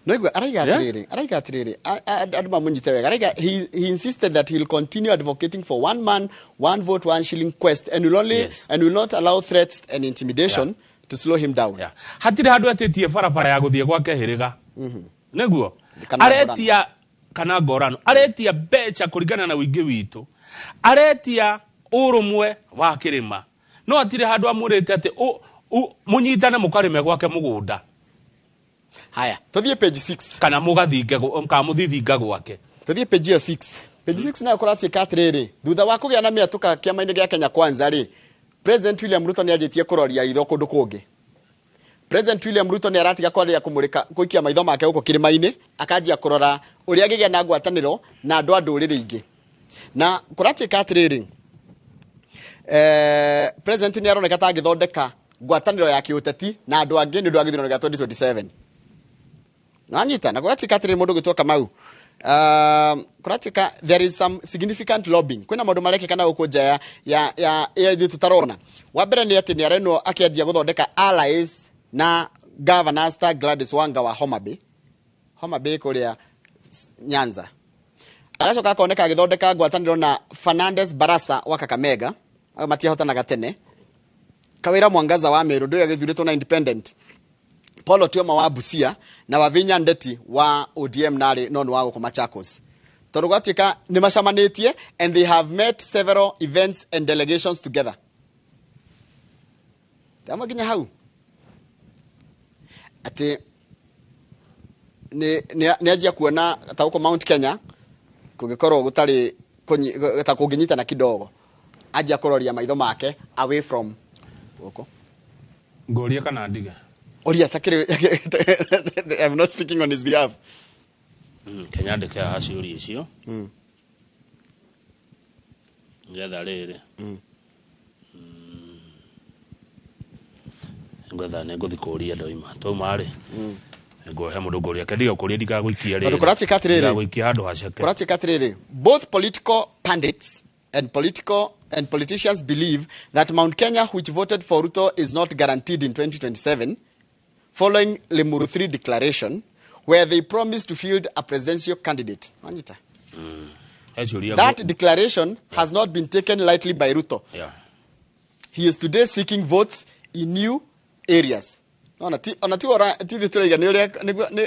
Speaker 2: No igua, araiga atĩrĩrĩ, araiga atĩrĩrĩ, andũ mamũnyite wega. Araiga, he insisted that he will continue advocating for one man, one vote, one shilling quest and will only, and will not allow threats and intimidation to slow him down.
Speaker 1: Hatirĩ handũ etĩtie barabara ya gũthiĩ gwake hĩrĩga. Nĩguo?
Speaker 2: Kana
Speaker 1: Aretia kana ngorano. Aretia mbeca kũringana na ũingĩ witũ. Aretia ũrũmwe wa kĩrĩma. No hatirĩ handũ amwĩrĩte atĩ mũnyitane mũkarĩme gwake mũgũnda.
Speaker 2: Haya, tuthiĩ page 6.
Speaker 1: Kana mũgathinge kana mũthithinga gwake.
Speaker 2: Tuthiĩ page ĩyo 6. Page 6 nayo kũratuĩka atĩrĩrĩ, thutha wa kũgĩa na mĩatũka kĩama-inĩ gĩa Kenya Kwanza rĩ, President William Ruto nĩ anjĩtie kũroria itho kũndũ kũngĩ. President William Ruto nĩ aratiga kwaria kũmũrĩka gũikia maitho make gũkũ kĩrĩma-inĩ, akanjia kũrora ũrĩa angĩgĩa na ngwatanĩro na andũ a ndũrĩrĩ ingĩ. Na kũratuĩka atĩrĩrĩ, President nĩ aroneka ta angĩthondeka ngwatanĩro ya kĩũteti na andũ angĩ nĩ ũndũ wa gĩthurano gĩa 2027. Nanyita, na kũratuĩka atĩrĩrĩ mũndũ ũgwĩtwo Kamau. Kũratuĩka there is some significant lobbying. Kwĩna maũndũ marekĩka na gũkũ nja ya ithuĩ tũtarona. Wa mbere nĩ atĩ nĩ arenwo akĩanjia gũthondeka allies na governors ta Gladys Wanga wa Homa Bay. Homa Bay kũrĩa Nyanza. Agacoka akoneka agĩthondeka ngwatanĩro na Fernandes Barasa wa Kakamega, ayo matiahotanaga tene. Kawira Mwangaza wa Meru, ndũyũ agĩthurĩtwo na independent. Paul Otioma wa Busia na Wavinya Ndeti wa ODM narĩ no nĩ wa gũkũ Machakos. Tondũ gwatuĩka nĩ macamanĩtie and they have met several events and delegations together. Tama nginya hau. Atĩ nĩ anjia kuona ta gũkũ Mount Kenya kũngĩkorwo gũtarĩ ta kũngĩnyitana kidogo, anjia kũroria maitho make away from gũkũ.
Speaker 1: Ngũria kana ndige?
Speaker 2: Oria, takiri, I'm not speaking on his behalf.
Speaker 1: Kenya ndeke haha ciũria icio. Ngetha rĩrĩ. Ngetha nĩ ngũthiĩ kũũria ndoima. Twauma rĩ? Ngũhe mũndũ ngũria. Kendiga kũũria ndigagũikie rĩrĩ.
Speaker 2: Tondũ kũratuĩka atĩrĩrĩ.
Speaker 1: Ndigagũikie handũ haceke.
Speaker 2: Kũratuĩka atĩrĩrĩ, both political pundits and political and politicians believe that Mount Kenya, which voted for Ruto, is not guaranteed in 2027, following Limuru 3 declaration, where they promised to field a presidential candidate. Wanyita.
Speaker 1: He ciũria
Speaker 2: That declaration has not been taken lightly by Ruto. He is today seeking votes in new areas. Ona ti ona ti ora ti ithuĩ tũraiga nĩ ũrĩa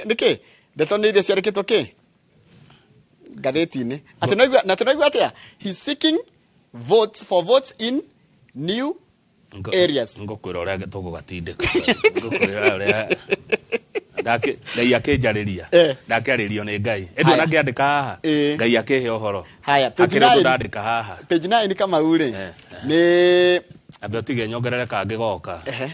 Speaker 2: nĩ kĩ ndeto nĩ iria ciandĩkĩtwo kĩ ngathĩti-inĩ atĩ naigua na tũraigua atĩa, he is seeking votes for votes in new areas.
Speaker 1: Ngũkwĩra ũrĩa tũgũgatindĩka, ngũkwĩra ũrĩa Ngai akĩnjarĩria, ndakĩarĩrio nĩ Ngai ĩndĩ ona ngĩandĩka haha Ngai akĩhe ũhoro.
Speaker 2: Haya, page
Speaker 1: Hakĩrĩ ũndũ
Speaker 2: 9.
Speaker 1: ndandĩka haha.
Speaker 2: Page 9 Kamau rĩ nĩ
Speaker 1: Ambe ũtige nyongerere kangĩ goka. Ehe,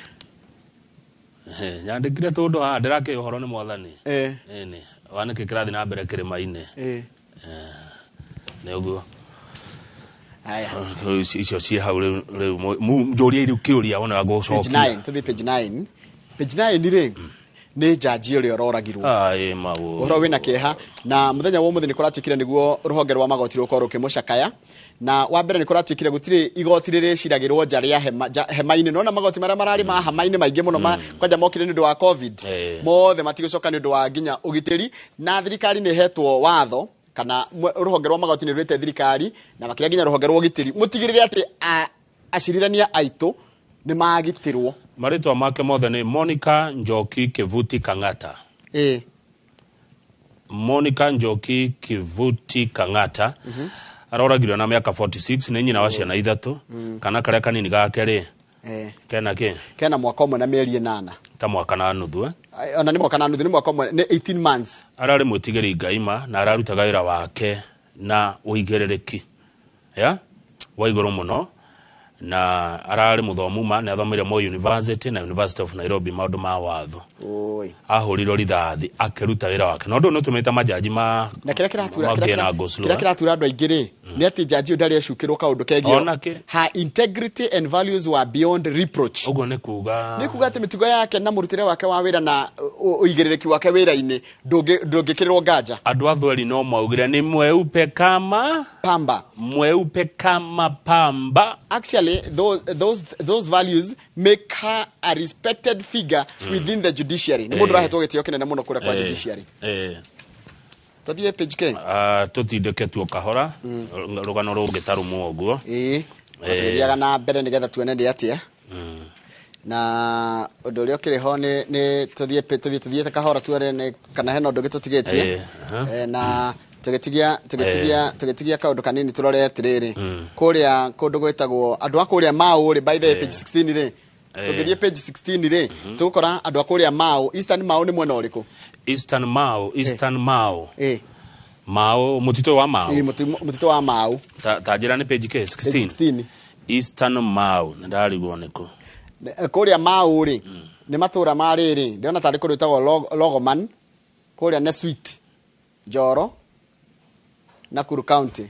Speaker 1: nyandĩkire tũndũ haha ndĩrakĩhe ũhoro nĩ mwathani. Ĩni wa nĩkĩ kĩrathiĩ na mbere kĩrĩma-inĩ. Nĩ ũguo.
Speaker 2: Haya.
Speaker 1: Rĩu icio ciĩ hau rĩu rĩu njũrie rĩu kĩũria wona
Speaker 2: Page
Speaker 1: gũcokia.
Speaker 2: 9, tũthiĩ page 9. Page 9 rĩ nĩ njanji ũrĩa ũroragirwo.
Speaker 1: Ai maũ.
Speaker 2: Ũhoro wĩna kĩeha na mũthenya wa ũmũthĩ nĩ kũratuĩkire nĩguo rũhonge rwa magoti rũkorwo rũkĩmũcakaya, na wa mbere nĩ kũratuĩkire gũtirĩ igoti rĩrĩciragĩrwo nja rĩa hema hema-inĩ. Nona magoti marĩa mararĩ ma hema-inĩ maingĩ mũno kwanja mokire nĩ ũndũ wa COVID. Mothe matigũcoka nĩ ũndũ wa nginya ũgitĩri, na thirikari nĩ ĩhetwo watho kana rũhonge rwa magoti nĩ rwĩte thirikari na makĩria nginya rũhonge rwa ũgitĩri mũtigĩrĩre atĩ acirithania aitũ nĩ magitĩrwo.
Speaker 1: Marĩtwa make mothe nĩ Monica Njoki Kivuti Kang'ata. Monica Njoki Kivuti Kang'ata aroragirwo na mĩaka 46, nĩ nyina wa ciana ithatũ. Kana karĩa kanini gake rĩ kena kĩ?
Speaker 2: Kena mwaka ũmwe na mĩeri 8.
Speaker 1: Ta mwaka na nuthu, eh?
Speaker 2: Ai, ona nĩ mwaka na nuthu, nĩ mwaka ũmwe, nĩ 18 months.
Speaker 1: Ararĩ mwĩtigĩri Ngai ma na ararutaga wĩra wake na ũigĩrĩrĩki ya wa igũrũ mũno, na ararĩ mũthomu ma, nĩ athomeire Moi University na University of Nairobi maũndũ ma watho. Ahũrirwo rithathi akĩruta wĩra wake, na ũndũ ũyũ nĩ ũtũmĩte majaji ma
Speaker 2: Na kĩrĩa kĩratura
Speaker 1: magĩe na go slow,
Speaker 2: kĩrĩa
Speaker 1: eh?
Speaker 2: kĩratura andũ aingĩ rĩ nĩ atĩ njanji ũyũ ndarĩ ecukĩrwo kaũndũ kegiĩ.
Speaker 1: Ona kĩ?
Speaker 2: Her integrity and values were beyond reproach.
Speaker 1: Ũguo nĩ kuga
Speaker 2: nĩ kuga atĩ mĩtugo yake na mũrutĩre wake wa wĩra na ũigĩrĩrĩki wake wĩra-inĩ ndũngĩkĩrĩrwo nganja.
Speaker 1: Andũ a Thweri no maugire nĩ mweupe kama
Speaker 2: pamba,
Speaker 1: mweupe kama pamba.
Speaker 2: Actually, those values make her a respected figure within the judiciary. Nĩ mũndũ ũrahetwo gĩtĩo kĩnene mũno kũrĩa kwa judiciary. Tũthiĩ page K.
Speaker 1: Tũtindĩke tuo kahora rũgano rũngĩ ta rũmwe ũguo.
Speaker 2: Tũgĩthiaga na mbere nĩgetha tuone nĩ atĩa. Na ũndũ ũrĩa ũkĩrĩ ho nĩ tũthiĩ tũthiĩte kahora tuone nĩ kana hena ũndũ ũngĩ tũtigĩtie. Na tũgĩtigia kaũndũ kanini tũrore atĩrĩrĩ. Kũrĩa kũndũ gwĩtagwo andũ a kũrĩa Mau rĩ, by the way, page 16 rĩ. Tũngĩthiĩ page 16 rĩ, tũgũkora andũ a kũrĩa Mau, Eastern Mau nĩ mwena ũrĩkũ?
Speaker 1: Eastern Mau, Eastern Mau. Mau, mũtitũ wa Mau.
Speaker 2: Ĩ, mũtitũ wa Mau.
Speaker 1: Ta njĩra nĩ page K, 16.
Speaker 2: Page 16.
Speaker 1: Eastern Mau, nĩ ndarigwo nĩkũ.
Speaker 2: Kũrĩa Mau rĩ, nĩ matũra ma rĩrĩ, ndĩrona tarĩ kũndũ gwĩtagwo Logoman, kũrĩa Nessuit, Njoro, Nakuru County.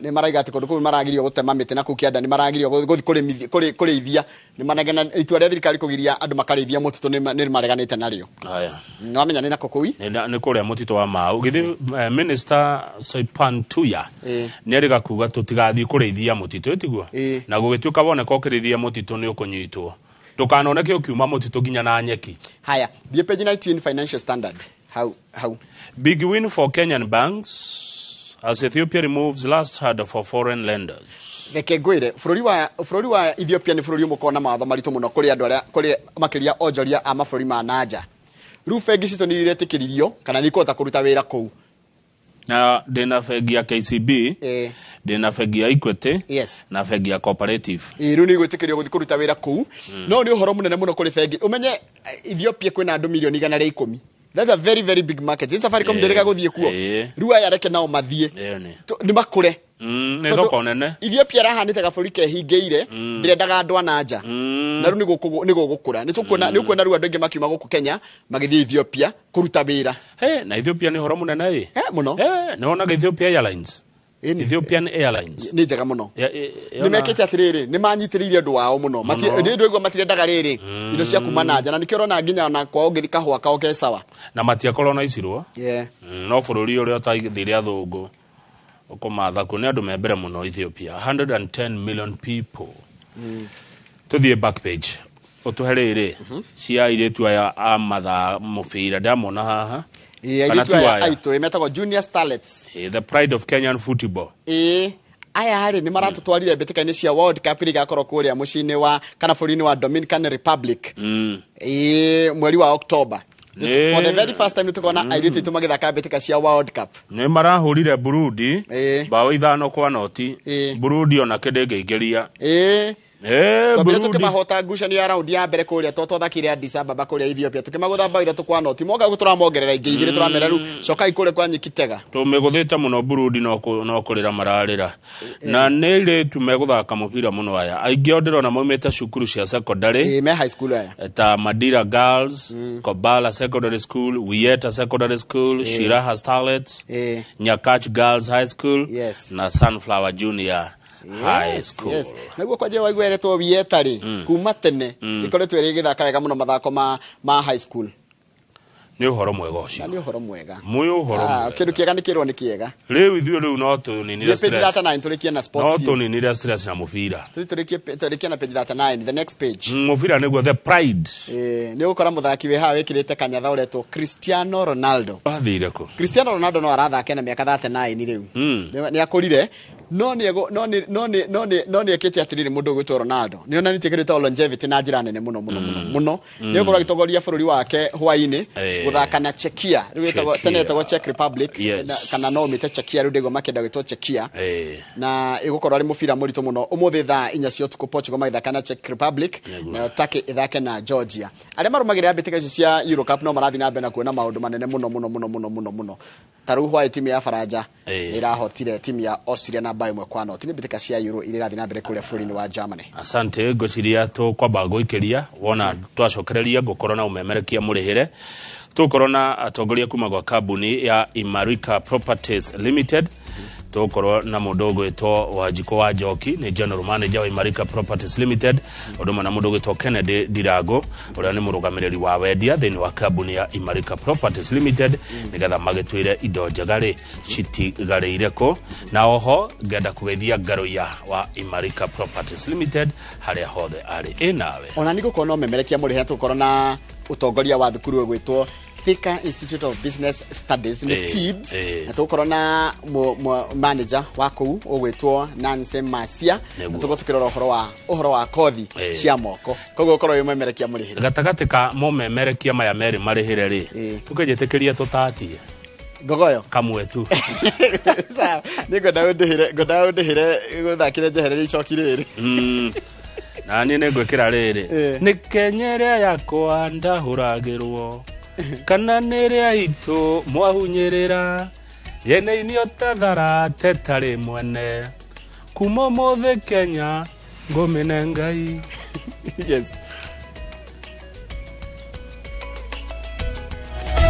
Speaker 2: Nĩ maraiga atĩ kũndũ kũu maragirio gũtema mĩtĩ na kũu kĩanda nĩ maragirio gũthiĩ kũrĩithia. Nĩ manegena itua rĩa thirikari kũgiria andũ makarĩithia mũtitũ nĩ mareganĩte narĩo.
Speaker 1: Haya.
Speaker 2: Nĩ wamenya nĩ nako kũu?
Speaker 1: Nĩ kũrĩa mũtitũ wa Mau. Githĩ, Minister Soipan Tuya nĩ erĩga kuga tũtigathiĩ kũrĩithia mũtitũ, ĩtiguo? Na gũgĩtuĩka woneka ũkĩrĩithia mũtitũ nĩ ũkũnyitwo. Ndũkanoneke ũkiuma mũtitũ nginya na nyeki.
Speaker 2: Haya, thiĩ page 19 Financial Standard. Hau, hau.
Speaker 1: Big win for Kenyan banks as Ethiopia removes last hurdle for foreign lenders.
Speaker 2: Reke ngwĩre, bũrũri wa Ethiopia nĩ bũrũri ũmwe ũkoragwo na mawatho maritũ mũno kũrĩ andũ arĩa, kũrĩ makĩria onjoria a mabũrũri ma na nja. Rĩu bengi citũ nĩ iretĩkĩririo kana nĩ ikũhota kũruta wĩra kũu.
Speaker 1: Na ndĩna bengi ya KCB, ndĩna bengi ya Equity, na bengi ya Cooperative.
Speaker 2: Rĩu nĩ igwĩtĩkĩrio gũthiĩ kũruta wĩra kũu. No nĩ ũhoro mũnene mũno kũrĩ bengi. Ũmenye Ethiopia kwĩna andũ mirioni igana rĩa ikũmi. That's a very, very big market. Hii Safaricom ndĩrĩga gũthiĩ kuo. Rĩu aya reke nao mathiĩ. Nĩ makũre.
Speaker 1: Nĩ
Speaker 2: Tondũ
Speaker 1: thoko nene.
Speaker 2: Ethiopia ĩrahanĩte gabũrũri kehingĩire, ndĩrendaga andũ a na nja. Na rĩu nĩ gũgũkũra. Nĩ tũkuona, nĩ ũkuona rĩu andũ aingĩ makiuma gũkũ Kenya magĩthiĩ Ethiopia kũruta wĩra.
Speaker 1: Hey, na Ethiopia nĩ ũhoro mũnene ĩ.
Speaker 2: Mũno.
Speaker 1: Nĩ wonaga Ethiopia Airlines. Ethiopian Airlines.
Speaker 2: Nĩ njega mũno. Nĩ mekĩte atĩrĩrĩ, nĩ manyitĩrĩire ũndũ wao mũno.
Speaker 1: Mũno.
Speaker 2: Nĩ ndũigua matirendaga rĩrĩ, indo cia kuma na nja, na nĩkĩo ũrona nginya ona kwao ũngĩthiĩ kahũa kao ke sawa.
Speaker 1: Na matiakorwo na icirwo. No bũrũri ũrĩa ũtathire athũngũ ũkũmatha kuo nĩ andũ me mbere mũno Ethiopia. 110 million people. Tũthiĩ back page. Ũtũhe rĩrĩ, cia airĩtu aya a mathaa mũbira, ndamona haha.
Speaker 2: Ĩĩ,
Speaker 1: Kana
Speaker 2: airĩtu
Speaker 1: ti
Speaker 2: aya
Speaker 1: waya?
Speaker 2: aitũ metagwo Junior Starlets.
Speaker 1: Eh, the pride of Kenyan football.
Speaker 2: Ĩĩ, aya rĩ nĩ maratũtwarire mbĩtĩka-inĩ cia World Cup iria igakorwo kũrĩa mũciĩ-inĩ wa kana bũrũri-inĩ wa Dominican Republic. Ĩĩ, mweri wa October. For the very first time nĩ tũkona airĩtu aitũ magĩthaka mbĩtĩka cia World Cup.
Speaker 1: Nĩ marahũrire Burundi bao 5-0. Burundi onake ndĩngĩingĩria.
Speaker 2: Twambire
Speaker 1: Burundi.
Speaker 2: tukimahota ngucanio ya raundi ya mbere kũrĩa to twathakire Addis Ababa kũrĩa Ethiopia, tukĩmagũtha bao 3-0. Moka gũkũ tũramongerera ingĩ igĩrĩ, tũramera rĩu cokai kũrĩa kwa Nyikitega.
Speaker 1: Tũmĩgũthĩte mũno Burundi, no kũrĩra mararĩra. Na nĩ airĩtu megũthaka mũbira mũno aya. Aingĩ ao ndĩrona maumĩte cukuru cia secondary.
Speaker 2: Me high school aya.
Speaker 1: Ta Madira Girls, Kobala Secondary School, Wieta Secondary School, Shiraha Starlets, Nyakach Girls High School, na Sunflower Junior High School.
Speaker 2: Yes. Naguo kwanja waigua ĩretwo Wieta rĩ, kuma tene ĩkoretwo ĩrĩ ĩgĩthaka wega mũno mathako ma high school.
Speaker 1: Nĩ ũhoro mwega ũcio.
Speaker 2: Na nĩ ũhoro mwega.
Speaker 1: Mwĩ ũhoro mwega.
Speaker 2: Kĩndũ kĩega nĩ kĩrwo nĩ kĩega.
Speaker 1: Rĩu ithuĩ rĩu no tũninire
Speaker 2: Thiĩ page
Speaker 1: stress.
Speaker 2: 39 tũrĩkie na sports
Speaker 1: No
Speaker 2: view.
Speaker 1: tũninire stress na mũbira.
Speaker 2: Tũthiĩ tũrĩkie na page 39, the next page.
Speaker 1: Mũbira nĩguo the pride.
Speaker 2: Nĩ ũgũkora mũthaki wĩ haha wĩkĩrĩte kanyatha ũretwo Cristiano Ronaldo.
Speaker 1: Athire kũ?
Speaker 2: Cristiano Ronaldo no arathake na mĩaka 39 rĩu. Nĩ akũrire no nĩ no nĩ no nĩ no nĩ no nĩ ekĩte atĩrĩrĩ, mũndũ ũgwĩtwo Ronaldo nĩ onanĩtie kĩndũ gĩtagwo longevity na njĩra nene mũno mũno mũno mũno. Nĩ ũkorwo agĩtongoria bũrũri wake hwaĩ-inĩ gũthaka na Czechia, rĩu ĩtagwo, tene ĩtagwo Czech Republic, kana no ũmĩte Czechia, rĩu ndĩguo makĩenda gwĩtwo Czechia. Na ĩgũkorwo arĩ mũbira mũritũ mũno ũmũthĩ thaa 4 cia ũtukũ, Portugal magĩthaka na Czech Republic, nayo Turkey ĩthake na Georgia. Arĩa marũmagĩrĩra mbĩtĩka icio cia Euro Cup no marathiĩ na mbere na kuona maũndũ manene mũno mũno mũno mũno mũno mũno. Ta rĩu hwaĩ timu ya Faranja nĩ ĩrahotire timu ya Austria na bao 1-0. Nĩ mbĩtĩka cia Euro iria irathiĩ na mbere kũrĩa bũrũri-inĩ wa Germany.
Speaker 1: Asante, ngwĩciria tũkwamba gũikĩria wona twacokereria ngũkorwo na ũmemerekia mũrĩhĩre. Tũgũkorwo na atongoria kuma gwa kambuni ya Imarika Properties Limited. Tũgũkorwo na mũndũ ũgwĩtwo Wanjikũ wa Njoki, nĩ general manager wa Imarika Properties Limited, ũndũ ũmwe na mũndũ ũgwĩtwo Kennedy Ndirango ũrĩa nĩ mũrũgamĩrĩri wa wendia thĩinĩ wa kambuni ya Imarika Properties Limited, nĩgetha magĩtwĩre indo njega rĩ citigarĩire kũ. Na oho ngenda kũgeithia Ngaruiya wa Imarika Properties Limited harĩa hothe arĩ. Ĩ nawe?
Speaker 2: Ona nĩ gũkorwo na ũmemerekia mũrĩhĩre, tũgũkorwo na ũtongoria wa thukuru ũgwĩtwo Thika Institute of Business Studies, nĩ TIBS, na tũgũkorwo na manager wa kũu ũgwĩtwo Nancy Masia, na tũgũkorwo tũkĩrora ũhoro wa kothi cia moko. Koguo ũkorwo wĩ mũmemerekia mũrĩhĩre.
Speaker 1: Gatagatĩ ka mũmemerekia maya merĩ marĩhĩre rĩ, tũkĩnjĩtĩkĩria tũtatie
Speaker 2: ngogoyo
Speaker 1: kamwe tu.
Speaker 2: Sawa, nĩ ngwenda ũndĩhĩre, ngwenda ũndĩhĩre gũthakĩre njeherere icoki rĩrĩ.
Speaker 1: Na niĩ nĩ ngwĩkĩra rĩrĩ, nĩ Kenya ĩrĩa yakwa ndahũragĩrwo kana nĩ ĩrĩa itũ mwahunyĩrĩra, yeneinio ta tharate tarĩ mwene, kuma ũmũthĩ Kenya ngũmĩne Ngai.
Speaker 2: Yes.